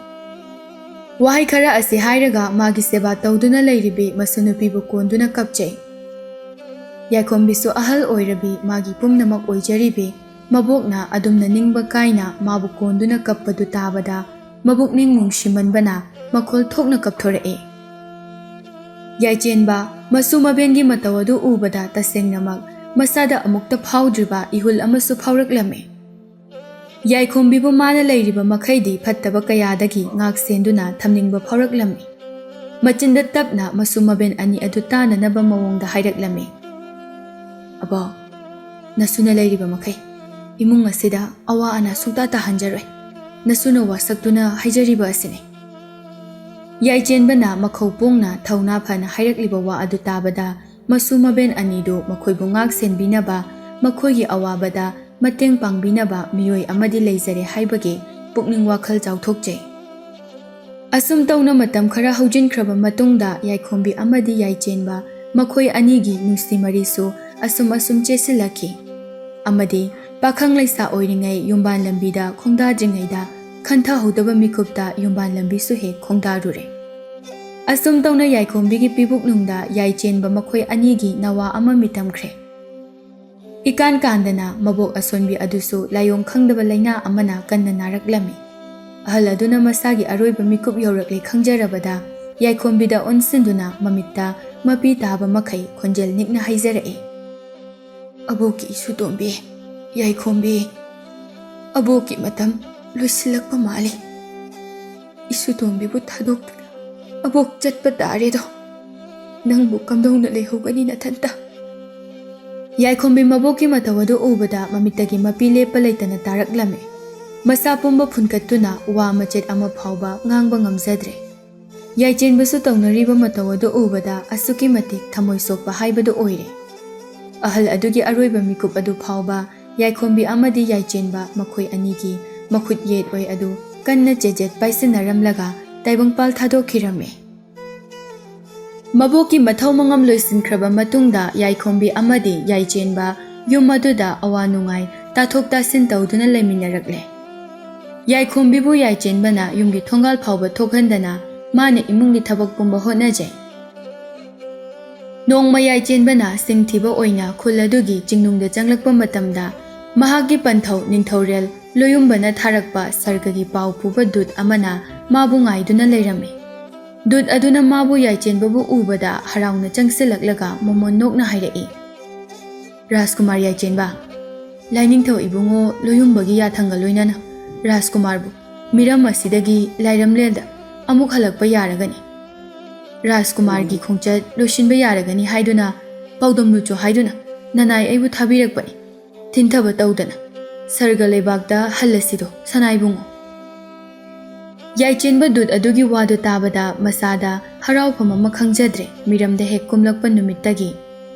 ꯋꯥꯍꯩ ꯈꯔ ꯑꯁꯤ ꯍꯥꯏꯔꯒ ꯃꯥꯒꯤ ꯁꯦꯕꯥ ꯇꯧꯗꯨꯅ ꯂꯩꯔꯤꯕꯤ ꯃꯁꯨ ꯅꯨꯄꯤꯕꯨ ꯀꯣꯟꯗꯨꯅ ꯀꯞꯆꯩ꯫ ꯌꯥꯏꯈꯣꯝꯕꯤꯁꯨ ꯑꯍꯜ ꯑꯣꯏꯔꯕꯤ, ꯃꯥꯒꯤ ꯄꯨꯝꯅꯃꯛ ꯑꯣꯏꯖꯔꯤꯕꯤ ꯃꯕꯣꯛꯅ ꯑꯗꯨꯝꯅ ꯅꯤꯡꯕ ꯀꯥꯏꯅ ꯃꯥꯕꯨ ꯀꯣꯟꯗꯨꯅ ꯀꯞꯄꯗꯨ ꯇꯥꯕꯗ ꯃꯕꯨꯛꯅꯤꯡ ꯅꯨꯡꯁꯤꯃꯟꯕꯅ ꯃꯈꯣꯜ ꯊꯣꯛꯅ ꯀꯞꯊꯣꯔꯛꯏ꯫ ꯌꯥꯏꯆꯦꯟꯕ ꯃꯁꯨ ꯃꯕꯦꯟꯒꯤ ꯃꯇꯧ ꯑꯗꯨ ꯎꯕꯗ ꯇꯁꯦꯡꯅꯃꯛ ꯃꯁꯥꯗ ꯑꯃꯨꯛꯇ ꯐꯥꯎꯗ꯭ꯔꯤꯕ ꯏꯍꯨꯜ ꯑꯃꯁꯨ ꯐꯥꯎꯔꯛꯂꯝꯃꯤ꯫ ꯌꯥꯏꯈꯣꯝꯕꯤꯕꯨ ꯃꯥꯅ ꯂꯩꯔꯤꯕ ꯃꯈꯩꯗꯤ ꯐꯠꯇꯕ ꯀꯌꯥꯗꯒꯤ ꯉꯥꯛ ꯁꯦꯟꯗꯨꯅ ꯊꯝꯅꯤꯡꯕ ꯐꯥꯎꯔꯛꯂꯝꯃꯤ꯫ ꯃꯆꯤꯟꯗ ꯇꯞꯅ ꯃꯁꯨ ꯃꯕꯦꯟ ꯑꯅꯤ ꯑꯗꯨ ꯇꯥꯅꯅꯕ ꯃꯑꯣꯡꯗ ꯍꯥꯏꯔꯛꯂꯝꯃꯤ, "ꯑꯕꯣꯛ, ꯅꯁꯨꯅ ꯂꯩꯔꯤꯕ ꯃꯈꯩ ꯏꯃꯨꯡ ꯑꯁꯤꯗ ꯑꯋꯥ ꯑꯅꯥ ꯁꯨꯡꯇꯥ ꯇꯥꯍꯟꯖꯔꯣꯏ꯫ ꯅꯁꯨꯅ ꯋꯥꯁꯛꯇꯨꯅ ꯍꯥꯏꯖꯔꯤꯕ ꯑꯁꯤꯅꯤ"꯫ ꯌꯥꯏꯆꯦꯟꯕꯅ ꯃꯈꯧ ꯄꯣꯡꯅ ꯊꯧꯅꯥ ꯐꯅ ꯍꯥꯏꯔꯛꯂꯤꯕ ꯋꯥ ꯑꯗꯨ ꯇꯥꯕꯗ ꯃꯁꯨ ꯃꯕꯦꯟ ꯑꯅꯤꯗꯨ ꯃꯈꯣꯏꯕꯨ ꯉꯥꯛ ꯁꯦꯟꯕꯤꯅꯕ, ꯃꯈꯣꯏꯒꯤ ꯑꯋꯥꯕꯗ ꯃꯇꯦꯡ ꯄꯥꯡꯕꯤꯅꯕ ꯃꯤꯑꯣꯏ ꯑꯃꯗꯤ ꯂꯩꯖꯔꯦ ꯍꯥꯏꯕꯒꯤ ꯄꯨꯛꯅꯤꯡ ꯋꯥꯈꯜ ꯆꯥꯎꯊꯣꯛꯆꯩ꯫ ꯑꯁꯨꯝ ꯇꯧꯅ ꯃꯇꯝ ꯈꯔ ꯍꯧꯖꯤꯟꯈ꯭ꯔꯕ ꯃꯇꯨꯡꯗ ꯌꯥꯏꯈꯣꯝꯕꯤ ꯑꯃꯗꯤ ꯌꯥꯏꯆꯦꯟꯕ ꯃꯈꯣꯏ ꯑꯅꯤꯒꯤ ꯅꯨꯡꯁꯤ ꯃꯔꯤꯁꯨ ꯑꯁꯨꯝ ꯑꯁꯨꯝ ꯆꯦꯠꯁꯤꯜꯂꯛꯈꯤ꯫ ꯑꯃꯗꯤ ꯄꯥꯈꯪ ꯂꯩꯁꯥ ꯑꯣꯏꯔꯤꯉꯩ ꯌꯨꯝꯕꯥꯟ ꯂꯝꯕꯤꯗ ꯈꯣꯡꯗꯥꯗ꯭ꯔꯤꯉꯩꯗ ꯈꯟꯊꯍꯧꯗꯕ ꯃꯤꯀꯨꯞꯇ ꯌꯨꯝꯕꯥꯟ ꯂꯝꯕꯤꯁꯨ ꯍꯦꯛ ꯈꯣꯡꯗꯥꯔꯨꯔꯦ꯫ ꯑꯁꯨꯝ ꯇꯧꯅ ꯌꯥꯏꯈꯣꯝꯕꯤꯒꯤ ꯄꯤꯕꯨꯛꯅꯨꯡꯗ ꯌꯥꯏꯆꯦꯟꯕ ꯃꯈꯣꯏ ꯑꯅꯤꯒꯤ ꯅꯋꯥ ꯑꯃ ꯃꯤꯇꯝꯈ꯭ꯔꯦ꯫ ꯏꯀꯥꯟ ꯀꯥꯟꯗꯅ ꯃꯕꯣꯛ ꯑꯁꯣꯟꯕꯤ ꯑꯗꯨꯁꯨ ꯂꯥꯏꯑꯣꯡ ꯈꯪꯗꯕ ꯂꯥꯏꯅꯥ ꯑꯃꯅ ꯀꯟꯅ ꯅꯥꯔꯛꯂꯝꯃꯤ꯫ ꯑꯍꯜ ꯑꯗꯨꯅ ꯃꯁꯥꯒꯤ ꯑꯔꯣꯏꯕ ꯃꯤꯀꯨꯞ ꯌꯧꯔꯛꯂꯦ ꯈꯪꯖꯔꯕꯗ ꯌꯥꯏꯈꯣꯝꯕꯤꯗ ꯑꯣꯟꯁꯤꯟꯗꯨꯅ ꯃꯃꯤꯠꯇ ꯃꯄꯤ ꯇꯥꯕ ꯃꯈꯩ ꯈꯣꯟꯖꯦꯜ ꯅꯤꯛꯅ ꯍꯥꯏꯖꯔꯛꯏ, "ꯑꯕꯣꯛꯀꯤ ꯏꯁꯨ ꯇꯣꯝꯕꯤ, ꯌꯥꯏꯈꯣꯝꯕꯤ, ꯑꯕꯣꯛꯀꯤ ꯃꯇꯝ ꯂꯣꯏꯁꯤꯜꯂꯛꯄ ꯃꯥꯜꯂꯤ꯫ ꯏꯁꯨ ꯇꯣꯝꯕꯤꯕꯨ ꯊꯥꯗꯣꯛꯇꯨꯅ ꯑꯕꯣꯛ ꯆꯠꯄ ꯇꯥꯔꯦꯗꯣ꯫ ꯅꯪꯕꯨ ꯀꯝꯗꯧꯅ ꯂꯩꯍꯧꯒꯅꯤ ꯅꯊꯟꯇ?" ꯌꯥꯏꯈꯣꯝꯕꯤ ꯃꯕꯣꯛꯀꯤ ꯃꯇꯧ ꯑꯗꯨ ꯎꯕꯗ ꯃꯃꯤꯠꯇꯒꯤ ꯃꯄꯤ ꯂꯦꯞꯄ ꯂꯩꯇꯅ ꯇꯥꯔꯛꯂꯝꯃꯤ꯫ ꯃꯁꯥ ꯄꯨꯝꯕ ꯐꯨꯟꯀꯠꯇꯨꯅ ꯋꯥ ꯃꯆꯦꯠ ꯑꯃ ꯐꯥꯎꯕ ꯉꯥꯡꯕ ꯉꯝꯖꯗ꯭ꯔꯦ꯫ ꯌꯥꯏꯆꯦꯟꯕꯁꯨ ꯇꯧꯅꯔꯤꯕ ꯃꯇꯧ ꯑꯗꯨ ꯎꯕꯗ ꯑꯁꯨꯛꯀꯤ ꯃꯇꯤꯛ ꯊꯃꯣꯏ ꯁꯣꯛꯄ ꯍꯥꯏꯕꯗꯨ ꯑꯣꯏꯔꯦ꯫ ꯑꯍꯜ ꯑꯗꯨꯒꯤ ꯑꯔꯣꯏꯕ ꯃꯤꯀꯨꯞ ꯑꯗꯨ ꯐꯥꯎꯕ ꯌꯥꯏꯈꯣꯝꯕꯤ ꯑꯃꯗꯤ ꯌꯥꯏꯆꯦꯟꯕ ꯃꯈꯣꯏ ꯑꯅꯤꯒꯤ ꯃꯈꯨꯠ ꯌꯦꯠ ꯑꯣꯏ ꯑꯗꯨ ꯀꯟꯅ ꯆꯦꯖꯦꯠ ꯄꯥꯏꯁꯤꯟꯅꯔꯝꯂꯒ ꯇꯥꯏꯕꯪꯄꯥꯜ ꯊꯥꯗꯣꯛꯈꯤꯔꯝꯃꯤ꯫ ꯃꯕꯣꯛꯀꯤ ꯃꯊꯧ ꯃꯉꯝ ꯂꯣꯏꯁꯤꯟꯈ꯭ꯔꯕ ꯃꯇꯨꯡꯗ ꯌꯥꯏꯈꯣꯝꯕꯤ ꯑꯃꯗꯤ ꯌꯥꯏꯆꯦꯟꯕ ꯌꯨꯝ ꯑꯗꯨꯗ ꯑꯋꯥ ꯅꯨꯡꯉꯥꯏ ꯇꯥꯊꯣꯛ ꯇꯥꯁꯤꯟ ꯇꯧꯗꯨꯅ ꯂꯩꯃꯤꯟꯅꯔꯛꯂꯦ꯫ ꯌꯥꯏꯈꯣꯝꯕꯤꯕꯨ ꯌꯥꯏꯆꯦꯟꯕꯅ ꯌꯨꯝꯒꯤ ꯊꯣꯡꯒꯥꯜ ꯐꯥꯎꯕ ꯊꯣꯛꯍꯟꯗꯅ ꯃꯥꯅ ꯏꯃꯨꯡꯒꯤ ꯊꯕꯛ ꯄꯨꯝꯕ ꯍꯣꯠꯅꯖꯩ꯫ ꯅꯣꯡꯃ ꯌꯥꯏꯆꯦꯟꯕꯅ ꯁꯤꯡ ꯊꯤꯕ ꯑꯣꯏꯅ ꯈꯨꯜ ꯑꯗꯨꯒꯤ ꯆꯤꯡꯅꯨꯡꯗ ꯆꯪꯂꯛꯄ ꯃꯇꯝꯗ ꯃꯍꯥꯛꯀꯤ ꯄꯟꯊꯧ ꯅꯤꯡꯊꯧꯔꯦꯜ ꯂꯣꯌꯨꯝꯕꯅ ꯊꯥꯔꯛꯄ ꯁꯔꯒꯒꯤ ꯄꯥꯎ ꯄꯨꯕ ꯗꯨꯠ ꯑꯃꯅ ꯃꯥꯕꯨ ꯉꯥꯏꯗꯨꯅ ꯂꯩꯔꯝꯃꯤ꯫ ꯗꯨꯠ ꯑꯗꯨꯅ ꯃꯥꯕꯨ ꯌꯥꯏꯆꯦꯟꯕꯕꯨ ꯎꯕꯗ ꯍꯔꯥꯎꯅ ꯆꯪꯁꯤꯜꯂꯛꯂꯒ ꯃꯃꯣꯟ ꯅꯣꯛꯅ ꯍꯥꯏꯔꯛꯏ, "ꯔꯥꯖꯀꯨꯃꯥꯔ ꯌꯥꯏꯆꯦꯟꯕ, ꯂꯥꯏꯅꯤꯡꯊꯧ ꯏꯕꯨꯡꯉꯣ ꯂꯣꯌꯨꯝꯕꯒꯤ ꯌꯥꯊꯪꯒ ꯂꯣꯏꯅꯅ ꯔꯥꯖꯀꯨꯃꯥꯔꯕꯨ ꯃꯤꯔꯝ ꯑꯁꯤꯗꯒꯤ ꯂꯥꯏꯔꯝꯂꯦꯟꯗ ꯑꯃꯨꯛ ꯍꯜꯂꯛꯄ ꯌꯥꯔꯒꯅꯤ꯫ ꯔꯥꯖꯀꯨꯃꯥꯔꯒꯤ ꯈꯣꯡꯆꯠ ꯂꯣꯏꯁꯤꯟꯕ ꯌꯥꯔꯒꯅꯤ ꯍꯥꯏꯗꯨꯅ ꯄꯥꯎꯗꯝ ꯂꯨꯆꯣ ꯍꯥꯏꯗꯨꯅ ꯅꯅꯥꯏ ꯑꯩꯕꯨ ꯊꯥꯕꯤꯔꯛꯄꯅꯤ꯫ ꯊꯤꯟꯊꯕ ꯇꯧꯗꯅ ꯁꯔꯒ ꯂꯩꯕꯥꯛꯇ ꯍꯜꯂꯁꯤꯗꯣ, ꯁꯅꯥꯏꯕꯨꯡꯉꯣ꯫" ꯌꯥꯏꯆꯦꯟꯕ ꯗꯨꯠ ꯑꯗꯨꯒꯤ ꯋꯥꯗꯨ ꯇꯥꯕꯗ ꯃꯁꯥꯗ ꯍꯔꯥꯎꯐꯝ ꯑꯃ ꯈꯪꯖꯗ꯭ꯔꯦ꯫ ꯃꯤꯔꯝꯗ ꯍꯦꯛ ꯀꯨꯝꯂꯛꯄ ꯅꯨꯃꯤꯠꯇꯒꯤ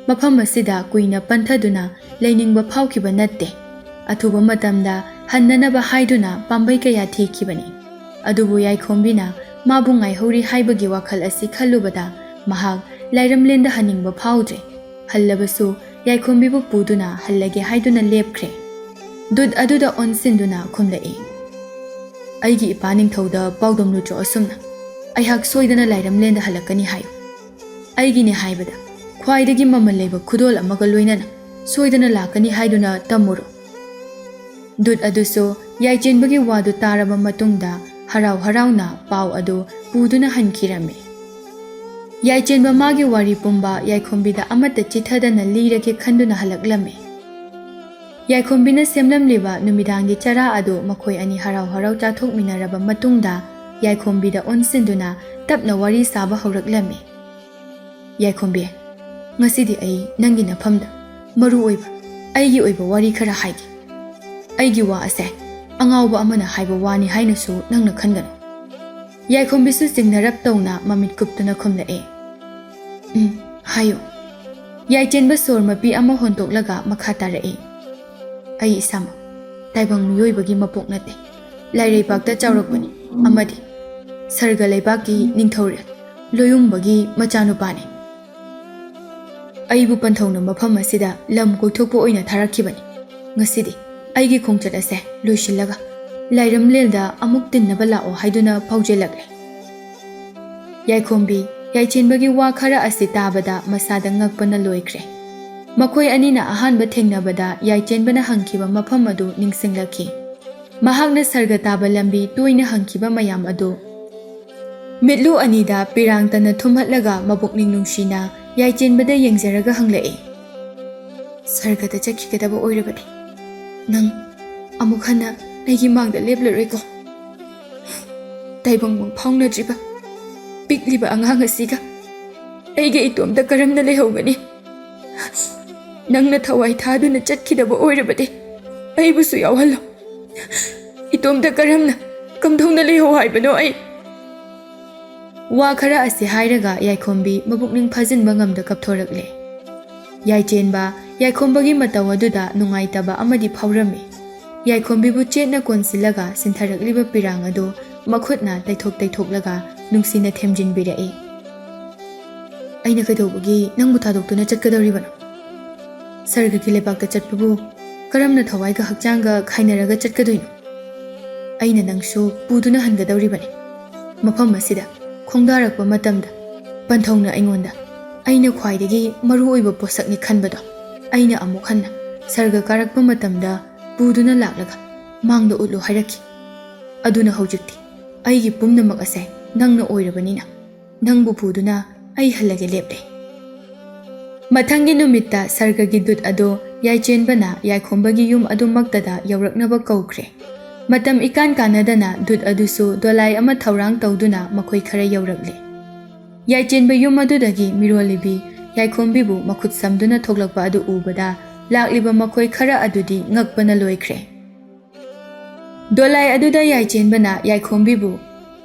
ꯃꯐꯝ ꯑꯁꯤꯗ ꯀꯨꯏꯅ ꯄꯟꯊꯗꯨꯅ ꯂꯩꯅꯤꯡꯕ ꯐꯥꯎꯈꯤꯕ ꯅꯠꯇꯦ꯫ ꯑꯊꯨꯕ ꯃꯇꯝꯗ ꯍꯟꯅꯅꯕ ꯍꯥꯏꯗꯨꯅ ꯄꯥꯝꯕꯩ ꯀꯌꯥ ꯊꯤꯈꯤꯕꯅꯤ꯫ ꯑꯗꯨꯕꯨ ꯌꯥꯏꯈꯣꯝꯕꯤꯅ ꯃꯥꯕꯨ ꯉꯥꯏꯍꯧꯔꯤ ꯍꯥꯏꯕꯒꯤ ꯋꯥꯈꯜ ꯑꯁꯤ ꯈꯜꯂꯨꯕꯗ ꯃꯍꯥꯛ ꯂꯥꯏꯔꯝꯂꯦꯟꯗ ꯍꯟꯅꯤꯡꯕ ꯐꯥꯎꯗ꯭ꯔꯦ꯫ ꯍꯜꯂꯕꯁꯨ ꯌꯥꯏꯈꯣꯝꯕꯤꯕꯨ ꯄꯨꯗꯨꯅ ꯍꯜꯂꯒꯦ ꯍꯥꯏꯗꯨꯅ ꯂꯦꯞꯈ꯭ꯔꯦ꯫ ꯗꯨꯠ ꯑꯗꯨꯗ ꯑꯣꯟꯁꯤꯟꯗꯨꯅ ꯈꯨꯝꯂꯛꯏ, "ꯑꯩꯒꯤ ꯏꯄꯥ ꯅꯤꯡꯊꯧꯗ ꯄꯥꯎꯗꯝ ꯂꯨꯆꯣ ꯑꯁꯨꯝꯅ, ꯑꯩꯍꯥꯛ ꯁꯣꯏꯗꯅ ꯂꯥꯏꯔꯝꯂꯦꯟꯗ ꯍꯜꯂꯛꯀꯅꯤ ꯍꯥꯏꯌꯨ꯫ ꯑꯩꯒꯤꯅꯦ ꯍꯥꯏꯕꯗ ꯈ꯭ꯋꯥꯏꯗꯒꯤ ꯃꯃꯜ ꯂꯩꯕ ꯈꯨꯗꯣꯜ ꯑꯃꯒ ꯂꯣꯏꯅꯅ ꯁꯣꯏꯗꯅ ꯂꯥꯛꯀꯅꯤ ꯍꯥꯏꯗꯨꯅ ꯇꯝꯃꯨꯔꯣ꯫" ꯗꯨꯠ ꯑꯗꯨꯁꯨ ꯌꯥꯏꯆꯦꯟꯕꯒꯤ ꯋꯥꯗꯨ ꯇꯥꯔꯕ ꯃꯇꯨꯡꯗ ꯍꯔꯥꯎ ꯍꯔꯥꯎꯅ ꯄꯥꯎ ꯑꯗꯨ ꯄꯨꯗꯨꯅ ꯍꯟꯈꯤꯔꯝꯃꯤ꯫ ꯌꯥꯏꯆꯦꯟꯕ ꯃꯥꯒꯤ ꯋꯥꯔꯤ ꯄꯨꯝꯕ ꯌꯥꯏꯈꯣꯝꯕꯤꯗ ꯑꯃꯠꯇ ꯆꯤꯊꯗꯅ ꯂꯤꯔꯒꯦ ꯈꯟꯗꯨꯅ ꯍꯜꯂꯛꯂꯝꯃꯤ꯫ ꯌꯥꯏꯈꯣꯝꯕꯤꯅ ꯁꯦꯝꯂꯝꯂꯤꯕ ꯅꯨꯃꯤꯗꯥꯡꯒꯤ ꯆꯔꯥ ꯑꯗꯨ ꯃꯈꯣꯏ ꯑꯅꯤ ꯍꯔꯥꯎ ꯍꯔꯥꯎ ꯆꯥꯊꯣꯛꯃꯤꯟꯅꯔꯕ ꯃꯇꯨꯡꯗ ꯌꯥꯏꯈꯣꯝꯕꯤꯗ ꯑꯣꯟꯁꯤꯟꯗꯨꯅ ꯇꯞꯅ ꯋꯥꯔꯤ ꯁꯥꯕ ꯍꯧꯔꯛꯂꯝꯃꯤ꯫ "ꯌꯥꯏꯈꯣꯝꯕꯤ, ꯉꯁꯤꯗꯤ ꯑꯩ ꯅꯪꯒꯤ ꯅꯐꯝꯗ ꯃꯔꯨ ꯑꯣꯏꯕ ꯑꯩꯒꯤ ꯑꯣꯏꯕ ꯋꯥꯔꯤ ꯈꯔ ꯍꯥꯏꯒꯦ꯫ ꯑꯩꯒꯤ ꯋꯥ ꯑꯁꯦ ꯑꯉꯥꯎꯕ ꯑꯃꯅ ꯍꯥꯏꯕ ꯋꯥꯅꯤ ꯍꯥꯏꯅꯁꯨ ꯅꯪꯅ ꯈꯟꯒꯅꯨ꯫" ꯌꯥꯏꯈꯣꯝꯕꯤꯁꯨ ꯆꯤꯡꯅꯔꯞ ꯇꯧꯅ ꯃꯃꯤꯠ ꯀꯨꯞꯇꯨꯅ ꯈꯨꯝꯂꯛꯑꯦ, "ꯎꯝ, ꯍꯥꯏꯌꯨ꯫" ꯌꯥꯏꯆꯦꯟꯕ ꯁꯣꯔ ꯃꯄꯤ ꯑꯃ ꯍꯣꯟꯇꯣꯛꯂꯒ ꯃꯈꯥ ꯇꯥꯔꯛꯏ, "ꯑꯩ ꯏꯁꯥꯃꯛ ꯇꯥꯏꯕꯪ ꯃꯤꯑꯣꯏꯕꯒꯤ ꯃꯄꯣꯛ ꯅꯠꯇꯦ, ꯂꯥꯏꯔꯩꯕꯥꯛꯇ ꯆꯥꯎꯔꯛꯄꯅꯤ ꯑꯃꯗꯤ ꯁꯔꯒ ꯂꯩꯕꯥꯛꯀꯤ ꯅꯤꯡꯊꯧꯔꯦꯜ ꯂꯣꯌꯨꯝꯕꯒꯤ ꯃꯆꯥꯅꯨꯄꯥꯅꯤ꯫ ꯑꯩꯕꯨ ꯄꯟꯊꯧꯅ ꯃꯐꯝ ꯑꯁꯤꯗ ꯂꯝ ꯀꯣꯏꯊꯣꯛꯄ ꯑꯣꯏꯅ ꯊꯥꯔꯛꯈꯤꯕꯅꯤ꯫ ꯉꯁꯤꯗꯤ ꯑꯩꯒꯤ ꯈꯣꯡꯆꯠ ꯑꯁꯦ ꯂꯣꯏꯁꯤꯜꯂꯒ ꯂꯥꯏꯔꯝꯂꯦꯟꯗ ꯑꯃꯨꯛ ꯇꯤꯟꯅꯕ ꯂꯥꯛꯑꯣ ꯍꯥꯏꯗꯨꯅ ꯐꯥꯎꯖꯦꯜꯂꯛꯂꯦ꯫ ꯌꯥꯏꯈꯣꯝꯕꯤ, ꯌꯥꯏꯆꯦꯟꯕꯒꯤ ꯋꯥ ꯈꯔ ꯑꯁꯤ ꯇꯥꯕꯗ ꯃꯁꯥꯗ ꯉꯛꯄꯅ ꯂꯣꯏꯈ꯭ꯔꯦ꯫ ꯃꯈꯣꯏ ꯑꯅꯤꯅ ꯑꯍꯥꯟꯕ ꯊꯦꯡꯅꯕꯗ ꯌꯥꯏꯆꯦꯟꯕꯅ ꯍꯪꯈꯤꯕ ꯃꯐꯝ ꯑꯗꯨ ꯅꯤꯡꯁꯤꯡꯂꯛꯈꯤ꯫ ꯃꯍꯥꯛꯅ ꯁꯔꯒ ꯇꯥꯕ ꯂꯝꯕꯤ ꯇꯣꯏꯅ ꯍꯪꯈꯤꯕ ꯃꯌꯥꯝ ꯑꯗꯨ꯫ ꯃꯤꯠꯂꯨ ꯑꯅꯤꯗ ꯄꯤꯔꯥꯡꯇꯅ ꯊꯨꯝꯍꯠꯂꯒ ꯃꯄꯨꯛꯅꯤꯡ ꯅꯨꯡꯁꯤꯅ ꯌꯥꯏꯆꯦꯟꯕꯗ ꯌꯦꯡꯖꯔꯒ ꯍꯪꯂꯛꯏ, "ꯁꯔꯒꯗ ꯆꯠꯈꯤꯒꯗꯕ ꯑꯣꯏꯔꯕꯗꯤ ꯅꯪ ꯑꯃꯨꯛ ꯍꯟꯅ ꯑꯩꯒꯤ ꯃꯥꯡꯗ ꯂꯦꯞꯂꯔꯣꯏꯀꯣ? ꯇꯥꯏꯕꯪ ꯐꯥꯎꯅꯗ꯭ꯔꯤꯕ ꯄꯤꯛꯂꯤꯕ ꯑꯉꯥꯡ ꯑꯁꯤꯒ ꯑꯩꯒ ꯏꯇꯣꯝꯇ ꯀꯔꯝꯅ ꯂꯩꯍꯧꯒꯅꯤ? ꯅꯪꯅ ꯊꯋꯥꯏ ꯊꯥꯗꯨꯅ ꯆꯠꯈꯤꯗꯕ ꯑꯣꯏꯔꯕꯗꯤ ꯑꯩꯕꯨꯁꯨ ꯌꯥꯎꯍꯜꯂꯣ꯫ ꯏꯇꯣꯝꯇ ꯀꯔꯝꯅ, ꯀꯝꯗꯧꯅ ꯂꯩꯍꯧ ꯍꯥꯏꯕꯅꯣ ꯑꯩ?" ꯋꯥ ꯈꯔ ꯑꯁꯤ ꯍꯥꯏꯔꯒ ꯌꯥꯏꯈꯣꯝꯕꯤ ꯃꯄꯨꯛꯅꯤꯡ ꯐꯥꯖꯤꯟꯕ ꯉꯝꯗ ꯀꯞꯊꯣꯔꯛꯂꯦ꯫ ꯌꯥꯏꯆꯦꯟꯕ ꯌꯥꯏꯈꯣꯝꯕꯒꯤ ꯃꯇꯧ ꯑꯗꯨꯗ ꯅꯨꯡꯉꯥꯏꯇꯕ ꯑꯃꯗꯤ ꯐꯥꯎꯔꯝꯃꯤ꯫ ꯌꯥꯏꯈꯣꯝꯕꯤꯕꯨ ꯆꯦꯠꯅ ꯀꯣꯟꯁꯤꯜꯂꯒ ꯁꯤꯟꯊꯔꯛꯂꯤꯕ ꯄꯤꯔꯥꯡ ꯑꯗꯨ ꯃꯈꯨꯠꯅ ꯇꯩꯊꯣꯛ ꯇꯩꯊꯣꯛꯂꯒ ꯅꯨꯡꯁꯤꯅ ꯊꯦꯝꯖꯤꯟꯕꯤꯔꯛꯏ꯫ "ꯑꯩꯅ ꯀꯩꯗꯧꯕꯒꯤ ꯅꯪꯕꯨ ꯊꯥꯗꯣꯛꯇꯨꯅ ꯆꯠꯀꯗꯧꯔꯤꯕꯅꯣ? ꯁꯔꯒꯒꯤ ꯂꯩꯕꯥꯛꯇ ꯆꯠꯄꯕꯨ ꯀꯔꯝꯅ ꯊꯋꯥꯏꯒ ꯍꯛꯆꯥꯡꯒ ꯈꯥꯏꯅꯔꯒ ꯆꯠꯀꯗꯣꯏꯅꯣ? ꯑꯩꯅ ꯅꯪꯁꯨ ꯄꯨꯗꯨꯅ ꯍꯟꯒꯗꯧꯔꯤꯕꯅꯤ꯫ ꯃꯐꯝ ꯑꯁꯤꯗ ꯈꯣꯡꯗꯥꯔꯛꯄ ꯃꯇꯝꯗ ꯄꯟꯊꯧꯅ ꯑꯩꯉꯣꯟꯗ ꯑꯩꯅ ꯈ꯭ꯋꯥꯏꯗꯒꯤ ꯃꯔꯨ ꯑꯣꯏꯕ ꯄꯣꯠꯁꯛꯅꯤ ꯈꯟꯕꯗꯣ ꯑꯩꯅ ꯑꯃꯨꯛ ꯍꯟꯅ ꯁꯔꯒ ꯀꯥꯔꯛꯄ ꯃꯇꯝꯗ ꯄꯨꯗꯨꯅ ꯂꯥꯛꯂꯒ ꯃꯥꯡꯗ ꯎꯠꯂꯨ ꯍꯥꯏꯔꯛꯈꯤ꯫ ꯑꯗꯨꯅ ꯍꯧꯖꯤꯛꯇꯤ ꯑꯩꯒꯤ ꯄꯨꯝꯅꯃꯛ ꯑꯁꯦ ꯅꯪꯅ ꯑꯣꯏꯔꯕꯅꯤꯅ ꯅꯪꯕꯨ ꯄꯨꯗꯨꯅ ꯑꯩ ꯍꯜꯂꯒꯦ ꯂꯦꯞꯂꯦ꯫" ꯃꯊꯪꯒꯤ ꯅꯨꯃꯤꯠꯇ ꯁꯔꯒꯒꯤ ꯗꯨꯠ ꯑꯗꯨ ꯌꯥꯏꯆꯦꯟꯕꯅ ꯌꯥꯏꯈꯣꯝꯕꯒꯤ ꯌꯨꯝ ꯑꯗꯨꯃꯛꯇꯗ ꯌꯧꯔꯛꯅꯕ ꯀꯧꯈ꯭ꯔꯦ꯫ ꯃꯇꯝ ꯏꯀꯥꯟ ꯀꯥꯟꯅꯗꯅ ꯗꯨꯠ ꯑꯗꯨꯁꯨ ꯗꯣꯂꯥꯏ ꯑꯃ ꯊꯧꯔꯥꯡ ꯇꯧꯗꯨꯅ ꯃꯈꯣꯏ ꯈꯔ ꯌꯧꯔꯛꯂꯦ꯫ ꯌꯥꯏꯆꯦꯟꯕ ꯌꯨꯝ ꯑꯗꯨꯗꯒꯤ ꯃꯤꯔꯣꯜꯂꯤꯕꯤ ꯌꯥꯏꯈꯣꯝꯕꯤꯕꯨ ꯃꯈꯨꯠ ꯁꯝꯗꯨꯅ ꯊꯣꯛꯂꯛꯄ ꯑꯗꯨ ꯎꯕꯗ ꯂꯥꯛꯂꯤꯕ ꯃꯈꯣꯏ ꯈꯔ ꯑꯗꯨꯗꯤ ꯉꯛꯄꯅ ꯂꯣꯏꯈ꯭ꯔꯦ꯫ ꯗꯣꯂꯥꯏ ꯑꯗꯨꯗ ꯌꯥꯏꯆꯦꯟꯕꯅ ꯌꯥꯏꯈꯣꯝꯕꯤꯕꯨ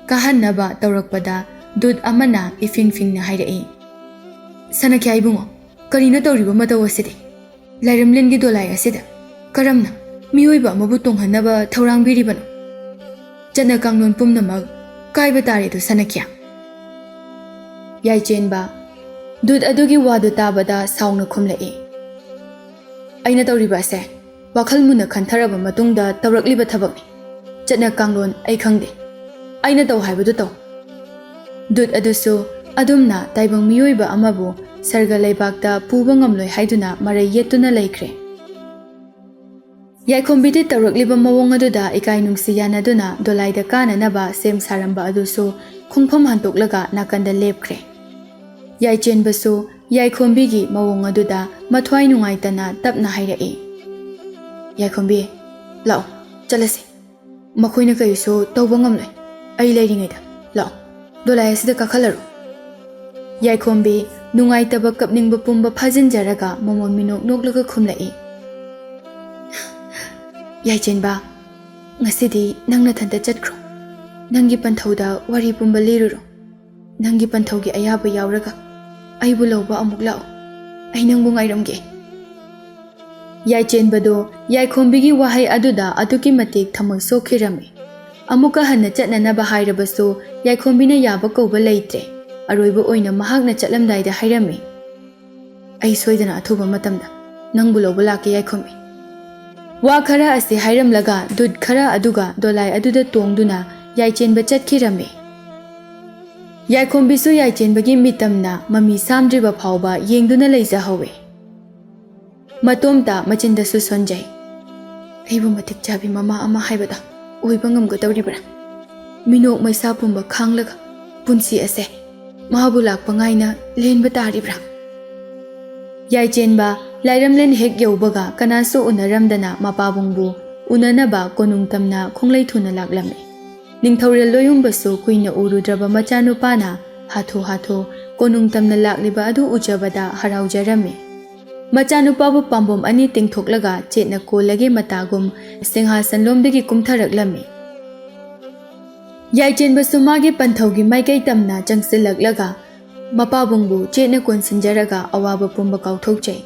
ꯀꯥꯍꯟꯅꯕ ꯇꯧꯔꯛꯄꯗ ꯗꯨꯠ ꯑꯃꯅ ꯏꯐꯤꯡ ꯐꯤꯡꯅ ꯍꯥꯏꯔꯛꯏ, "ꯁꯅꯈ꯭ꯌꯥ ꯏꯕꯨꯡꯉꯣ, ꯀꯔꯤꯅꯣ ꯇꯧꯔꯤꯕ ꯃꯇꯧ ꯑꯁꯤꯗꯤ? ꯂꯥꯏꯔꯝꯂꯦꯟꯒꯤ ꯗꯣꯂꯥꯏ ꯑꯁꯤꯗ ꯀꯔꯝꯅ ꯃꯤꯑꯣꯏꯕ ꯑꯃꯕꯨ ꯇꯣꯡꯍꯟꯅꯕ ꯊꯧꯔꯥꯡꯕꯤꯔꯤꯕꯅꯣ? ꯆꯠꯅ ꯀꯥꯡꯂꯣꯟ ꯄꯨꯝꯅꯃꯛ ꯀꯥꯏꯕ ꯇꯥꯔꯦꯗꯣ ꯁꯅꯈ꯭ꯌꯥ꯫" ꯌꯥꯏꯆꯦꯟꯕ, ꯗꯨꯠ ꯑꯗꯨꯒꯤ ꯋꯥꯗꯨ ꯇꯥꯕꯗ ꯁꯥꯎꯅ ꯈꯨꯝꯂꯛꯏ, "ꯑꯩꯅ ꯇꯧꯔꯤꯕ ꯑꯁꯦ ꯋꯥꯈꯜ ꯃꯨꯟꯅ ꯈꯟꯊꯔꯕ ꯃꯇꯨꯡꯗ ꯇꯧꯔꯛꯂꯤꯕ ꯊꯕꯛꯅꯤ꯫ ꯆꯠꯅ ꯀꯥꯡꯂꯣꯟ ꯑꯩ ꯈꯪꯗꯦ꯫ ꯑꯩꯅ ꯇꯧ ꯍꯥꯏꯕꯗꯨ ꯇꯧ"꯫ ꯗꯨꯠ ꯑꯗꯨꯁꯨ ꯑꯗꯨꯝꯅ ꯇꯥꯏꯕꯪ ꯃꯤꯑꯣꯏꯕ ꯑꯃꯕꯨ ꯁꯔꯒ ꯂꯩꯕꯥꯛꯇ ꯄꯨꯕ ꯉꯝꯂꯣꯏ ꯍꯥꯏꯗꯨꯅ ꯃꯔꯩ ꯌꯦꯠꯇꯨꯅ ꯂꯩꯈ꯭ꯔꯦ꯫ ꯌꯥꯏꯈꯣꯝꯕꯤꯗꯤ ꯇꯧꯔꯛꯂꯤꯕ ꯃꯑꯣꯡ ꯑꯗꯨꯗ ꯏꯀꯥꯏ ꯅꯨꯡꯁꯤ ꯌꯥꯅꯗꯨꯅ ꯗꯣꯂꯥꯏꯗ ꯀꯥꯅꯅꯕ ꯁꯦꯝ ꯁꯥꯔꯝꯕ ꯑꯗꯨꯁꯨ ꯈꯣꯡꯐꯝ ꯍꯟꯇꯣꯛꯂꯒ ꯅꯥꯀꯟꯗ ꯂꯦꯞꯈ꯭ꯔꯦ꯫ ꯌꯥꯏꯆꯦꯟꯕꯁꯨ ꯌꯥꯏꯈꯣꯝꯕꯤꯒꯤ ꯃꯑꯣꯡ ꯑꯗꯨꯗ ꯃꯊ꯭ꯋꯥꯏ ꯅꯨꯡꯉꯥꯏꯇꯅ ꯇꯞꯅ ꯍꯥꯏꯔꯛꯏ, "ꯌꯥꯏꯈꯣꯝꯕꯤ, ꯂꯥꯛꯑꯣ, ꯆꯠꯂꯁꯤ꯫ ꯃꯈꯣꯏꯅ ꯀꯔꯤꯁꯨ ꯇꯧꯕ ꯉꯝꯂꯣꯏ꯫ ꯑꯩ ꯂꯩꯔꯤꯉꯩꯗ ꯂꯥꯛꯑꯣ, ꯗꯣꯂꯥꯏ ꯑꯁꯤꯗ ꯀꯥꯈꯠꯂꯔꯣ"꯫ ꯌꯥꯏꯈꯣꯝꯕꯤ ꯅꯨꯡꯉꯥꯏꯇꯕ ꯀꯞꯅꯤꯡꯕ ꯄꯨꯝꯕ ꯐꯥꯖꯤꯟꯖꯔꯒ ꯃꯃꯣꯟ ꯃꯤꯅꯣꯛ ꯅꯣꯛꯂꯒ ꯈꯨꯝꯂꯛꯏ, "ꯌꯥꯏꯆꯦꯟꯕ, ꯉꯁꯤꯗꯤ ꯅꯪ ꯅꯊꯟꯇ ꯆꯠꯈ꯭ꯔꯣ꯫ ꯅꯪꯒꯤ ꯄꯟꯊꯧꯗ ꯋꯥꯔꯤ ꯄꯨꯝꯕ ꯂꯤꯔꯨꯔꯣ꯫ ꯅꯪꯒꯤ ꯄꯟꯊꯧꯒꯤ ꯑꯌꯥꯕ ꯌꯥꯎꯔꯒ ꯑꯩꯕꯨ ꯂꯧꯕ ꯑꯃꯨꯛ ꯂꯥꯛꯑꯣ꯫ ꯑꯩ ꯅꯪꯕꯨ ꯉꯥꯏꯔꯝꯒꯦ"꯫ ꯌꯥꯏꯆꯦꯟꯕꯗꯨ ꯌꯥꯏꯈꯣꯝꯕꯤꯒꯤ ꯋꯥꯍꯩ ꯑꯗꯨꯗ ꯑꯗꯨꯛꯀꯤ ꯃꯇꯤꯛ ꯊꯃꯣꯏ ꯁꯣꯛꯈꯤꯔꯝꯃꯤ꯫ ꯑꯃꯨꯛꯀ ꯍꯟꯅ ꯆꯠꯅꯅꯕ ꯍꯥꯏꯔꯕꯁꯨ ꯌꯥꯏꯈꯣꯝꯕꯤꯅ ꯌꯥꯕ ꯀꯧꯕ ꯂꯩꯇ꯭ꯔꯦ꯫ ꯑꯔꯣꯏꯕ ꯑꯣꯏꯅ ꯃꯍꯥꯛꯅ ꯆꯠꯂꯝꯗꯥꯏꯗ ꯍꯥꯏꯔꯝꯃꯤ, "ꯑꯩ ꯁꯣꯏꯗꯅ ꯑꯊꯨꯕ ꯃꯇꯝꯗ ꯅꯪꯕꯨ ꯂꯧꯕ ꯂꯥꯛꯀꯦ ꯌꯥꯏꯈꯣꯝꯕꯤ"꯫ ꯋꯥ ꯈꯔ ꯑꯁꯤ ꯍꯥꯏꯔꯝꯂꯒ ꯗꯨꯠ ꯈꯔ ꯑꯗꯨꯒ ꯗꯣꯂꯥꯏ ꯑꯗꯨꯗ ꯇꯣꯡꯗꯨꯅ ꯌꯥꯏꯆꯦꯟꯕ ꯆꯠꯈꯤꯔꯝꯃꯤ꯫ ꯌꯥꯏꯈꯣꯝꯕꯤꯁꯨ ꯌꯥꯏꯆꯦꯟꯕꯒꯤ ꯃꯤꯇꯝꯅ ꯃꯃꯤ ꯁꯥꯝꯗ꯭ꯔꯤꯕ ꯐꯥꯎꯕ ꯌꯦꯡꯗꯨꯅ ꯂꯩꯖꯍꯧꯋꯤ꯫ ꯃꯇꯣꯝꯇ ꯃꯆꯤꯟꯗꯁꯨ ꯁꯣꯟꯖꯩ, "ꯑꯩꯕꯨ ꯃꯇꯤꯛ ꯆꯥꯕꯤ ꯃꯃꯥ ꯑꯃ ꯍꯥꯏꯕꯗꯣ ꯑꯣꯏꯕ ꯉꯝꯒꯗꯧꯔꯤꯕ꯭ꯔꯥ? ꯃꯤꯅꯣꯛ ꯃꯩꯁꯥ ꯄꯨꯝꯕ ꯈꯥꯡꯂꯒ ꯄꯨꯟꯁꯤ ꯑꯁꯦ ꯃꯥꯕꯨ ꯂꯥꯛꯄ ꯉꯥꯏꯅ ꯂꯦꯟꯕ ꯇꯥꯔꯤꯕ꯭ꯔꯥ?" ꯌꯥꯏꯆꯦꯟꯕ ꯂꯥꯏꯔꯝꯂꯦꯟ ꯍꯦꯛ ꯌꯧꯕꯒ ꯀꯅꯥꯁꯨ ꯎꯅꯔꯝꯗꯅ ꯃꯄꯥꯕꯨꯡꯕꯨ ꯎꯅꯅꯕ ꯀꯣꯅꯨꯡ ꯇꯝꯅ ꯈꯣꯡꯂꯩ ꯊꯨꯅ ꯂꯥꯛꯂꯝꯃꯤ꯫ ꯅꯤꯡꯊꯧꯔꯦꯜ ꯂꯣꯌꯨꯝꯕꯁꯨ ꯀꯨꯏꯅ ꯎꯔꯨꯗ꯭ꯔꯕ ꯃꯆꯥꯅꯨꯄꯥꯅ ꯍꯥꯊꯨ ꯍꯥꯊꯨ ꯀꯣꯅꯨꯡ ꯇꯝꯅ ꯂꯥꯛꯂꯤꯕ ꯑꯗꯨ ꯎꯖꯕꯗ ꯍꯔꯥꯎꯖꯔꯝꯃꯤ꯫ ꯃꯆꯥꯅꯨꯄꯥꯕꯨ ꯄꯥꯝꯕꯣꯝ ꯑꯅꯤ ꯇꯤꯡꯊꯣꯛꯂꯒ ꯆꯦꯠꯅ ꯀꯣꯜꯂꯒꯦ ꯃꯇꯥꯒꯨꯝ ꯁꯤꯡꯍꯥꯁꯟꯂꯣꯝꯗꯒꯤ ꯀꯨꯝꯊꯔꯛꯂꯝꯃꯤ꯫ ꯌꯥꯏꯆꯦꯟꯕꯁꯨ ꯃꯥꯒꯤ ꯄꯟꯊꯧꯒꯤ ꯃꯥꯏꯀꯩ ꯇꯝꯅ ꯆꯪꯁꯤꯜꯂꯛꯂꯒ ꯃꯄꯥꯕꯨꯡꯕꯨ ꯆꯦꯠꯅ ꯀꯣꯟꯁꯤꯟꯖꯔꯒ ꯑꯋꯥꯕ ꯄꯨꯝꯕ ꯀꯥꯎꯊꯣꯛꯆꯩ꯫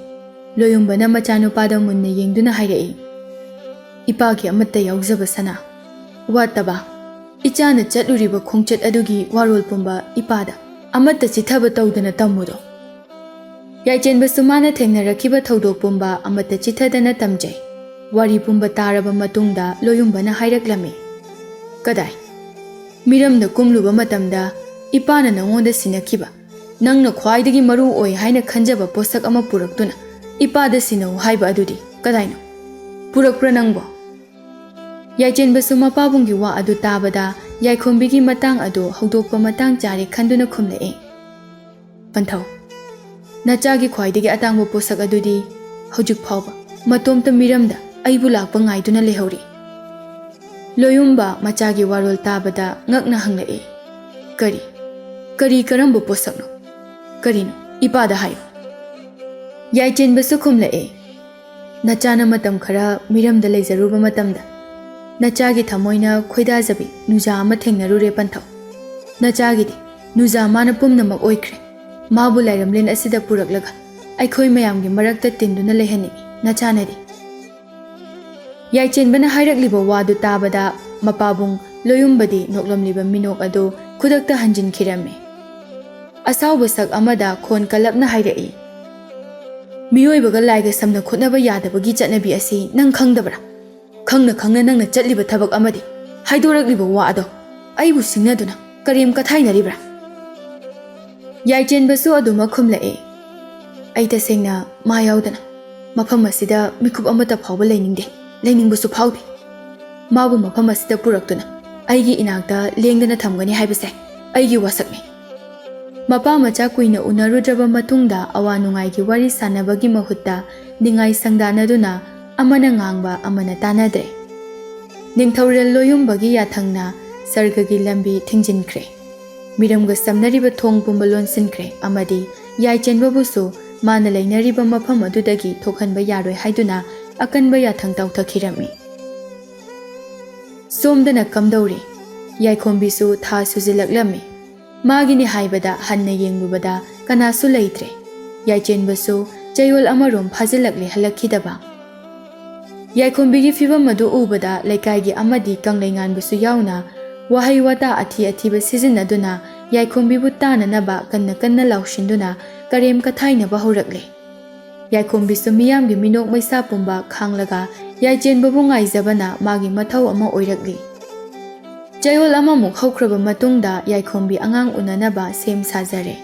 ꯂꯣꯌꯨꯝꯕꯅ ꯃꯆꯥꯅꯨꯄꯥꯗ ꯃꯨꯟꯅ ꯌꯦꯡꯗꯨꯅ ꯍꯥꯏꯔꯛꯏ, "ꯏꯄꯥꯒꯤ ꯑꯃꯠꯇ ꯌꯥꯎꯖꯕ ꯁꯅꯥ, ꯋꯥꯠꯇꯕ, ꯏꯆꯥꯅ ꯆꯠꯂꯨꯔꯤꯕ ꯈꯣꯡꯆꯠ ꯑꯗꯨꯒꯤ ꯋꯥꯔꯣꯜ ꯄꯨꯝꯕ ꯏꯄꯥꯗ ꯑꯃꯠꯇ ꯆꯤꯊꯕ ꯇꯧꯗꯅ ꯇꯝꯃꯨꯗꯣ꯫ ꯌꯥꯏꯆꯦꯟꯕꯁꯨ ꯃꯥꯅ ꯊꯦꯡꯅꯔꯛꯈꯤꯕ ꯊꯧꯗꯣꯛ ꯄꯨꯝꯕ ꯑꯃꯠꯇ ꯆꯤꯊꯗꯅ ꯇꯝꯖꯩ꯫ ꯋꯥꯔꯤ ꯄꯨꯝꯕ ꯇꯥꯔꯕ ꯃꯇꯨꯡꯗ ꯂꯣꯌꯨꯝꯕꯅ ꯍꯥꯏꯔꯛꯂꯝꯃꯤ, "ꯀꯗꯥꯏ? ꯃꯤꯔꯝꯗ ꯀꯨꯝꯂꯨꯕ ꯃꯇꯝꯗ ꯏꯄꯥꯅ ꯅꯉꯣꯟꯗ ꯁꯤꯟꯅꯈꯤꯕ, ꯅꯪꯅ ꯈ꯭ꯋꯥꯏꯗꯒꯤ ꯃꯔꯨ ꯑꯣꯏ ꯍꯥꯏꯅ ꯈꯟꯖꯕ ꯄꯣꯠꯁꯛ ꯑꯃ ꯄꯨꯔꯛꯇꯨꯅ ꯏꯄꯥꯗ ꯁꯤꯟꯅꯧ ꯍꯥꯏꯕ ꯑꯗꯨꯗꯤ ꯀꯗꯥꯏꯅꯣ? ꯄꯨꯔꯛꯄ꯭ꯔꯥ ꯅꯪꯕꯣ?" ꯌꯥꯏꯆꯦꯟꯕꯁꯨ ꯃꯄꯥꯕꯨꯡꯒꯤ ꯋꯥ ꯑꯗꯨ ꯇꯥꯕꯗ ꯌꯥꯏꯈꯣꯝꯕꯤꯒꯤ ꯃꯇꯥꯡ ꯑꯗꯨ ꯍꯧꯗꯣꯛꯄ ꯃꯇꯥꯡ ꯆꯥꯔꯦ ꯈꯟꯗꯨꯅ ꯈꯨꯝꯂꯛꯏ, "ꯄꯟꯊꯧ, ꯅꯆꯥꯒꯤ ꯈ꯭ꯋꯥꯏꯗꯒꯤ ꯑꯇꯥꯡꯕ ꯄꯣꯠꯁꯛ ꯑꯗꯨꯗꯤ ꯍꯧꯖꯤꯛ ꯐꯥꯎꯕ ꯃꯇꯣꯝꯇ ꯃꯤꯔꯝꯗ ꯑꯩꯕꯨ ꯂꯥꯛꯄ ꯉꯥꯏꯗꯨꯅ ꯂꯩꯍꯧꯔꯤ꯫" ꯂꯣꯌꯨꯝꯕ ꯃꯆꯥꯒꯤ ꯋꯥꯔꯣꯜ ꯇꯥꯕꯗ ꯉꯛꯅ ꯍꯪꯂꯛꯏ, "ꯀꯔꯤ? ꯀꯔꯤ ꯀꯔꯝꯕ ꯄꯣꯠꯁꯛꯅꯣ? ꯀꯔꯤꯅꯣ? ꯏꯄꯥꯗ ꯍꯥꯏꯌꯨ꯫" ꯌꯥꯏꯆꯦꯟꯕꯁꯨ ꯈꯨꯝꯂꯛꯏ, "ꯅꯆꯥꯅ ꯃꯇꯝ ꯈꯔ ꯃꯤꯔꯝꯗ ꯂꯩꯖꯔꯨꯕ ꯃꯇꯝꯗ ꯅꯆꯥꯒꯤ ꯊꯃꯣꯏꯅ ꯈꯣꯏꯗꯥꯖꯕꯤ ꯅꯨꯖꯥ ꯑꯃ ꯊꯦꯡꯅꯔꯨꯔꯦ ꯄꯟꯊꯧ꯫ ꯅꯆꯥꯒꯤꯗꯤ ꯅꯨꯖꯥ ꯃꯥꯅ ꯄꯨꯝꯅꯃꯛ ꯑꯣꯏꯈ꯭ꯔꯦ꯫ ꯃꯥꯕꯨ ꯂꯥꯏꯔꯝꯂꯦꯟ ꯑꯁꯤꯗ ꯄꯨꯔꯛꯂꯒ ꯑꯩꯈꯣꯏ ꯃꯌꯥꯝꯒꯤ ꯃꯔꯛꯇ ꯇꯤꯟꯗꯨꯅ ꯂꯩꯍꯟꯅꯤꯡꯏ ꯅꯆꯥꯅꯗꯤ꯫" ꯌꯥꯏꯆꯦꯟꯕꯅ ꯍꯥꯏꯔꯛꯂꯤꯕ ꯋꯥꯗꯨ ꯇꯥꯕꯗ ꯃꯄꯥꯕꯨꯡ ꯂꯣꯌꯨꯝꯕꯗꯤ ꯅꯣꯛꯂꯝꯂꯤꯕ ꯃꯤꯅꯣꯛ ꯑꯗꯨ ꯈꯨꯗꯛꯇ ꯍꯟꯖꯤꯟꯈꯤꯔꯝꯃꯤ꯫ ꯑꯁꯥꯎꯕ ꯁꯛ ꯑꯃꯗ ꯈꯣꯟ ꯀꯜꯂꯞꯅ ꯍꯥꯏꯔꯛꯏ, "ꯃꯤꯑꯣꯏꯕꯒ ꯂꯥꯏꯒ ꯁꯝꯅ ꯈꯣꯠꯅꯕ ꯌꯥꯗꯕꯒꯤ ꯆꯠꯅꯕꯤ ꯑꯁꯤ ꯅꯪ ꯈꯪꯗꯕ꯭ꯔꯥ? ꯈꯪꯅ ꯈꯪꯅ ꯅꯪꯅ ꯆꯠꯂꯤꯕ ꯊꯕꯛ ꯑꯃꯗꯤ ꯍꯥꯏꯗꯣꯔꯛꯂꯤꯕ ꯋꯥ ꯑꯗꯣ ꯑꯩꯕꯨ ꯁꯤꯡꯅꯗꯨꯅ ꯀꯔꯦꯝ ꯀꯊꯥꯏꯅꯔꯤꯕ꯭ꯔꯥ?" ꯌꯥꯏꯆꯦꯟꯕꯁꯨ ꯑꯗꯨꯃꯛ ꯈꯨꯝꯂꯛꯏ, "ꯑꯩ ꯇꯁꯦꯡꯅ ꯃꯥ ꯌꯥꯎꯗꯅ ꯃꯐꯝ ꯑꯁꯤꯗ ꯃꯤꯀꯨꯞ ꯑꯃꯠꯇ ꯐꯥꯎꯕ ꯂꯩꯅꯤꯡꯗꯦ, ꯂꯩꯅꯤꯡꯕꯁꯨ ꯐꯥꯎꯗꯦ꯫ ꯃꯥꯕꯨ ꯃꯐꯝ ꯑꯁꯤꯗ ꯄꯨꯔꯛꯇꯨꯅ ꯑꯩꯒꯤ ꯏꯅꯥꯛꯇ ꯂꯦꯡꯗꯅ ꯊꯝꯒꯅꯤ ꯍꯥꯏꯕꯁꯦ ꯑꯩꯒꯤ ꯋꯥꯁꯛꯅꯤ꯫" ꯃꯄꯥ ꯃꯆꯥ ꯀꯨꯏꯅ ꯎꯅꯔꯨꯗ꯭ꯔꯕ ꯃꯇꯨꯡꯗ ꯑꯋꯥ ꯅꯨꯡꯉꯥꯏꯒꯤ ꯋꯥꯔꯤ ꯁꯥꯟꯅꯕꯒꯤ ꯃꯍꯨꯠꯇ ꯅꯤꯡꯉꯥꯏ ꯁꯪꯗꯥꯅꯗꯨꯅ ꯑꯃꯅ ꯉꯥꯡꯕ ꯑꯃꯅ ꯇꯥꯅꯗ꯭ꯔꯦ꯫ ꯅꯤꯡꯊꯧꯔꯦꯜ ꯂꯣꯌꯨꯝꯕꯒꯤ ꯌꯥꯊꯪꯅ ꯁꯔꯒꯒꯤ ꯂꯝꯕꯤ ꯊꯤꯡꯖꯤꯟꯈ꯭ꯔꯦ꯫ ꯃꯤꯔꯝꯒ ꯁꯝꯅꯔꯤꯕ ꯊꯣꯡ ꯄꯨꯝꯕ ꯂꯣꯟꯁꯤꯟꯈ꯭ꯔꯦ ꯑꯃꯗꯤ ꯌꯥꯏꯆꯦꯟꯕꯕꯨꯁꯨ ꯃꯥꯅ ꯂꯩꯅꯔꯤꯕ ꯃꯐꯝ ꯑꯗꯨꯗꯒꯤ ꯊꯣꯛꯍꯟꯕ ꯌꯥꯔꯣꯏ ꯍꯥꯏꯗꯨꯅ ꯑꯀꯟꯕ ꯌꯥꯊꯪ ꯇꯧꯊꯈꯤꯔꯝꯃꯤ꯫ ꯁꯣꯝꯗꯅ ꯀꯝꯗꯧꯔꯤ? ꯌꯥꯏꯈꯣꯝꯕꯤꯁꯨ ꯊꯥ ꯁꯨꯖꯤꯜꯂꯛꯂꯝꯃꯤ꯫ ꯃꯥꯒꯤꯅꯤ ꯍꯥꯏꯕꯗ ꯍꯟꯅ ꯌꯦꯡꯂꯨꯕꯗ ꯀꯅꯥꯁꯨ ꯂꯩꯇ꯭ꯔꯦ꯫ ꯌꯥꯏꯆꯦꯟꯕꯁꯨ ꯆꯌꯣꯜ ꯑꯃꯔꯣꯝ ꯐꯥꯖꯤꯜꯂꯛꯂꯦ ꯍꯜꯂꯛꯈꯤꯗꯕ꯫ ꯌꯥꯏꯈꯣꯝꯕꯤꯒꯤ ꯐꯤꯚꯝ ꯑꯗꯨ ꯎꯕꯗ ꯂꯩꯀꯥꯏꯒꯤ ꯑꯃꯗꯤ ꯀꯪꯂꯩꯉꯥꯟꯕꯁꯨ ꯌꯥꯎꯅ ꯋꯥꯍꯩ ꯋꯥꯇꯥ ꯑꯊꯤ ꯑꯊꯤꯕ ꯁꯤꯖꯤꯟꯅꯗꯨꯅ ꯌꯥꯏꯈꯣꯝꯕꯤꯕꯨ ꯇꯥꯅꯅꯕ ꯀꯟꯅ ꯀꯟꯅ ꯂꯥꯎꯁꯤꯟꯗꯨꯅ ꯀꯔꯦꯝ ꯀꯊꯥꯏꯅꯕ ꯍꯧꯔꯛꯂꯦ꯫ ꯌꯥꯏꯈꯣꯝꯕꯤꯁꯨ ꯃꯤꯌꯥꯝꯒꯤ ꯃꯤꯅꯣꯛ ꯃꯩꯁꯥ ꯄꯨꯝꯕ ꯈꯥꯡꯂꯒ ꯌꯥꯏꯆꯦꯟꯕꯕꯨ ꯉꯥꯏꯖꯕꯅ ꯃꯥꯒꯤ ꯃꯊꯧ ꯑꯃ ꯑꯣꯏꯔꯛꯂꯤ꯫ ꯆꯌꯣꯜ ꯑꯃꯃꯨꯛ ꯍꯧꯈ꯭ꯔꯕ ꯃꯇꯨꯡꯗ ꯌꯥꯏꯈꯣꯝꯕꯤ ꯑꯉꯥꯡ ꯎꯅꯅꯕ ꯁꯦꯝ ꯁꯥꯖꯔꯦ꯫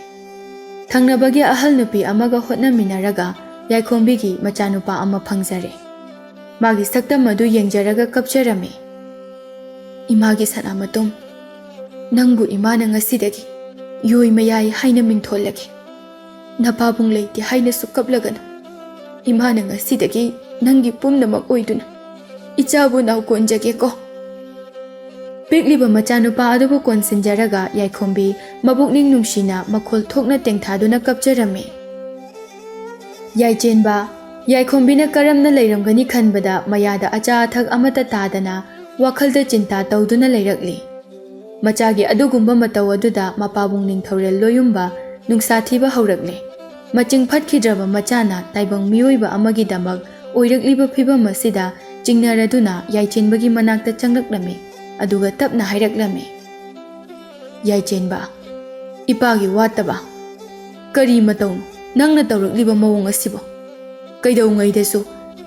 ꯊꯪꯅꯕꯒꯤ ꯑꯍꯜ ꯅꯨꯄꯤ ꯑꯃꯒ ꯍꯣꯠꯅꯃꯤꯟꯅꯔꯒ ꯌꯥꯏꯈꯣꯝꯕꯤꯒꯤ ꯃꯆꯥꯅꯨꯄꯥ ꯑꯃ ꯐꯪꯖꯔꯦ꯫ ꯃꯥꯒꯤ ꯁꯛꯇꯝ ꯑꯗꯨ ꯌꯦꯡꯖꯔꯒ ꯀꯞꯆꯔꯝꯃꯤ꯫ "ꯏꯃꯥꯒꯤ ꯁꯅꯥꯃꯇꯨꯝ, ꯅꯪꯕꯨ ꯏꯃꯥꯅ ꯉꯁꯤꯗꯒꯤ ꯌꯣꯏ ꯃꯌꯥꯏ ꯍꯥꯏꯅ ꯃꯤꯡꯊꯣꯜꯂꯒꯦ꯫ ꯅꯄꯥꯕꯨꯡ ꯂꯩꯇꯦ ꯍꯥꯏꯅꯁꯨ ꯀꯞꯂꯒꯅꯨ꯫ ꯏꯃꯥꯅ ꯉꯁꯤꯗꯒꯤ ꯅꯪꯒꯤ ꯄꯨꯝꯅꯃꯛ ꯑꯣꯏꯗꯨꯅ ꯏꯆꯥꯕꯨ ꯅꯥꯎꯀꯣꯟꯖꯒꯦꯀꯣ꯫" ꯄꯤꯛꯂꯤꯕ ꯃꯆꯥꯅꯨꯄꯥ ꯑꯗꯨꯕꯨ ꯀꯣꯟꯁꯤꯟꯖꯔꯒ ꯌꯥꯏꯈꯣꯝꯕꯤ ꯃꯕꯨꯛꯅꯤꯡ ꯅꯨꯡꯁꯤꯅ ꯃꯈꯣꯜ ꯊꯣꯛꯅ ꯇꯦꯡꯊꯥꯗꯨꯅ ꯀꯞꯆꯔꯝꯃꯤ꯫ ꯌꯥꯏꯆꯦꯟꯕ, ꯌꯥꯏꯈꯣꯝꯕꯤꯅ ꯀꯔꯝꯅ ꯂꯩꯔꯝꯒꯅꯤ ꯈꯟꯕꯗ ꯃꯌꯥꯗ ꯑꯆꯥ ꯑꯊꯛ ꯑꯃꯠꯇ ꯇꯥꯗꯅ ꯋꯥꯈꯜꯗ ꯆꯤꯟꯇꯥ ꯇꯧꯗꯨꯅ ꯂꯩꯔꯛꯂꯤ꯫ ꯃꯆꯥꯒꯤ ꯑꯗꯨꯒꯨꯝꯕ ꯃꯇꯧ ꯑꯗꯨꯗ ꯃꯄꯥꯕꯨꯡ ꯅꯤꯡꯊꯧꯔꯦꯜ ꯂꯣꯌꯨꯝꯕ ꯅꯨꯡꯁꯥ ꯊꯤꯕ ꯍꯧꯔꯛꯂꯦ꯫ ꯃꯆꯤꯡ ꯐꯠꯈꯤꯗ꯭ꯔꯕ ꯃꯆꯥꯅ ꯇꯥꯏꯕꯪ ꯃꯤꯑꯣꯏꯕ ꯑꯃꯒꯤꯗꯃꯛ ꯑꯣꯏꯔꯛꯂꯤꯕ ꯐꯤꯚꯝ ꯑꯁꯤꯗ ꯆꯤꯡꯅꯔꯗꯨꯅ ꯌꯥꯏꯆꯦꯟꯕꯒꯤ ꯃꯅꯥꯛꯇ ꯆꯪꯂꯛꯂꯝꯃꯤ꯫ ꯑꯗꯨꯒ ꯇꯞꯅ ꯍꯥꯏꯔꯛꯂꯝꯃꯤ, "ꯌꯥꯏꯆꯦꯟꯕ, ꯏꯄꯥꯒꯤ ꯋꯥꯠꯇꯕ, ꯀꯔꯤ ꯃꯇꯧꯅꯣ ꯅꯪꯅ ꯇꯧꯔꯛꯂꯤꯕ ꯃꯑꯣꯡ ꯑꯁꯤꯕꯣ? ꯀꯩꯗꯧꯉꯩꯗꯁꯨ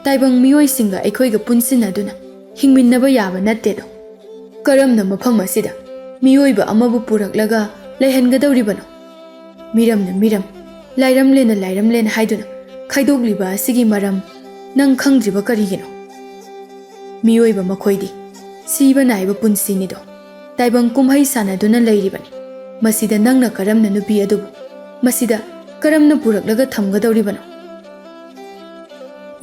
ꯇꯥꯏꯕꯪ ꯃꯤꯑꯣꯏꯁꯤꯡꯒ ꯑꯩꯈꯣꯏꯒ ꯄꯨꯟꯁꯤꯟꯅꯗꯨꯅ ꯍꯤꯡꯃꯤꯟꯅꯕ ꯌꯥꯕ ꯅꯠꯇꯦꯗꯣ꯫ ꯀꯔꯝꯅ ꯃꯐꯝ ꯑꯁꯤꯗ ꯃꯤꯑꯣꯏꯕ ꯑꯃꯕꯨ ꯄꯨꯔꯛꯂꯒ ꯂꯩꯍꯟꯒꯗꯧꯔꯤꯕꯅꯣ? ꯃꯤꯔꯝꯅ ꯃꯤꯔꯝ, ꯂꯥꯏꯔꯝꯂꯦꯅ ꯂꯥꯏꯔꯝꯂꯦꯅ ꯍꯥꯏꯗꯨꯅ ꯈꯥꯏꯗꯣꯛꯂꯤꯕ ꯑꯁꯤꯒꯤ ꯃꯔꯝ ꯅꯪ ꯈꯪꯗ꯭ꯔꯤꯕ ꯀꯔꯤꯒꯤꯅꯣ? ꯃꯤꯑꯣꯏꯕ ꯃꯈꯣꯏꯗꯤ ꯁꯤꯕ ꯅꯥꯏꯕ ꯄꯨꯟꯁꯤꯅꯤꯗꯣ꯫ ꯇꯥꯏꯕꯪ ꯀꯨꯝꯍꯩ ꯁꯥꯟꯅꯗꯨꯅ ꯂꯩꯔꯤꯕꯅꯤ꯫ ꯃꯁꯤꯗ ꯅꯪꯅ ꯀꯔꯝꯅ ꯅꯨꯄꯤ ꯑꯗꯨꯕꯨ, ꯃꯁꯤꯗ ꯀꯔꯝꯅ ꯄꯨꯔꯛꯂꯒ ꯊꯝꯒꯗꯧꯔꯤꯕꯅꯣ?"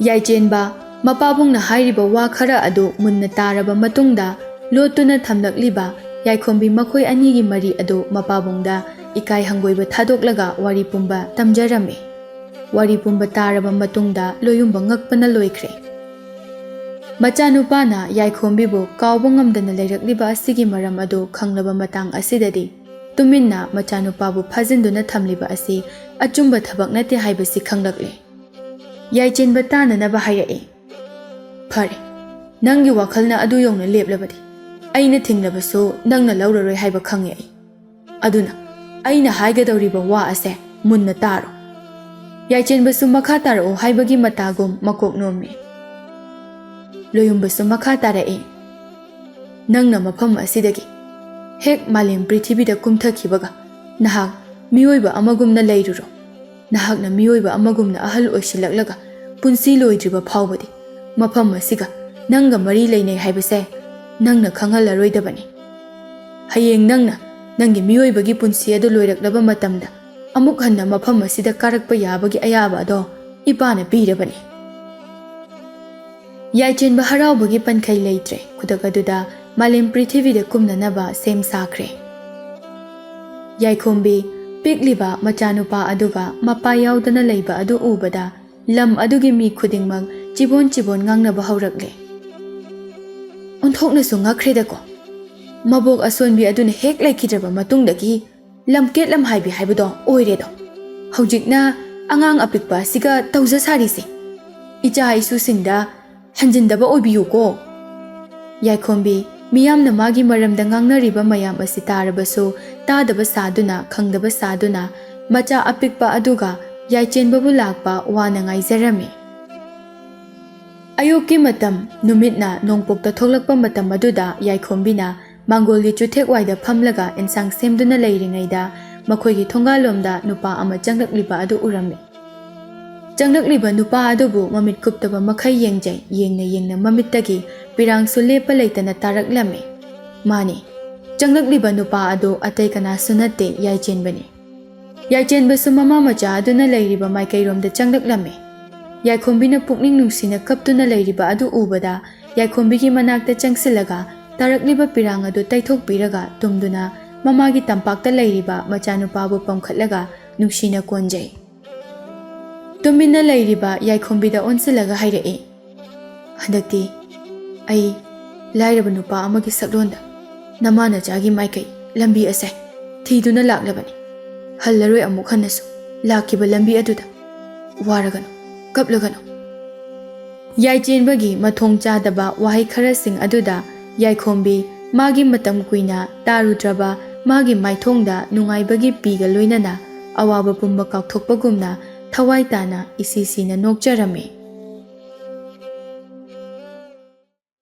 ꯌꯥꯏꯆꯦꯟꯕ, ꯃꯄꯥꯕꯨꯡꯅ ꯍꯥꯏꯔꯤꯕ ꯋꯥ ꯈꯔ ꯑꯗꯨ ꯃꯨꯟꯅ ꯇꯥꯔꯕ ꯃꯇꯨꯡꯗ, ꯂꯣꯠꯇꯨꯅ ꯊꯝꯂꯛꯂꯤꯕ ꯌꯥꯏꯈꯣꯝꯕꯤ ꯃꯈꯣꯏ ꯑꯅꯤꯒꯤ ꯃꯔꯤ ꯑꯗꯨ ꯃꯄꯥꯕꯨꯡꯗ ꯏꯀꯥꯏ ꯍꯪꯒꯣꯏꯕ ꯊꯥꯗꯣꯛꯂꯒ ꯋꯥꯔꯤ ꯄꯨꯝꯕ ꯇꯝꯖꯔꯝꯃꯤ꯫ ꯋꯥꯔꯤ ꯄꯨꯝꯕ ꯇꯥꯔꯕ ꯃꯇꯨꯡꯗ ꯂꯣꯌꯨꯝꯕ ꯉꯛꯄꯅ ꯂꯣꯏꯈ꯭ꯔꯦ꯫ ꯃꯆꯥꯅꯨꯄꯥꯅ ꯌꯥꯏꯈꯣꯝꯕꯤꯕꯨ ꯀꯥꯎꯕ ꯉꯝꯗꯅ ꯂꯩꯔꯛꯂꯤꯕ ꯑꯁꯤꯒꯤ ꯃꯔꯝ ꯑꯗꯨ ꯈꯪꯂꯕ ꯃꯇꯥꯡ ꯑꯁꯤꯗꯗꯤ, ꯇꯨꯃꯤꯟꯅ ꯃꯆꯥꯅꯨꯄꯥꯕꯨ ꯐꯥꯖꯤꯟꯗꯨꯅ ꯊꯝꯂꯤꯕ ꯑꯁꯤ ꯑꯆꯨꯝꯕ ꯊꯕꯛ ꯅꯠꯇꯦ ꯍꯥꯏꯕꯁꯤ ꯈꯪꯂꯛꯂꯦ꯫ ꯌꯥꯏꯆꯦꯟꯕ ꯇꯥꯅꯅꯕ ꯍꯥꯏꯔꯛꯏ, "ꯐꯔꯦ, ꯅꯪꯒꯤ ꯋꯥꯈꯜꯅ ꯑꯗꯨ ꯌꯧꯅ ꯂꯦꯞꯂꯕꯗꯤ, ꯑꯩꯅ ꯊꯤꯡꯂꯕꯁꯨ ꯅꯪꯅ ꯂꯧꯔꯔꯣꯏ ꯍꯥꯏꯕ ꯈꯪꯉꯦ ꯑꯩ꯫ ꯑꯗꯨꯅ ꯑꯩꯅ ꯍꯥꯏꯒꯗꯧꯔꯤꯕ ꯋꯥ ꯑꯁꯦ ꯃꯨꯟꯅ ꯇꯥꯔꯣ꯫ ꯌꯥꯏꯆꯦꯟꯕꯁꯨ ꯃꯈꯥ ꯇꯥꯔꯛꯎ ꯍꯥꯏꯕꯒꯤ ꯃꯇꯥꯒꯨꯝ ꯃꯀꯣꯛ ꯅꯣꯝꯃꯤ꯫ ꯂꯣꯌꯨꯝꯕꯁꯨ ꯃꯈꯥ ꯇꯥꯔꯛꯏ, "ꯅꯪꯅ ꯃꯐꯝ ꯑꯁꯤꯗꯒꯤ ꯍꯦꯛ ꯃꯥꯂꯦꯝ ꯄ꯭ꯔꯤꯊꯤꯕꯤꯗ ꯀꯨꯝꯊꯈꯤꯕꯒ ꯅꯍꯥꯛ ꯃꯤꯑꯣꯏꯕ ꯑꯃꯒꯨꯝꯅ ꯂꯩꯔꯨꯔꯣ꯫ ꯅꯍꯥꯛꯅ ꯃꯤꯑꯣꯏꯕ ꯑꯃꯒꯨꯝꯅ ꯑꯍꯜ ꯑꯣꯏꯁꯤꯜꯂꯛꯂꯒ ꯄꯨꯟꯁꯤ ꯂꯣꯏꯗ꯭ꯔꯤꯕ ꯐꯥꯎꯕꯗꯤ ꯃꯐꯝ ꯑꯁꯤꯒ ꯅꯪꯒ ꯃꯔꯤ ꯂꯩꯅꯩ ꯍꯥꯏꯕꯁꯦ ꯅꯪꯅ ꯈꯪꯍꯜꯂꯔꯣꯏꯗꯕꯅꯤ꯫ ꯍꯌꯦꯡ ꯅꯪꯅ ꯅꯪꯒꯤ ꯃꯤꯑꯣꯏꯕꯒꯤ ꯄꯨꯟꯁꯤ ꯑꯗꯨ ꯂꯣꯏꯔꯛꯂꯕ ꯃꯇꯝꯗ ꯑꯃꯨꯛ ꯍꯟꯅ ꯃꯐꯝ ꯑꯁꯤꯗ ꯀꯥꯔꯛꯄ ꯌꯥꯕꯒꯤ ꯑꯌꯥꯕ ꯑꯗꯣ ꯏꯄꯥꯅ ꯄꯤꯔꯕꯅꯤ꯫" ꯌꯥꯏꯆꯦꯟꯕ ꯍꯔꯥꯎꯕꯒꯤ ꯄꯟꯈꯩ ꯂꯩꯇ꯭ꯔꯦ꯫ ꯈꯨꯗꯛ ꯑꯗꯨꯗ ꯃꯥꯂꯦꯝ ꯄ꯭ꯔꯤꯊꯤꯕꯤꯗ ꯀꯨꯝꯅꯅꯕ ꯁꯦꯝ ꯁꯥꯈ꯭ꯔꯦ꯫ ꯌꯥꯏꯈꯣꯝꯕꯤ ꯄꯤꯛꯂꯤꯕ ꯃꯆꯥꯅꯨꯄꯥ ꯑꯗꯨꯒ ꯃꯄꯥ ꯌꯥꯎꯗꯅ ꯂꯩꯕ ꯑꯗꯨ ꯎꯕꯗ ꯂꯝ ꯑꯗꯨꯒꯤ ꯃꯤ ꯈꯨꯗꯤꯡꯃꯛ ꯆꯤꯕꯣꯟ ꯆꯤꯕꯣꯟ ꯉꯥꯡꯅꯕ ꯍꯧꯔꯛꯂꯦ꯫ "ꯑꯣꯟꯊꯣꯛꯅꯁꯨ ꯉꯛꯈ꯭ꯔꯦꯗꯀꯣ꯫ ꯃꯕꯣꯛ ꯑꯁꯣꯟꯕꯤ ꯑꯗꯨꯅ ꯍꯦꯛ ꯂꯩꯈꯤꯗ꯭ꯔꯕ ꯃꯇꯨꯡꯗꯒꯤ ꯂꯝꯀꯦꯠ ꯂꯝꯍꯥꯏꯕꯤ ꯍꯥꯏꯕꯗꯣ ꯑꯣꯏꯔꯦꯗꯣ꯫ ꯍꯧꯖꯤꯛꯅ ꯑꯉꯥꯡ ꯑꯄꯤꯛꯄ ꯑꯁꯤꯒ ꯇꯧꯖ ꯁꯥꯔꯤꯁꯦ꯫ ꯏꯆꯥ ꯏꯁꯨꯁꯤꯡꯗ ꯍꯟꯖꯤꯟꯗꯕ ꯑꯣꯏꯕꯤꯌꯨꯀꯣ꯫" ꯌꯥꯏꯈꯣꯝꯕꯤ ꯃꯤꯌꯥꯝꯅ ꯃꯥꯒꯤ ꯃꯔꯝꯗ ꯉꯥꯡꯅꯔꯤꯕ ꯃꯌꯥꯝ ꯑꯁꯤ ꯇꯥꯔꯕꯁꯨ ꯇꯥꯗꯕ ꯁꯥꯗꯨꯅ, ꯈꯪꯗꯕ ꯁꯥꯗꯨꯅ ꯃꯆꯥ ꯑꯄꯤꯛꯄ ꯑꯗꯨꯒ ꯌꯥꯏꯆꯦꯟꯕꯕꯨ ꯂꯥꯛꯄ ꯋꯥꯅ ꯉꯥꯏꯖꯔꯝꯃꯤ꯫ ꯑꯌꯨꯛꯀꯤ ꯃꯇꯝ, ꯅꯨꯃꯤꯠꯅ ꯅꯣꯡꯄꯣꯛꯇ ꯊꯣꯛꯂꯛꯄ ꯃꯇꯝ ꯑꯗꯨꯗ ꯌꯥꯏꯈꯣꯝꯕꯤꯅ ꯃꯥꯡꯒꯣꯜꯒꯤ ꯆꯨꯊꯦꯛ ꯋꯥꯏꯗ ꯐꯝꯂꯒ ꯏꯟꯁꯥꯡ ꯁꯦꯝꯗꯨꯅ ꯂꯩꯔꯤꯉꯩꯗ ꯃꯈꯣꯏꯒꯤ ꯊꯣꯡꯒꯥꯜꯂꯣꯝꯗ ꯅꯨꯄꯥ ꯑꯃ ꯆꯪꯂꯛꯂꯤꯕ ꯑꯗꯨ ꯎꯔꯝꯃꯤ꯫ ꯆꯪꯂꯛꯂꯤꯕ ꯅꯨꯄꯥ ꯑꯗꯨꯕꯨ ꯃꯃꯤꯠ ꯀꯨꯞꯇꯕ ꯃꯈꯩ ꯌꯦꯡꯖꯩ꯫ ꯌꯦꯡꯅ ꯌꯦꯡꯅ ꯃꯃꯤꯠꯇꯒꯤ ꯄꯤꯔꯥꯡꯁꯨ ꯂꯦꯞꯄ ꯂꯩꯇꯅ ꯇꯥꯔꯛꯂꯝꯃꯤ꯫ ꯃꯥꯅꯤ, ꯆꯪꯂꯛꯂꯤꯕ ꯅꯨꯄꯥ ꯑꯗꯨ ꯑꯇꯩ ꯀꯅꯥꯁꯨ ꯅꯠꯇꯦ, ꯌꯥꯏꯆꯦꯟꯕꯅꯤ꯫ ꯌꯥꯏꯆꯦꯟꯕꯁꯨ ꯃꯃꯥ ꯃꯆꯥ ꯑꯗꯨꯅ ꯂꯩꯔꯤꯕ ꯃꯥꯏꯀꯩꯔꯣꯝꯗ ꯆꯪꯂꯛꯂꯝꯃꯤ꯫ ꯌꯥꯏꯈꯣꯝꯕꯤꯅ ꯄꯨꯛꯅꯤꯡ ꯅꯨꯡꯁꯤꯅ ꯀꯞꯇꯨꯅ ꯂꯩꯔꯤꯕ ꯑꯗꯨ ꯎꯕꯗ ꯌꯥꯏꯈꯣꯝꯕꯤꯒꯤ ꯃꯅꯥꯛꯇ ꯆꯪꯁꯤꯜꯂꯒ ꯇꯥꯔꯛꯂꯤꯕ ꯄꯤꯔꯥꯡ ꯑꯗꯨ ꯇꯩꯊꯣꯛꯄꯤꯔꯒ ꯇꯨꯝꯗꯨꯅ ꯃꯃꯥꯒꯤ ꯇꯝꯄꯥꯛꯇ ꯂꯩꯔꯤꯕ ꯃꯆꯥꯅꯨꯄꯥꯕꯨ ꯄꯝꯈꯠꯂꯒ ꯅꯨꯡꯁꯤꯅ ꯀꯣꯟꯖꯩ꯫ ꯇꯨꯃꯤꯟꯅ ꯂꯩꯔꯤꯕ ꯌꯥꯏꯈꯣꯝꯕꯤꯗ ꯑꯣꯟꯁꯤꯜꯂꯒ ꯍꯥꯏꯔꯛꯏ, "ꯍꯟꯗꯛꯇꯤ ꯑꯩ ꯂꯥꯏꯔꯕ ꯅꯨꯄꯥ ꯑꯃꯒꯤ ꯁꯛꯂꯣꯟꯗ ꯅꯃꯥ ꯅꯆꯥꯒꯤ ꯃꯥꯏꯀꯩ ꯂꯝꯕꯤ ꯑꯁꯦ ꯊꯤꯗꯨꯅ ꯂꯥꯛꯂꯕꯅꯤ꯫ ꯍꯜꯂꯔꯣꯏ ꯑꯃꯨꯛ ꯍꯟꯅꯁꯨ꯫ ꯂꯥꯛꯈꯤꯕ ꯂꯝꯕꯤ ꯑꯗꯨꯗ ꯋꯥꯔꯒꯅꯨ, ꯀꯞꯂꯒꯅꯨ꯫" ꯌꯥꯏꯆꯦꯟꯕꯒꯤ ꯃꯊꯣꯡ ꯆꯥꯗꯕ ꯋꯥꯍꯩ ꯈꯔꯁꯤꯡ ꯑꯗꯨꯗ ꯌꯥꯏꯈꯣꯝꯕꯤ ꯃꯥꯒꯤ ꯃꯇꯝ ꯀꯨꯏꯅ ꯇꯥꯔꯨꯗ꯭ꯔꯕ ꯃꯥꯒꯤ ꯃꯥꯏꯊꯣꯡꯗ ꯅꯨꯡꯉꯥꯏꯕꯒꯤ ꯄꯤꯒ ꯂꯣꯏꯅꯅ ꯑꯋꯥꯕ ꯄꯨꯝꯕ ꯀꯥꯎꯊꯣꯛꯄꯒꯨꯝꯅ ꯊꯋꯥꯏ ꯇꯥꯅ ꯏꯁꯤ ꯁꯤꯅ ꯅꯣꯛꯆꯔꯝꯃꯤ꯫